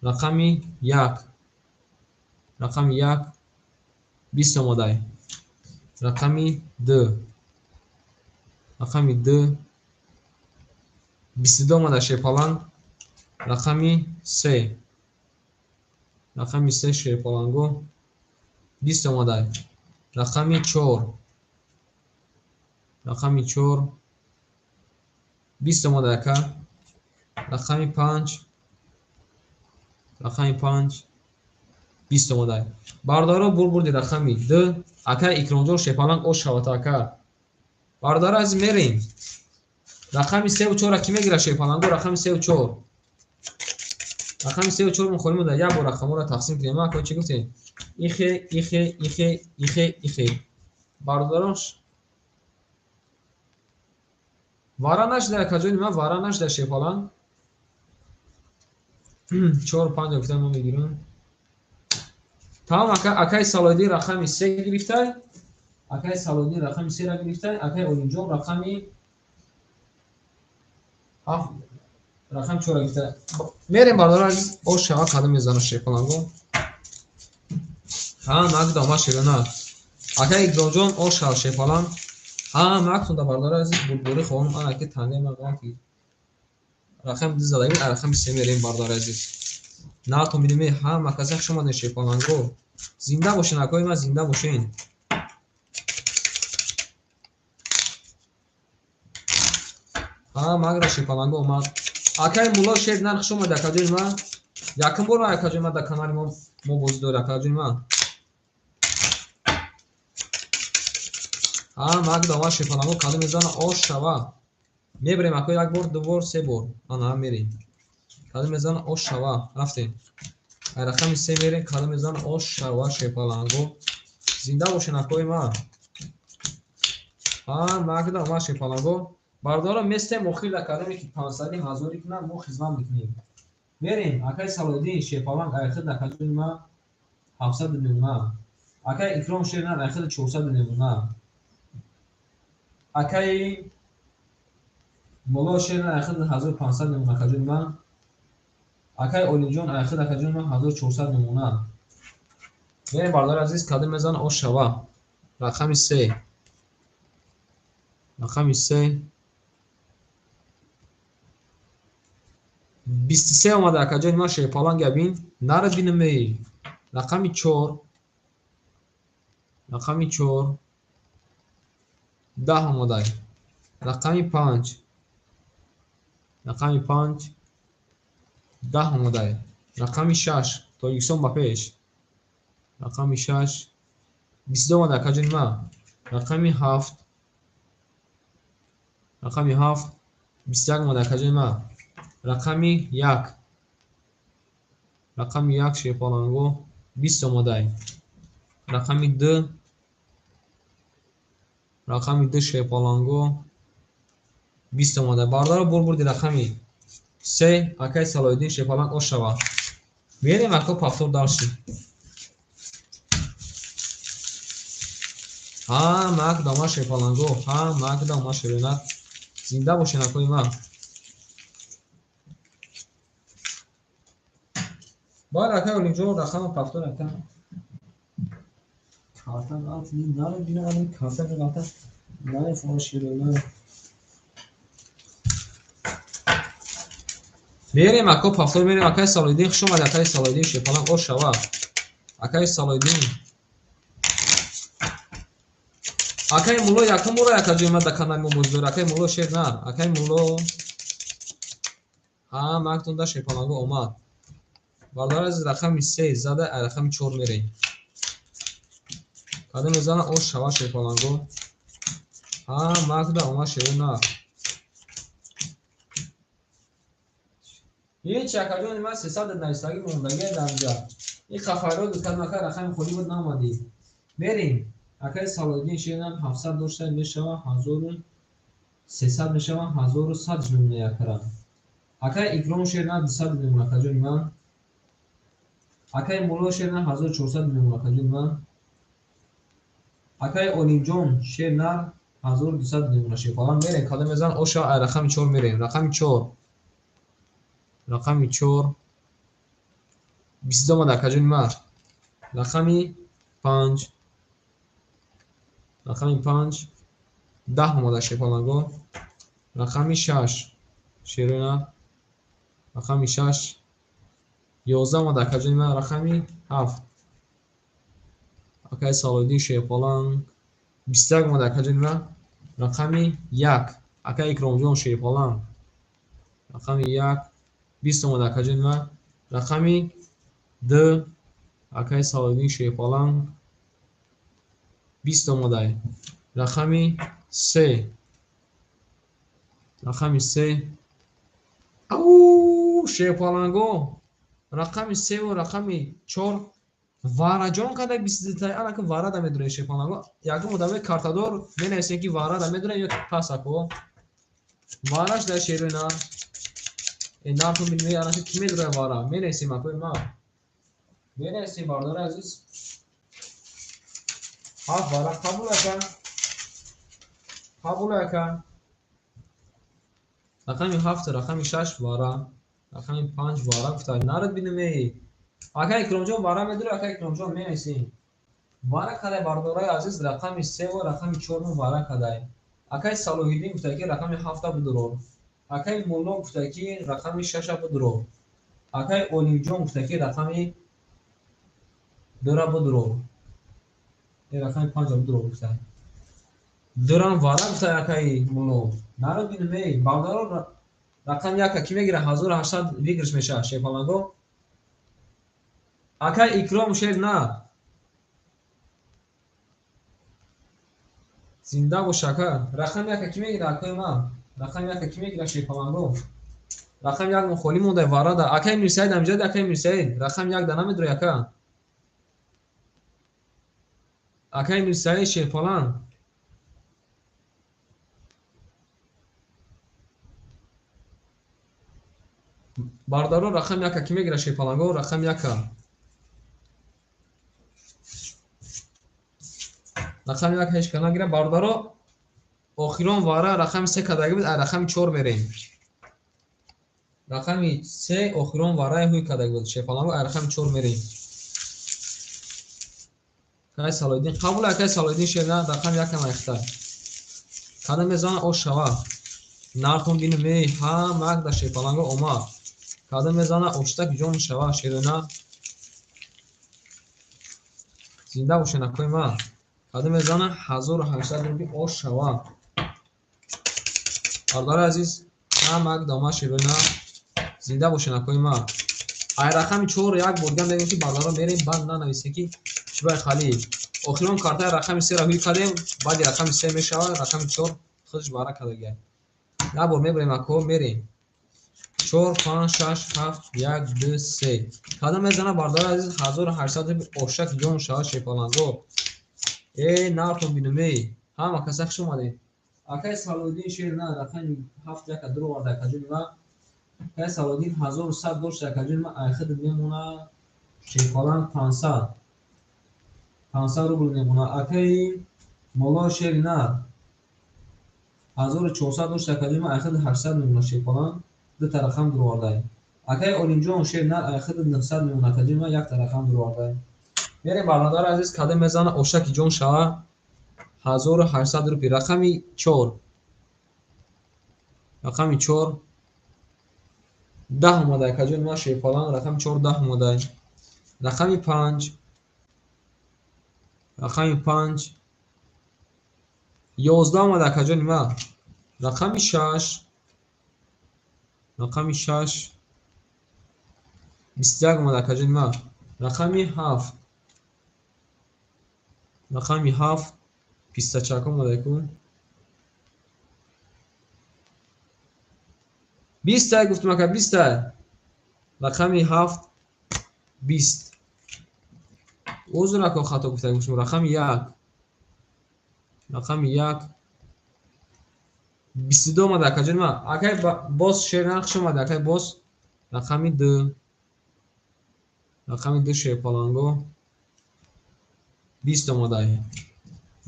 Рақами 1. Рақами 1. 20 омада. Рақами 2. Рақами 2. 22 омада Шерпаланг. Рақами 3. Рақами 3 Шерпаланго. 20 омада. Рақами 4. Рақами 4. 20 омада ака. Рақами 5. Рақами 5. 20 омада. Бародаро бурбурди рақами 2. Ака Икромҷон Шерпаланг ош шавад ака. Бародаро аз мерем. Рақами 3 ва 4 ки мегирад Шерпаланго? Рақами 3 ва 4. Рақами 3 ва 4 мо холим дар як бор рақамҳоро тақсим кунем. Ма ака чӣ гуфтем? Ихе, ихе, ихе, ихе, ихе. Бародарон вара нашда акаҷони ман, вара нашда Шерпаланг. 4 5 гуфтам мо мегирам. Тамом ака, акаи Салоҳиддин рақами 3 гирифтай. Акаи Салоҳиддин рақами 3 ра гирифтай. Акаи Олимҷон рақами 7, рақами 4 ра гирифтай. Мерем бародарон азиз, ош шава қадам мезанам Шерпаланго. Ҳа, нагда ма шерона. Акаи Икромҷон ош шава Шерпаланг. Ҳа, мактунда бародарон азиз, бурдборӣ хоҳам ана ки тангаи ман ғам ки рақами 2 задагӣ, рақами 3 мерем бародарон азиз. Натон бинем, ҳа, маказа хуш омадед Шерпаланго. Зинда бошен акои ман, зинда бошен. Ҳа, магра Шерпаланго омад. Акаи Мулло Шер нар хуш омад акаҷони ман. Якум бор ман акаҷони ман дар канали мо бозӣ дорем акаҷони ман. Ҳа, магда омад Шерпаланго, кадом мезана ош шава. Мебарем акои як бор, ду бор, се бор. Ана мерем. Кадом мезана ош шава. Рафтем. Ай рақами 3 мерем, кадом мезана ош шава Шерпаланго. Зинда бошен акои ман. Ҳа, магда омад Шерпаланго. Бародарон местем охир дар кадоме ки 500 ҳазорӣ кунам, мо хизмат мекунем. Мерем, акаи Салоҳиддин Шерпаланг айхид акаҷони ман 700 мемона. Акаи Икром Шернар айхид 400 мемона. Акаи Мулло Шернар айхид 1500 мемона акаҷони ман. Акаи Олимҷон айхид акаҷони ман 1400 мемона. Мерем бародари азиз, кадом мезана ош шава. Рақами 3. Рақами 3. 23 омада акаҷони ман Шерпаланг ябин. Нара бинам эй. Рақами 4. Рақами 4. 10 омада. Рақами 5. Рақами 5. 10 омада. Рақами 6. Тоҷикистон ба пеш. Рақами 6. 22 омада акаҷони ман. Рақами 7. Рақами 7. 21 омада акаҷони ман. Рақами 1. Рақами 1 шерпаланго 20 омадай. Рақами 2. Рақами 2 шерпаланго 20 омада. Бародаро бурди рақами 3 акай Салоҳиддин шерпаланг ош шава. Мерем ако повтор дальше. Ҳа мак дома шерпаланго, ҳа мак дома шеринак. Зинда бошен акои ман. Баъд акай Олимҷон рақами повтор ака. Карта ғалт ни наро бинам карта ғалта. Нафаҳмам шеринак. Мерем ако повтор мерем акай Салоҳиддин хуш омад акай Салоҳиддин шерпаланг ош шава. Акай Салоҳиддин. Акай Мулло якум бора ака ҷой ма да канали мо боз дор. Акай Мулло шер нар. Акай Мулло ҳа мактон да шерпаланго омад. Бародари азиз рақами 3 зада рақами 4 мерем. Кадом мезана ош шава шерпаланго. Ҳа макда омад шер нар. Ҳеч акаҷони ман 300 нависагӣ мондагӣ дар инҷа. Ин хафаро дукан ака рақами холӣ буд наомадӣ. Мерем. Акай Салоҳиддин шернам 700 дошта мешава 1300 мешава 1100 мемона якара. Акай Икром шернам 200 мемона акаҷони ман. Акай Мулло шернам 1400 мемона акаҷони ман. Акай Олимҷон шернар 1200 мемона шерпалан. Мерем кадом мезан оша рақами 4 мерем. Рақами 4. Рақами 4 22 омад акаҷони ман. Рақами 5. Рақами 5 10 омада шерпаланго. Рақами 6 шерона. Рақами 6 11 омада акаҷони ман. Рақами 7 акай Салоҳиддин шерпаланг 21 омада акаҷони ман. Рақами 1 акай Икромҷон шерпаланг. Рақами 1 20 омада акаҷони ман. Рақами 2 акай Салоҳиддин шерпаланг 20 омадай. Рақами 3. Рақами 3. Ау, шерпаланго. Рақами 3 ва рақами 4 вараҷон када 22 тай. Анака вара да медурем шерпаланго. Ягон одаме картадор менависем ки вара да медурем ё пас ако. Вараш дар шерои нар. Нарху билме анака ки медурем вара. Менависем акои ма. Менависем бардори азиз. Ҳафт вара қабул ака. Қабул ака. Рақами 7, рақами 6 вара, рақами 5 вара гуфта. Нарад бинем. Ака Икромҷон вара медуре, ака Икромҷон менависем. Вара кадай бардораи азиз рақами 3 ва рақами 4 вара кадай. Акай Салоҳиддин гуфта ки рақами 7 будуро. Акай Мулло гуфта ки рақами 6 будуро. Акай Олимҷон гуфта ки рақами 2 будуро. Рақами 5 будуро гуфта. Дурам вара гуфта акай Мулло. Народ бинем, бародаро рақами 1 ки мегира 1800 выигрыш меша шерпаланго. Акай Икром шер на. Зинда бош ака. Рақами 1 ки мегира акои ман. Рақами 1 ки мегира шерпаланго. Рақами 1 холӣ монда варада. Акай Мирсаид амҷад акай Мирсаид. Рақами 1 да намедури ака. Акай Мирсаид шерпаланг. Бародаро рақами 1 ки мегира шерпаланго. Рақами 1. Рақами 1 ҳеч ка нагира. Бародаро охирон вара рақами 3 кадаги буд, рақами 4 мерем. Рақами 3 охирон вараи ҳуй кадаги буд шерпаланго, рақами 4 мерем. Акай Салоҳиддин қабул акай Салоҳиддин шерна рақами 1 майхта. Кадам мезана ош шава. Нартон бинем, ҳа мак да шерпаланго омад. Кадам мезана оштак ҷон шава шерона. Зинда бошен акои ман. Кадам мезана 1800 рубли ош шава. Бародари азиз, ҳа мак дома шерона. Зинда бошен акои ман. Ай рақами 4 як бор дигар мегӯем ки бародаро мерем баъд нанависем ки чӣ бай халӣ. Охирон картаи рақами 3 ро ҳуй кардем, баъди рақами 3 мешавад, рақами 4 худаш бара кардагиай. Як бор мебарем ако, мерем. 4, 5, 6, 7, 1, 2, 3. Кадом мезана бардори азиз 1800 рубл ошак ҷон шава шерпаланго. Э, нартон бинум, эй. Ҳама каса хуш омадед. Акай Салоҳиддин шер на рақами 7 яка дур оварда акаҷони ма. Акай Салоҳиддин 1100 дошт акаҷони ма, айхид мемона шерпаланг 500. 500 рубл мемона. Акай Моло шер на 1400 дошт акаҷони ма, айхид 800 мемона шерпаланг. Дута рақам дур овардай. Акай Олимҷон шер на айхид 900 мемона акаҷони ма, якта рақам дур овардай. Мерем бародари азиз, кадом мезана ошаки ҷон шава 1800 рупи. Рақами 4. Рақами 4 10 омадай акаҷони ма шерпаланг, рақами 4 10 омадай. Рақами 5. Рақами 5 11 омада акаҷони ма. Рақами 6. Рақами 6 21 омада акаҷони ма. Рақами 7. Рақами 7 пистачак омада ку. 20 гуфтум ака, 20. Рақами 7 20. Узр ака, хато гуфта гуфтум. Рақами 1. Рақами 1 22 омада акаҷони ма. Акай боз шер нақш омада акай боз. Рақами 2. Рақами 2 шерпаланго 20 омада.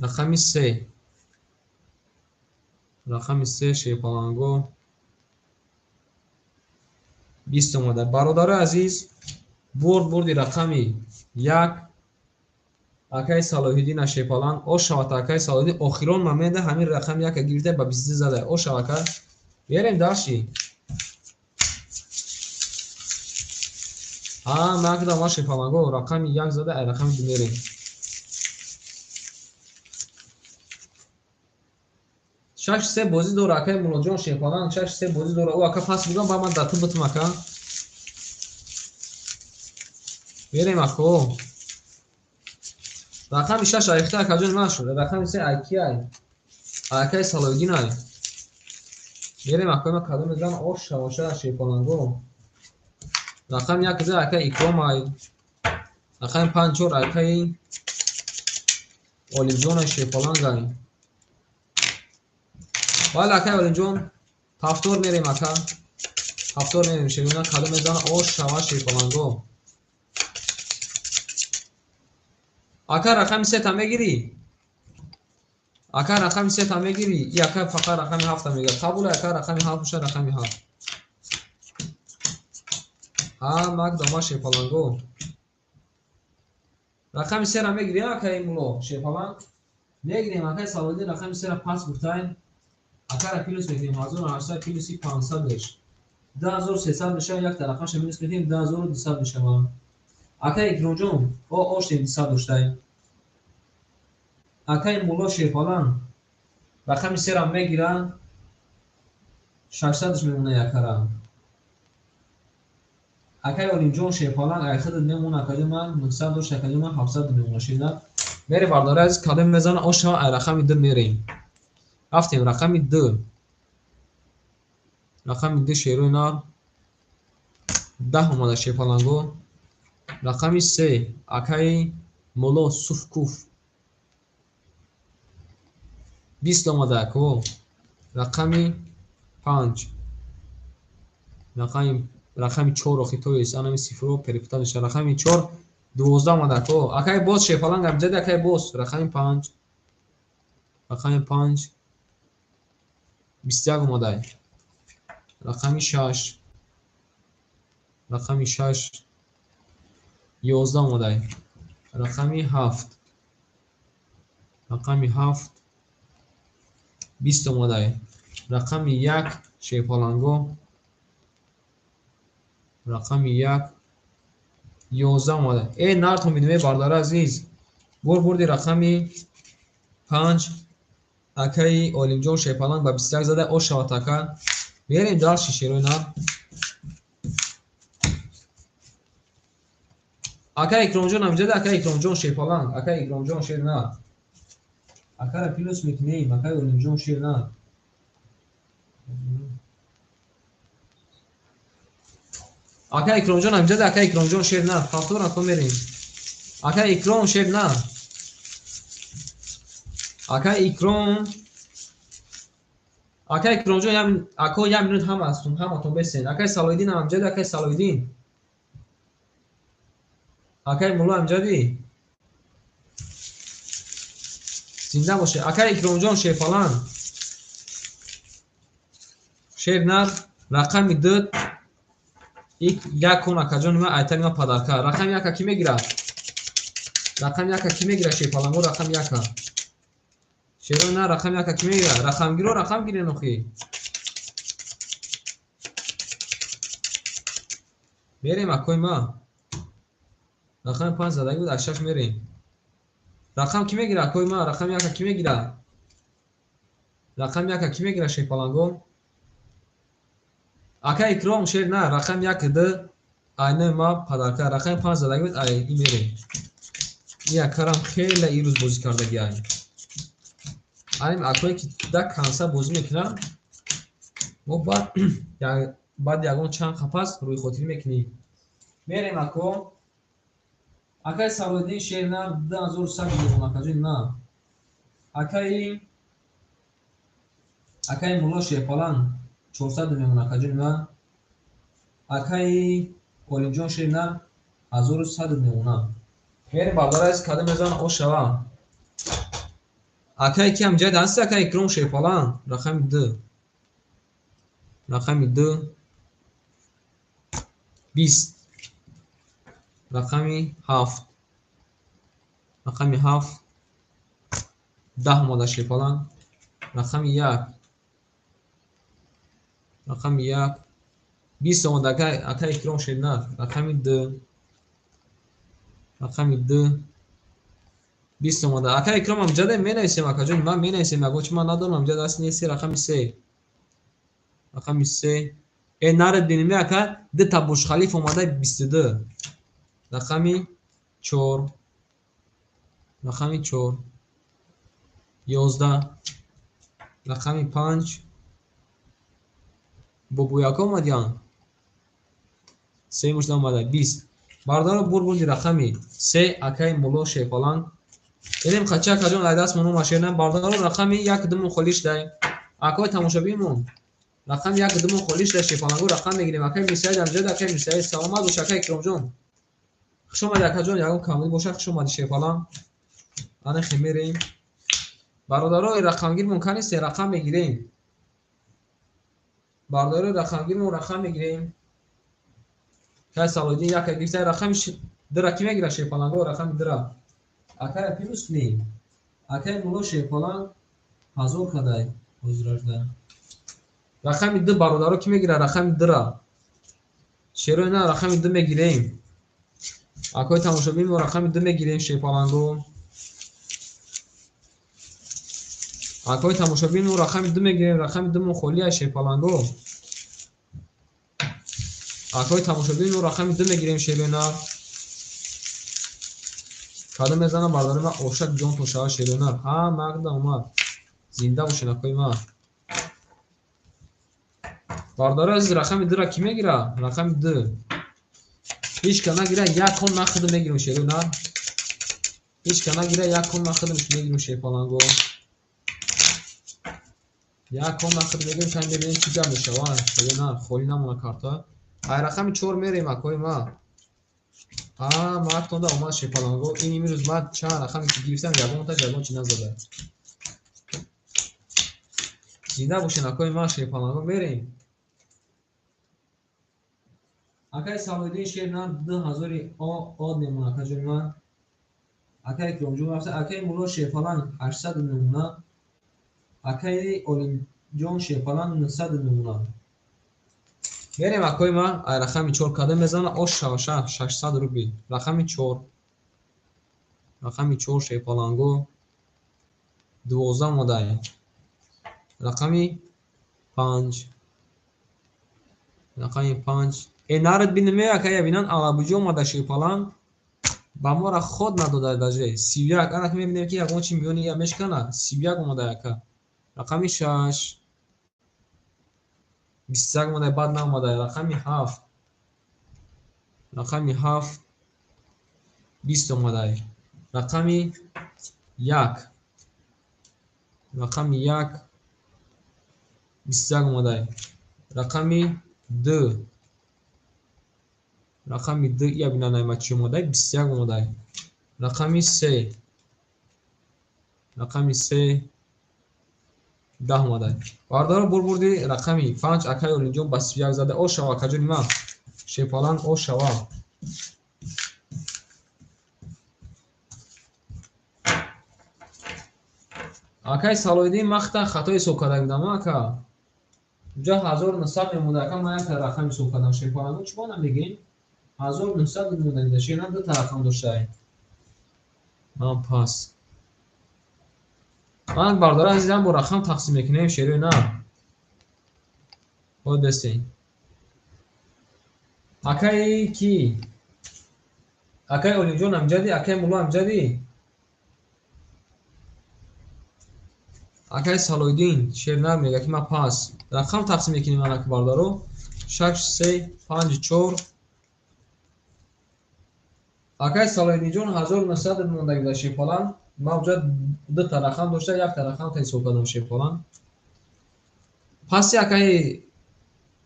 Рақами 3. Рақами 3 шерпаланго 20 омада. Бародари азиз, бурди рақами 1 акай Салоҳиддин шерпаланг ош шавад акай Салоҳиддин охирон момента ҳамин рақами 1 гирифта ба 22 зада. Ош шавад ака. Берем дальше. А, ман кардам шерпаланго рақами 1 зада, ай рақами 2 мерем. 6-3 бозӣ дора акай Мулоҷон шерпаланг, 6-3 бозӣ дора. Ӯ ака пас бугам, ба ман дату бутум ака. Берем ако. Рақами 6 айхта акаҷон ман шуд. Рақами 3 айки ай. Акай Салоҳиддин ай. Берем ако, ма кадом мезанам ош шавоша шерпаланго. Рақами 1 за акай Икром ай. Рақами 5 4 акай Олимҷон ай шерпаланг ай. Бале акай Олимҷон, ҳафтор мерем ака. Ҳафтор мерем шерина кадом мезанам ош шава шерпаланго. Ака рақами 3 та мегирӣ? Ака рақами 3 та мегирӣ? И ака фақат рақами 7 та мегирад. Қабул ака рақами 7 боша, рақами 7. Ҳа, мак дома шерпаланго. Рақами 3 ра мегирӣ ака Мулло шерпаланг? Мегирем акай Салоҳиддин рақами 3 ра пас гуфтайн. Акара плюс мекунем 1800 плюси 500 2300 мешавад, якта рақамша минус мекунем 2200 мешавад. Акай Икромҷон, о оштем 200 доштаем. Акай Мулло шерпаланг рақами 3 ра мегирад, 600 мемона якара. Акай Олимҷон шерпаланг айхидат мемона акаҷон ман 900 дошт, акаҷон ман 700 мемона шерна. Мерем бардори азиз, кадом мезана ош шава ай рақами 2 мерем. Рафтем рақами 2. Рақами 2 шерои нар 10 омада шерпаланго. Рақами 3 акай Мулло Суфкуф 20 омада ако. Рақами 5. Рақами 4 охи то есть анами сифро перепутал мешавад. Рақами 4 12 омада ако. Акай боз шерпаланг абҷади акай боз рақами 5. Рақами 5 21 омада. Рақами 6. Рақами 6 11 омада. Рақами 7. Рақами 7 20 омада. Рақами 1 шерпаланго. Рақами 1 11 омада. Э, нартон бинем, бародари азиз. Бурди рақами 5 акаи Олимҷон шерпаланг ба 21 зада ош шавад ака. Мерем дальше шерои нар. Акаи Икромҷон амҷада, акаи Икромҷон шерпаланг, акаи Икромҷон шер нар. Акара плюс мекунем, акаи Олимҷон шер нар. Ака Икромҷон ҳамҷада, ака Икромҷон шер на. Повторно ко мерем. Ака Икром шер на. Ака Икром. Ака Икромҷон ям ако як минут ҳама ҳастун, ҳаматон бесен. Акай Салоиддин ҳамҷада, акай Салоиддин. Акай Мулло ҳамҷади. Зинда боше. Акай Икромҷон шерпалан. Шер нар рақами 2 як кон акаҷони ман айтани ман падарка. Рақами 1 ки мегирад? Рақами 1 ки мегирад шерпаланго рақами 1. Шерои на рақами 1 ки мегирад? Рақамгиро рақам гирен охи. Мерем акои ман. Рақами 5 задагӣ буд, аз 6 мерем. Рақам ки мегирад акои ман? Рақами 1 ки мегирад? Рақами 1 ки мегирад шерпаланго? Ака Икром шер на рақами 1 2 айнаи ма падарка. Рақами 5 задагӣ буд, ай и мерем. И акарам хеле ирӯз бозӣ кардагӣ ай. Аним акое ки да канса бозӣ мекунам, мо баъд ягон чанд қапас рӯйхотирӣ мекунем. Мерем ако. Акаи Салоиддин шер на 2100 мемон акаҷон на. Акаи Мулло шерпалан 400 мемон акаҷон на. Акаи Олимҷон шер на 1100 мемона. Мерем бародари азиз кадом мезан ош шава. Акаи ки ҳам ҷайд ҳаст, акаи Икром шерпалан рақами 2. Рақами 2 20. Рақами 7. Рақами 7 10 омада шерпалан. Рақами 1. Рақами 1 20 омада акаи Икром шернар. Рақами 2. Рақами 2 20 омада. Ака Икром ҳамҷада менависем акаҷон, ман менависем, ягон чи ман надонам, ҳамҷада аст нест. Рақами 3. Рақами 3. Э наред бинем ака, ду та Бурҷ Халиф омада 22. Рақами 4. Рақами 4. 11. Рақами 5. Бобояко омадян. 3 мушта омада 20. Бародаро бурбунди рақами 3 акаи Мулло шерпалан. Элем қача акаҷон ай даст моно машерна. Бародаро рақами 1 2 мон холиш дай. Акои тамошобинмон рақами 1 2 мон холиш дай шерпаланго рақам мегирем. Акаи Мирсаид ҳамҷада, акаи Мирсаид саломат бош акаи Икромҷон. Хуш омадӣ акаҷон, ягон камбудӣ бошад хуш омадӣ шерпалан. Ана хе мерем. Бародаро рақамгирмон канисте рақам мегирем. Бародаро рақамгирмон рақам мегирем. Кай Салоиддин яка гирифта рақами 2 ки мегирад шерпаланго рақами 2. Акая плюс кунем. Акаи Мулло шерпалан 1000 кадай ҳозиражда. Рақами 2 бародаро ки мегирад рақами 2. Шерои на рақами 2 мегирем. Акои тамошобин мо рақами 2 мегирем шерпаланго. Акои тамошобин мо рақами 2 мегирем, рақами 2 мо холӣ ай шерпаланго. Акои тамошобин мо рақами 2 мегирем шерои нар. Кадом мезанам бародари ман ошак ҷон то шава шерои нар. Ҳа магда омад. Зинда бошед акои ман. Бародари азиз рақами 2 ра ки мегирад? Рақами 2. Ҳеч ка нагира, як кон нахудам мегирем шерои нар. Ҳеч ка нагира, як кон нахудам мегирем шерпаланго. Як кон нахудам мегирем, чанд мебинем чӣ гап мешава. Шерои нар холӣ намона карта. Ай рақами 4 мерем акои ман. А мактонда омад шерпаланго. Ин имрӯз ман чанд рақаме ки гирифтам ягонта ягон чи назада. Зинда бошед акои ман шерпаланго мерем. Акаи Салоиддин шер на 2000 од мемона акаҷони ман. Акаи Икромҷон рафта, акаи Мулло шерпалан 800 мемона. Акаи Олимҷон шерпалан 900 мемона. Мерем акои ман, ай рақами 4 кадом мезана ош шаваша 600 рубл. Рақами 4. Рақами 4 шерпаланго 12 омадай. Рақами 5. Рақами 5. Э наред бинем акая бинан алабуҷо омада шерпалан. Ба мора ход надода даже 31. Ана мебинем ки ягон чи миёни я мешкана. 31 омада ака. Рақами 6. 21 омада баъд наомада. Рақами 7. Рақами 7 20 омадай. Рақами 1. Рақами 1 21 омадай. Рақами 2. Рақами 2 я бинанай ма чӣ омадай? 21 омадай. Рақами 3. Рақами 3 10 омадай. Бардоро бурбурди рақами 5 акай Олимҷон ба 31 зада. О шава акаҷони ман. Шепалан о шава. Акай Салоиддин махта хато ҳисоб карда будам ака. Ҷа 1900 мемонда ака, ман як рақам ҳисоб кардам. Шепаланго чӣ бона мегӯем? 1900 мемонда, шена ду та рақам доштай. Ман пас. Ман бардора азизам бо рақам тақсим мекунем шерои на. Ход бестен. Акай ки? Акай Олимҷон Амҷади, акай Мулло Амҷади? Акай Салоиддин шернар мега ки ман пас. Рақам тақсим мекунем анаки бардаро. 6 3 5 4. Акай Салоиддинҷон 1900 мондаги дар Шерпалан. Ман уҷа ду та рақам дошта, як та рақам та ҳисоб кардам Шерпалан. Паси акай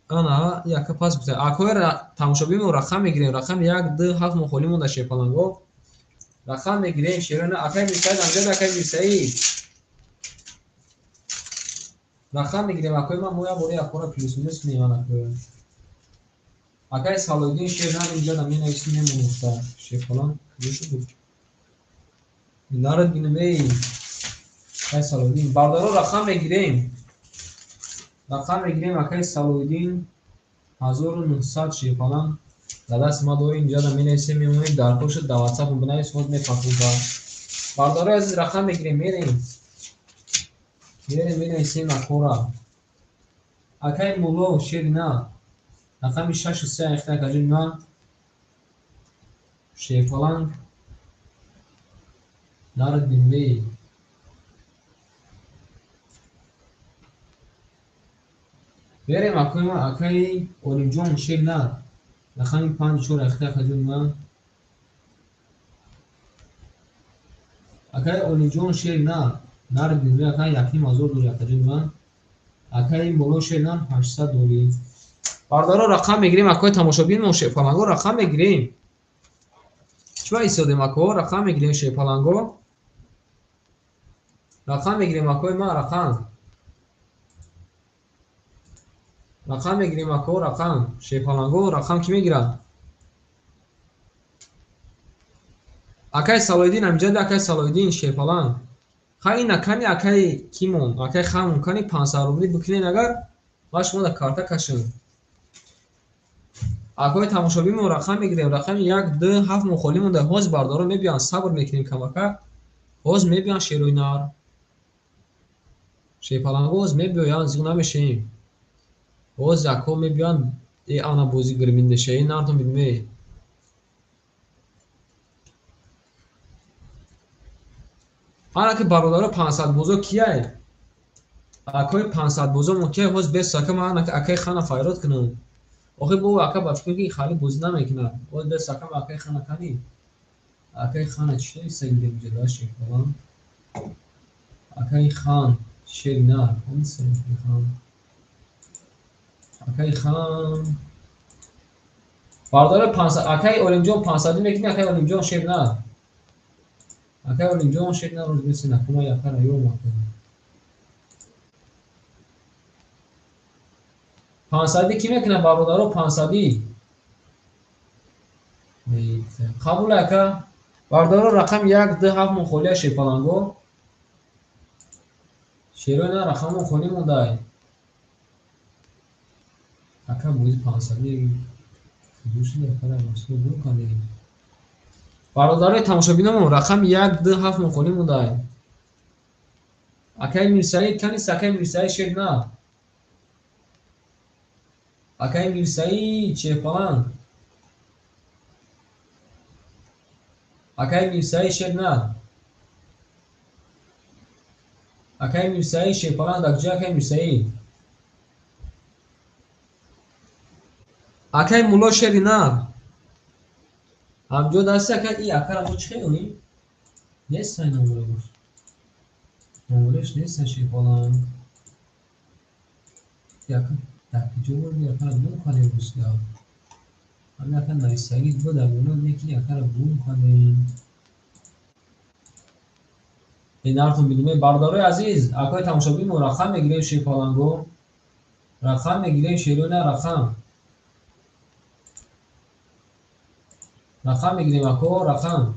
ана яка пас гуфта. Акои тамошобинмо рақам мегирем. Рақам 1 2 7 мо холӣ монда Шерпаланго. Рақам мегирем шерона. Акай Мирсаид Амҷад, акай Мирсаид. Рақам мегирем акои ман, мо як бори акора плюс минус кунем акои. Акай Салоиддин шернар инҷа да менависем мемонуфта. Шерпалан куҷо шуд? Нарад бинем эй. Акай Салоиддин бардаро рақам мегирем. Рақам мегирем акай Салоиддин 1900 Шерпалан. Дар дасти ма дорем инҷа да менависем мемонем дар пошт дар WhatsApp бинавис боз мепахӯ. Бардарои азиз рақам мегирем мерем. Мерем менависем акора. Акай Мулло шерина. Рақами 6 3 ахта акаҷони ман. Шерпалан. Нарад бинвей. Берем акои ман, акаи Олимҷон шерина. Рақами 5 4 ахта акаҷони ман. Акаи Олимҷон шерина. Нарад бинвей акаи 1500 дори акаҷони ман. Акаи Мулло шерина 800 дори. Бардаро рақам мегирем акои тамошобин мо Шерпаланго рақам мегирем. Чӣ ба истодем ако? Рақам мегирем Шерпаланго. Рақам мегирем акои ман рақам. Рақам мегирем ако рақам. Шерпаланго рақам кӣ мегирад? Акай Салоиддин Амҷад, акай Салоиддин Шерпалан. Хай ина кани акай кимон, акай хамон кани 500 рубли бикунен агар ма шумо да карта кашем. Акои тамошобинмо рақам мегирем. Рақами 1 2 7 мо холӣ монда. Ҳоз бардоро мебиён, сабр мекунем камака. Ҳоз мебиён шерои нар. Шерпаланго ҳоз мебиёянд, зиқ намешавем. Ҳоз яко мебиён, э ана бозӣ гирмин мешавӣ, нартон бинме. Ана ки бародаро 500 бозо кияй? Акои 500 бозо мо кияй? Ҳоз бес ака ман ана акаи хана файрод кунам. Охи бо ака ба фикр ки хали бозӣ намекунад. Ҳоз бес ака ман акаи хана кани. Акаи хана чӣ нависта гирем инҷа да Шерпалан? Акаи хан шерина. Хан. Акаи хан. Бародаро 500 акаи Олимҷон 500 мекунӣ, акаи Олимҷон шерина. Акаи Олимҷон шерина рӯз месина кума якара ё макун. 500 кӣ мекунад бародаро 500? Қабул ака. Бародаро рақам 1 2 7 мо холия Шерпаланго. Шерои на рақам мо холӣ мондай. Ака бози 500 куҷо шуда акара масъул бур кардем. Бародарои тамошобинамон рақам 1 2 7 мо холӣ мондай. Акаи Мирсаид канист, акаи Мирсаид шерна. Акаи Мирсаид Шерпалан. Акаи Мирсаид шерна. Акаи Мирсаид Шерпалан дар куҷо акаи Мирсаид? Акаи Мулло шерина. Ҳамҷо дасти ака и акара мо чӣ хелонем? Нестай номераш. Номераш нестай шерпаланг. Яка дар куҷо бурди акара гум кардем русия. Ҳамин ака нависагӣ буд дар боло, неки акара гум кардем. Нархон бидуме бародарои азиз, акои тамошобин, мо рақам мегирем шерпаланго. Рақам мегирем шерона рақам. Рақам мегирем ако, рақам.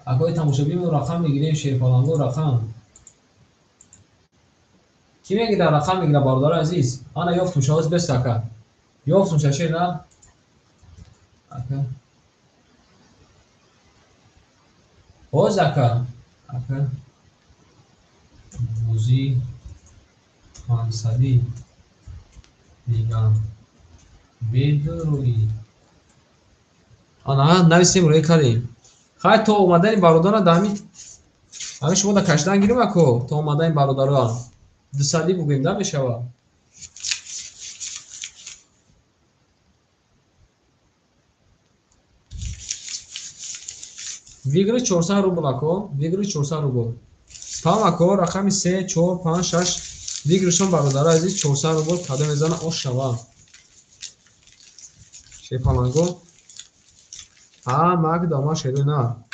Акои тамошобин, мо рақам мегирем шерпаланго, рақам. Ки мегирад рақам мегирад бародарои азиз? Ана ёфтум шавоз бест ака. Ёфтум шашер на? Ака. Боз ака. Ака. Бозӣ пансадӣ дигам. Бедуроӣ. Ана нависем рӯй кардем. Хай то омадани бародарона дар ҳамин шумо да кашидан гирем ако, то омадани бародарона. Дусадӣ бугӯем да мешавад. Выигрыш 400 рубл ако, выигрыш 400 рубл. Там ако рақами 3, 4, 5, 6 выигрышон бародари азиз 400 рубл кадо мезана ош шава. Шепаланго. А мак дома шерона.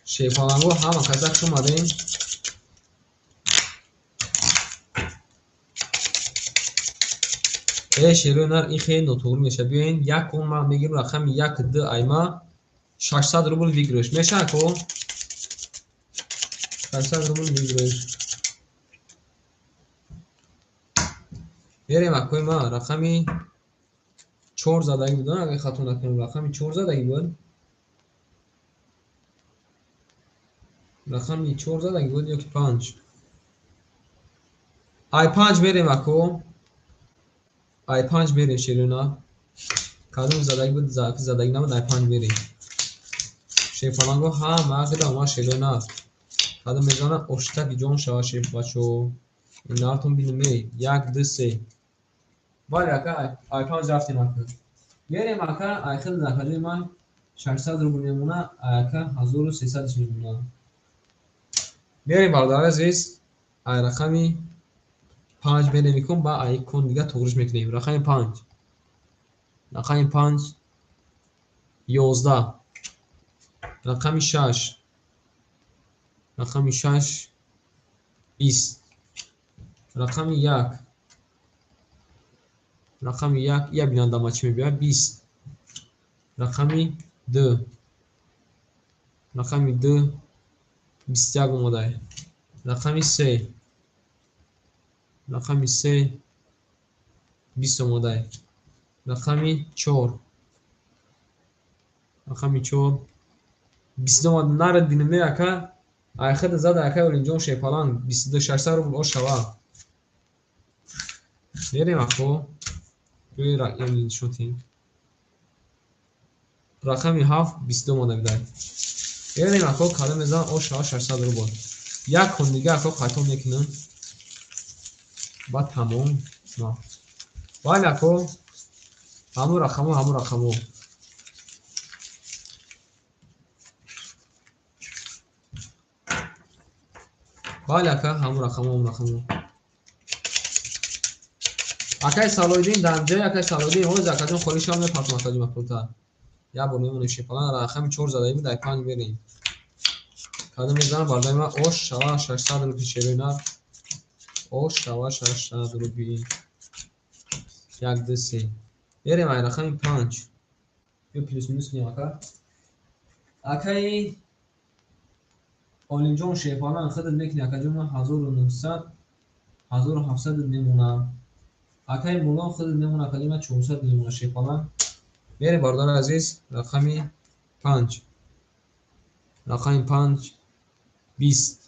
Шепаланго ҳама казак шумадем. Шерои нар ин хеле нотуғрӣ мешавад. Биёен як кон ман мегирам рақами 1 2 айма 600 рубл выигрыш. Мешавад ко? 600 рубл выигрыш. Берем акои ма рақами 4 задагӣ буд, агар хато накунам рақами 4 задагӣ буд. Рақами 4 задагӣ буд ё ки 5? Ай 5 берем ако. Ай 5 берем шерона. Кадом задагӣ буд, задагӣ набуд, ай 5 берем. Шерпаланго ҳама када ма шерона. Кадом мезана оштаки ҷон шава шербачо. Нартон бинем, 1 2 3. Бале ака, ай 5 рафтем ака. Берем ака, ай хел накади ман 600 рубл мемона, ака 1300 мемона. Берем бародари азиз, ай рақами 5 берем мекун ба ай кон дига туғриш мекунем. Рақами 5. Рақами 5 11. Рақами 6. Рақами 6 20. Рақами 1. Рақами 1 я бинанда ма чӣ мебиёяд? 20. Рақами 2. Рақами 2 21 омодай. Рақами 3. Рақами 3 20 омодай. Рақами 4. Рақами 4 22 омад. Нара диниме ака. Айхада зада ака Олимҷон Шерпаланг 22 600 рубл ош шава. Берем ако. Биёед нишон. Рақами 7 22 омада бидай. Берем ако кадом мезанам ош шава 600 рубл. Як кон дига ако хато мекунам. Ба тамом. Бале ако ҳамун рақамо, ҳамун рақамо. Бале ака, ҳамун рақамо, ҳамун рақамо. Акай Салоиддин дар ҷои акай Салоиддин ҳоз акаҷон холӣ шава мепартам акаҷон мапурта. Як бор мемонем шепалан рақами 4 задаӣ буд, ай 5 берем. Кадом мезанам бардаи ман ош шава 600 рупи шерона. Ош шава 600 рупи. 1 2 3. Берем ай рақами 5. Ё плюс минус кунем ака. Акай Олимҷон Шерпалан худат мекунӣ акаҷон ман 1900 1700 мемонам. Акай Мулло худат мемона акаҷон ман 400 мемона Шерпалан. Берем бародари азиз рақами 5. Рақами 5 20.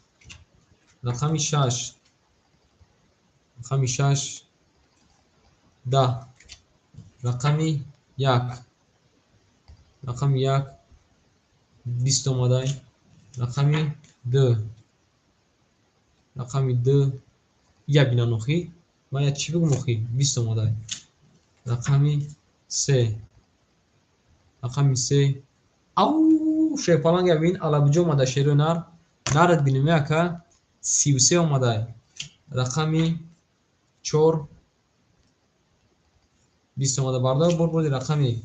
Рақами 6. Рақами 6 10. Рақами 1. Рақами 1 20 омадай. Рақами 2. Рақами 2 я бинан охи. Ман я чӣ бигум охи? 20 омадай. Рақами 3. Рақами 3. Ау, шерпаланг я бин, алабуҷо омада шерои нар. Нарад бинем ака, 33 омадай. Рақами 4 20 омада. Бардор бор бурди рақами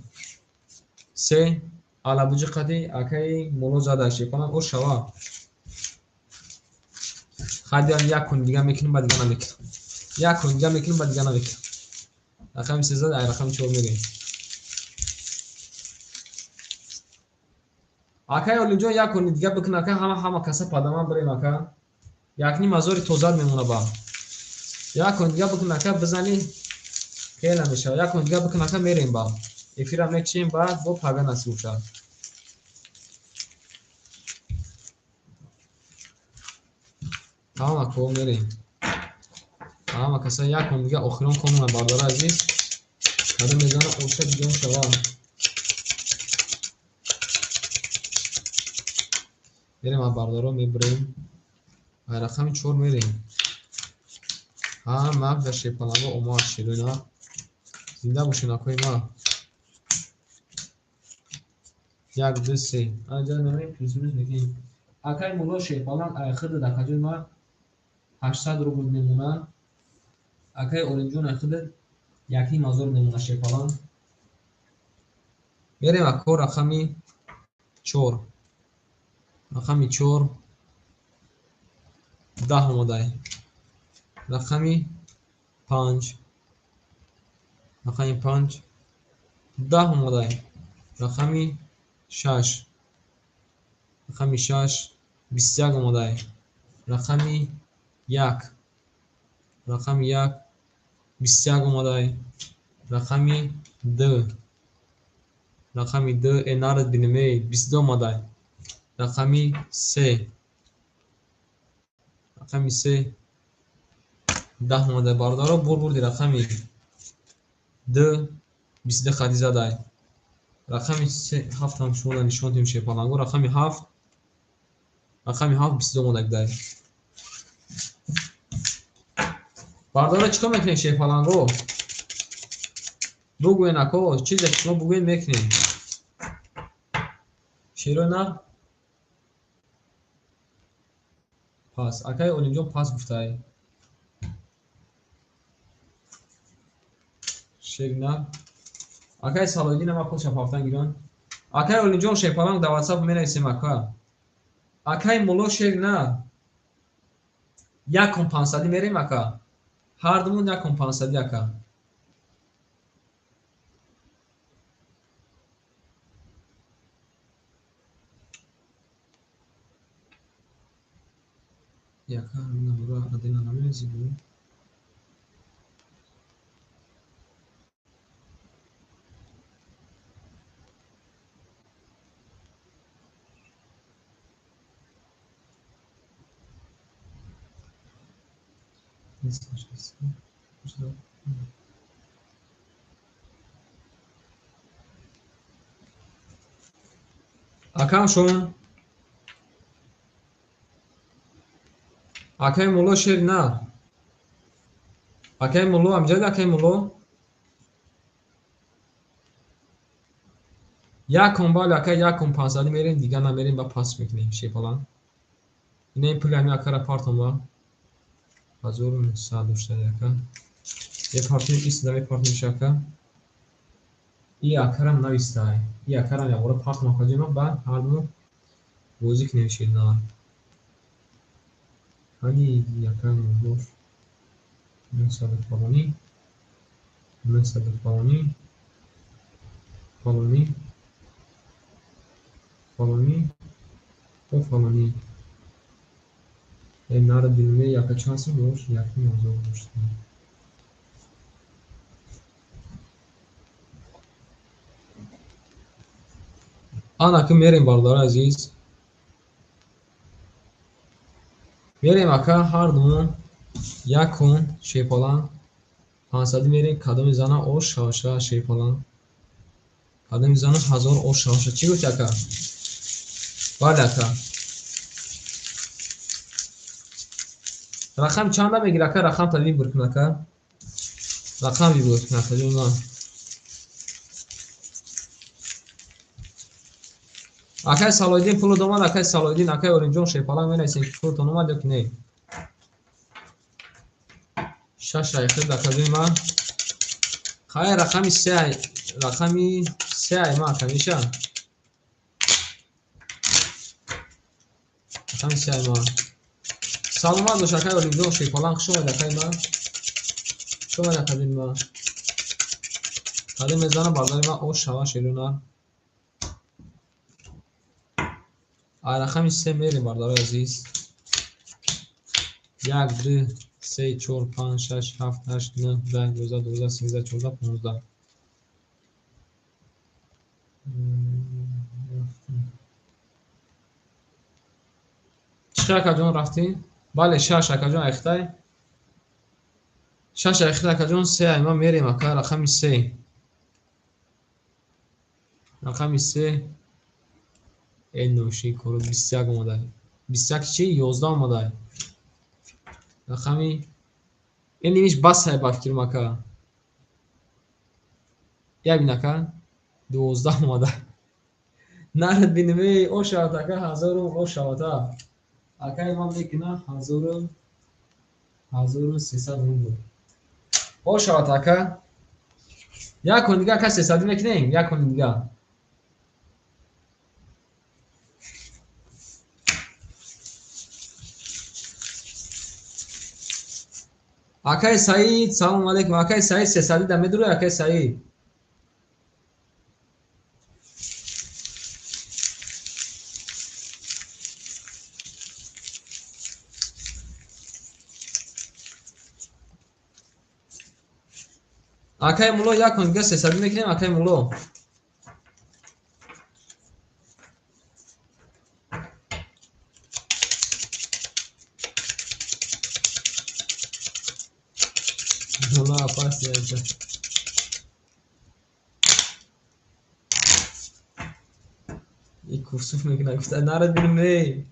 3 алабуҷи қади акаи мулло зада шерпаланг о шава. Хайдиам як кун дига мекунем, ба дига намекунем. Як кун дига мекунем, ба дига намекунем. Рақами 3 зад, ай рақами 4 мерем. Акай Олимҷон як кун дига бикун ака, ҳама каса падаман бирем ака. Якним ҳазори тозад мемона ба. Як кун дига бикун ака, бизани хеле мешава. Як кун дига бикун ака, мерем ба. Эфирам мекшем ба, бо пага насиб шавад. Тамом ака, мерем. Ҳама каса як кун дига охирон комона бардора азиз. Кадом мезана оша дига шава. Мерем а бардоро мебирем. Ай рақами 4 мерем. Ҳама дар шепаланго омад ширина. Зинда бошед акои ма. 1 2 3. Аҷа намерем плюс минус мекунем. Акай мулло шепаланг ай хид дакаҷои ма 800 рубл мемона. Акай Олимҷон ай хид 1,5 мемона шепаланг. Мерем ако рақами 4. Рақами 4 10 омадай. Рақами 5. Рақами 5 10 омадай. Рақами 6. Рақами 6 21 омадай. Рақами 1. Рақами 1 21 омадай. Рақами 2. Рақами 2 нарад бинем, 22 омадай. Рақами 3. Рақами 3 10 омадай. Бародаро бур бурди рақами 2 22 хади задай. Рақами 7 ҳам шумо нишон дем шепаланго. Рақами 7. Рақами 7 22 омадай дай. Бардора чикор мекунем шепаланго? Бугӯен ако, чизе ки шумо бугӯен мекунем. Шерои нар пас. Акай Олимҷон пас гуфтай. Шери нар. Акай Салоҳиддин ама пул шафафтан гиран. Акай Олимҷон шепаланг дар WhatsApp менависем ака. Акай мулло шери нар. 1,5 мерем ака. Ҳар думон 1,5 ака. Яка намура адена намезибу. Акам шон. Акай мулло шер на. Акай мулло амҷад акай мулло. Якум бал акай 1,5 мерем, дига намерем ба пас мекунем шепалан. Ина ин пули ҳами акара партом ба. 1900 дошта ака. Мепартем истида мепартем шака. И акарам навистай. И акарам якбора партом акаҷома ба ҳар ду бозӣ кунем ширна. Ҳани якам бош. 900 фалонӣ. 900 фалонӣ. Фалонӣ. Фалонӣ. То фалонӣ. Нара дилме яка чанд сум бош? 1,5 бош. Ана ки мерем бародари азиз. Мерем ака ҳар думон якун шепалан 500 мерем. Кадоми зана ош шавша шепалан. Кадоми зана 1000 ош шавша. Чӣ гуфти ака? Бале ака. Рақам чанда мегир ака, рақам та вибр кун ака. Рақам вибр кун ака ҷон ман. Акай Салоиддин пулу домад, акай Салоиддин, акай Олимҷон Шерпаланг менависем ки пултон омад ё ки не. Шаш айхир акаҷои ман. Хай рақами се ай, рақами се ай ман ака меша. Рақами се ай ман. Саломат бош акай Олимҷон Шерпаланг, хуш омадед акай ман. Хуш омадед акаҷои ман. Қадим мезанам бародари ман ош шава шерона. Ай рақами се мерем бародарои азиз. 1 2 3 4 5 6 7 8 9 10 11 12 13 14 15. Чӣ акаҷон рафтӣ? Бале, 6 акаҷон айхтай. 6 айхтай акаҷон, 3 ай ман мерем ака, рақами 3. Рақами 3. Эй ноши коро 21 омадай. 21 чӣ? 11 омадай. Рақами ин нимиш бас ай ба фикрам ака. Як бин ака, 12 омадай. Нарад бинем, эй, о шавад ака, 1000 рубл о шавад а. Акаи ман мекунам 1300 рубл. О шавад ака. Як кун дига ака 300 мекунем, як кун дига. Акай Саид, салом алейкум. Акай Саид, 300 да медурӣ, акай Саид. Акай Мулло, як кун дига 300 мекунем, акай Мулло. Мулло, пасиянса. И курсуф мекунад, гуфта нарад бинем, эй.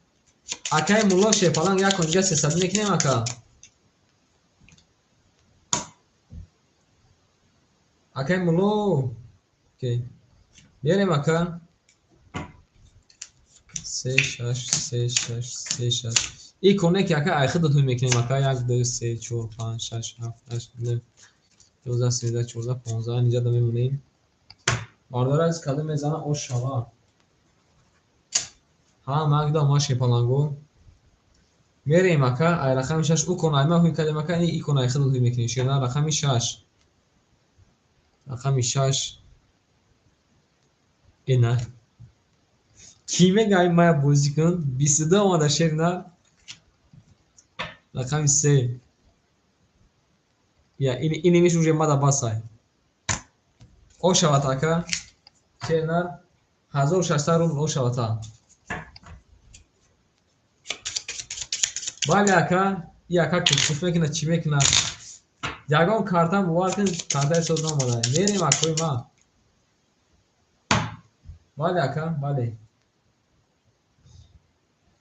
Акай Мулло Шерпаланг, як кун дига 300 мекунем, ака. Акай Мулло. Окей. Берем ака. 3 6 3 6 3 6. И коне ки ака айхи дод мекунем ака. 1 2 3 4 5 6 7 8 9 12 13 14 15 инҷа да мемонем. Бардор аз кадом мезана ош шава. Ҳа, магда ма Шерпаланго. Мерем ака, ай рақами 6 у кон ай ма ҳуй кадем ака, и кон айхи дод мекунем. Шерна рақами 6. Рақами 6. Ина. Ки мега ай мая бозӣ кун? 22 омада шерна. Рақами 3. Я, ин имиш уже мада басай. О шавад ака. Шерна 1600 рубл о шавад а. Бале ака, и ака курсуф мекунад, чӣ мекунад? Ягон картам бовар кун, картаи соз наомада. Мерем акои ман. Бале ака, бале.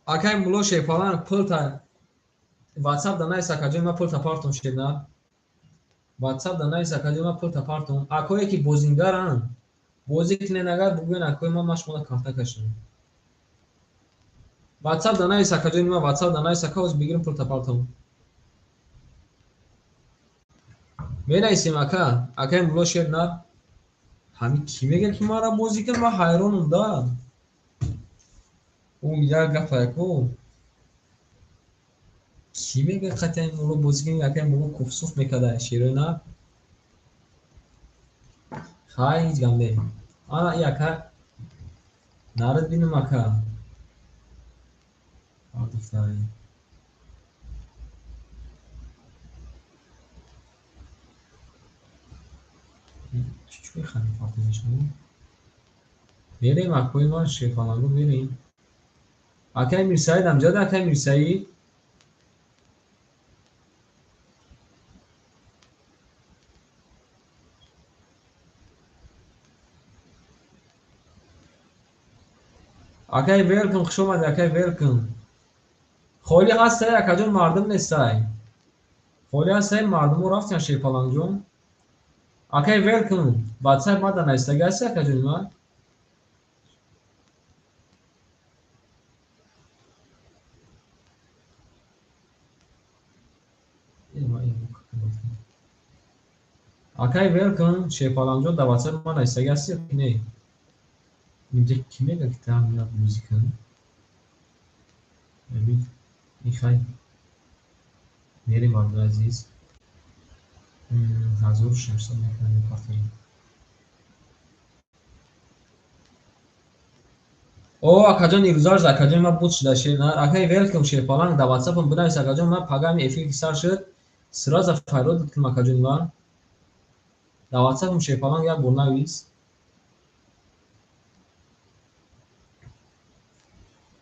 Акай Мулло Шерпаланг пулта WhatsApp да навис акаҷои ман пулта партон шерна. WhatsApp да навис акаҷои ман пулта партон. Акое ки бозингаранд, бозӣ кунен агар бугӯен акои ман, ман шуморо карта кашам. WhatsApp да навис акаҷои ман, WhatsApp да навис ака, ҳозир бигирам пулта партон. Менависем ака, акаи Мулло Шерна. Ҳамин ки мегӯяд ки маро бозӣ кун, ман ҳайронам да. Ӯ як гап яко. Ки мегӯяд қатъиян Мулло бозӣ кун, акаи Мулло куфсуф мекарда шерона. Хай, ҳеҷ гап не. Ана и ака нарад бинам ака. Ардуфтай. Чӣ хани партои шумо? Мерем акои ман Шерпаланго мерем. Акаи Мирсаид амҷад, акаи Мирсаид. Акаи Велком, хуш омадед, акаи Велком. Холӣ ҳастай, акаҷон, мардум нестай. Холӣ ҳастай, мардумо рафтан, Шерпалангҷон. Акай Велком, ватсап мада навистагӣ ҳасти, акаҷони ман? Акай Велком, Шерпалангҷон, дар ватсап ман навистагӣ ҳасти ё не? Инҷа кӣ мега, ки там музика? Михай. Мерем, мардои азиз. 1600 мекунам мепартоем. О, акаҷон, ирӯзарз, акаҷон, ман буд шуда шер. Акай Велком, Шерпаланг, дар ватсапам бинавис, акаҷон, ман пагами эфир ки сар шуд, сразу файрод кунам, акаҷони ман. Дар ватсапам, Шерпаланг, як бор навис.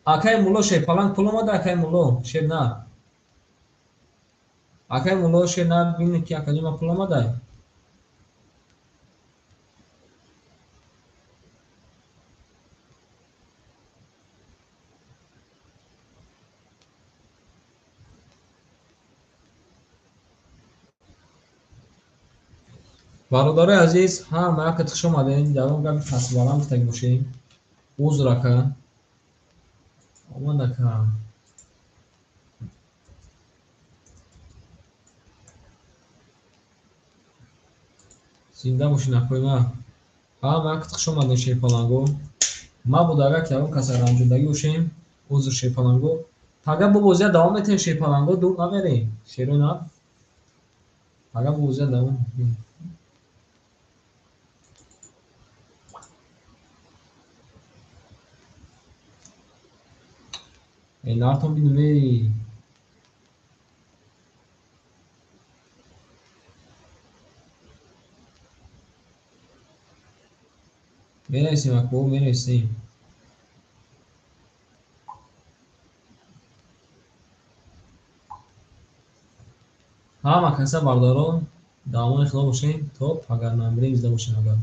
Акай Мулло, Шерпаланг, пул омада, акай Мулло, шер на. Акай Мулло, шер на, бинед ки акаҷон ман пул омада. Бародарои азиз, ҳама якат хуш омадем. Ягон гапи пасбаланд гуфтагӣ бошем. Узр, ака. Омад, ака. Зинда бошед, акои ман. Ҳама якат хуш омадем, Шерпаланго. Мабодо агар ки ягон каса ранҷондагӣ бошем, узр, Шерпаланго. Пага бо бозия давом метаҳем, Шерпаланго, дур намерем. Шерои нар. Пага бо бозия давом метаҳем. Эй, нартон бинем, эй. Менависем, ако, менависем. Ҳама каса, бародарон, давомони худо бошем, то пага намбирем, зинда бошем, агар.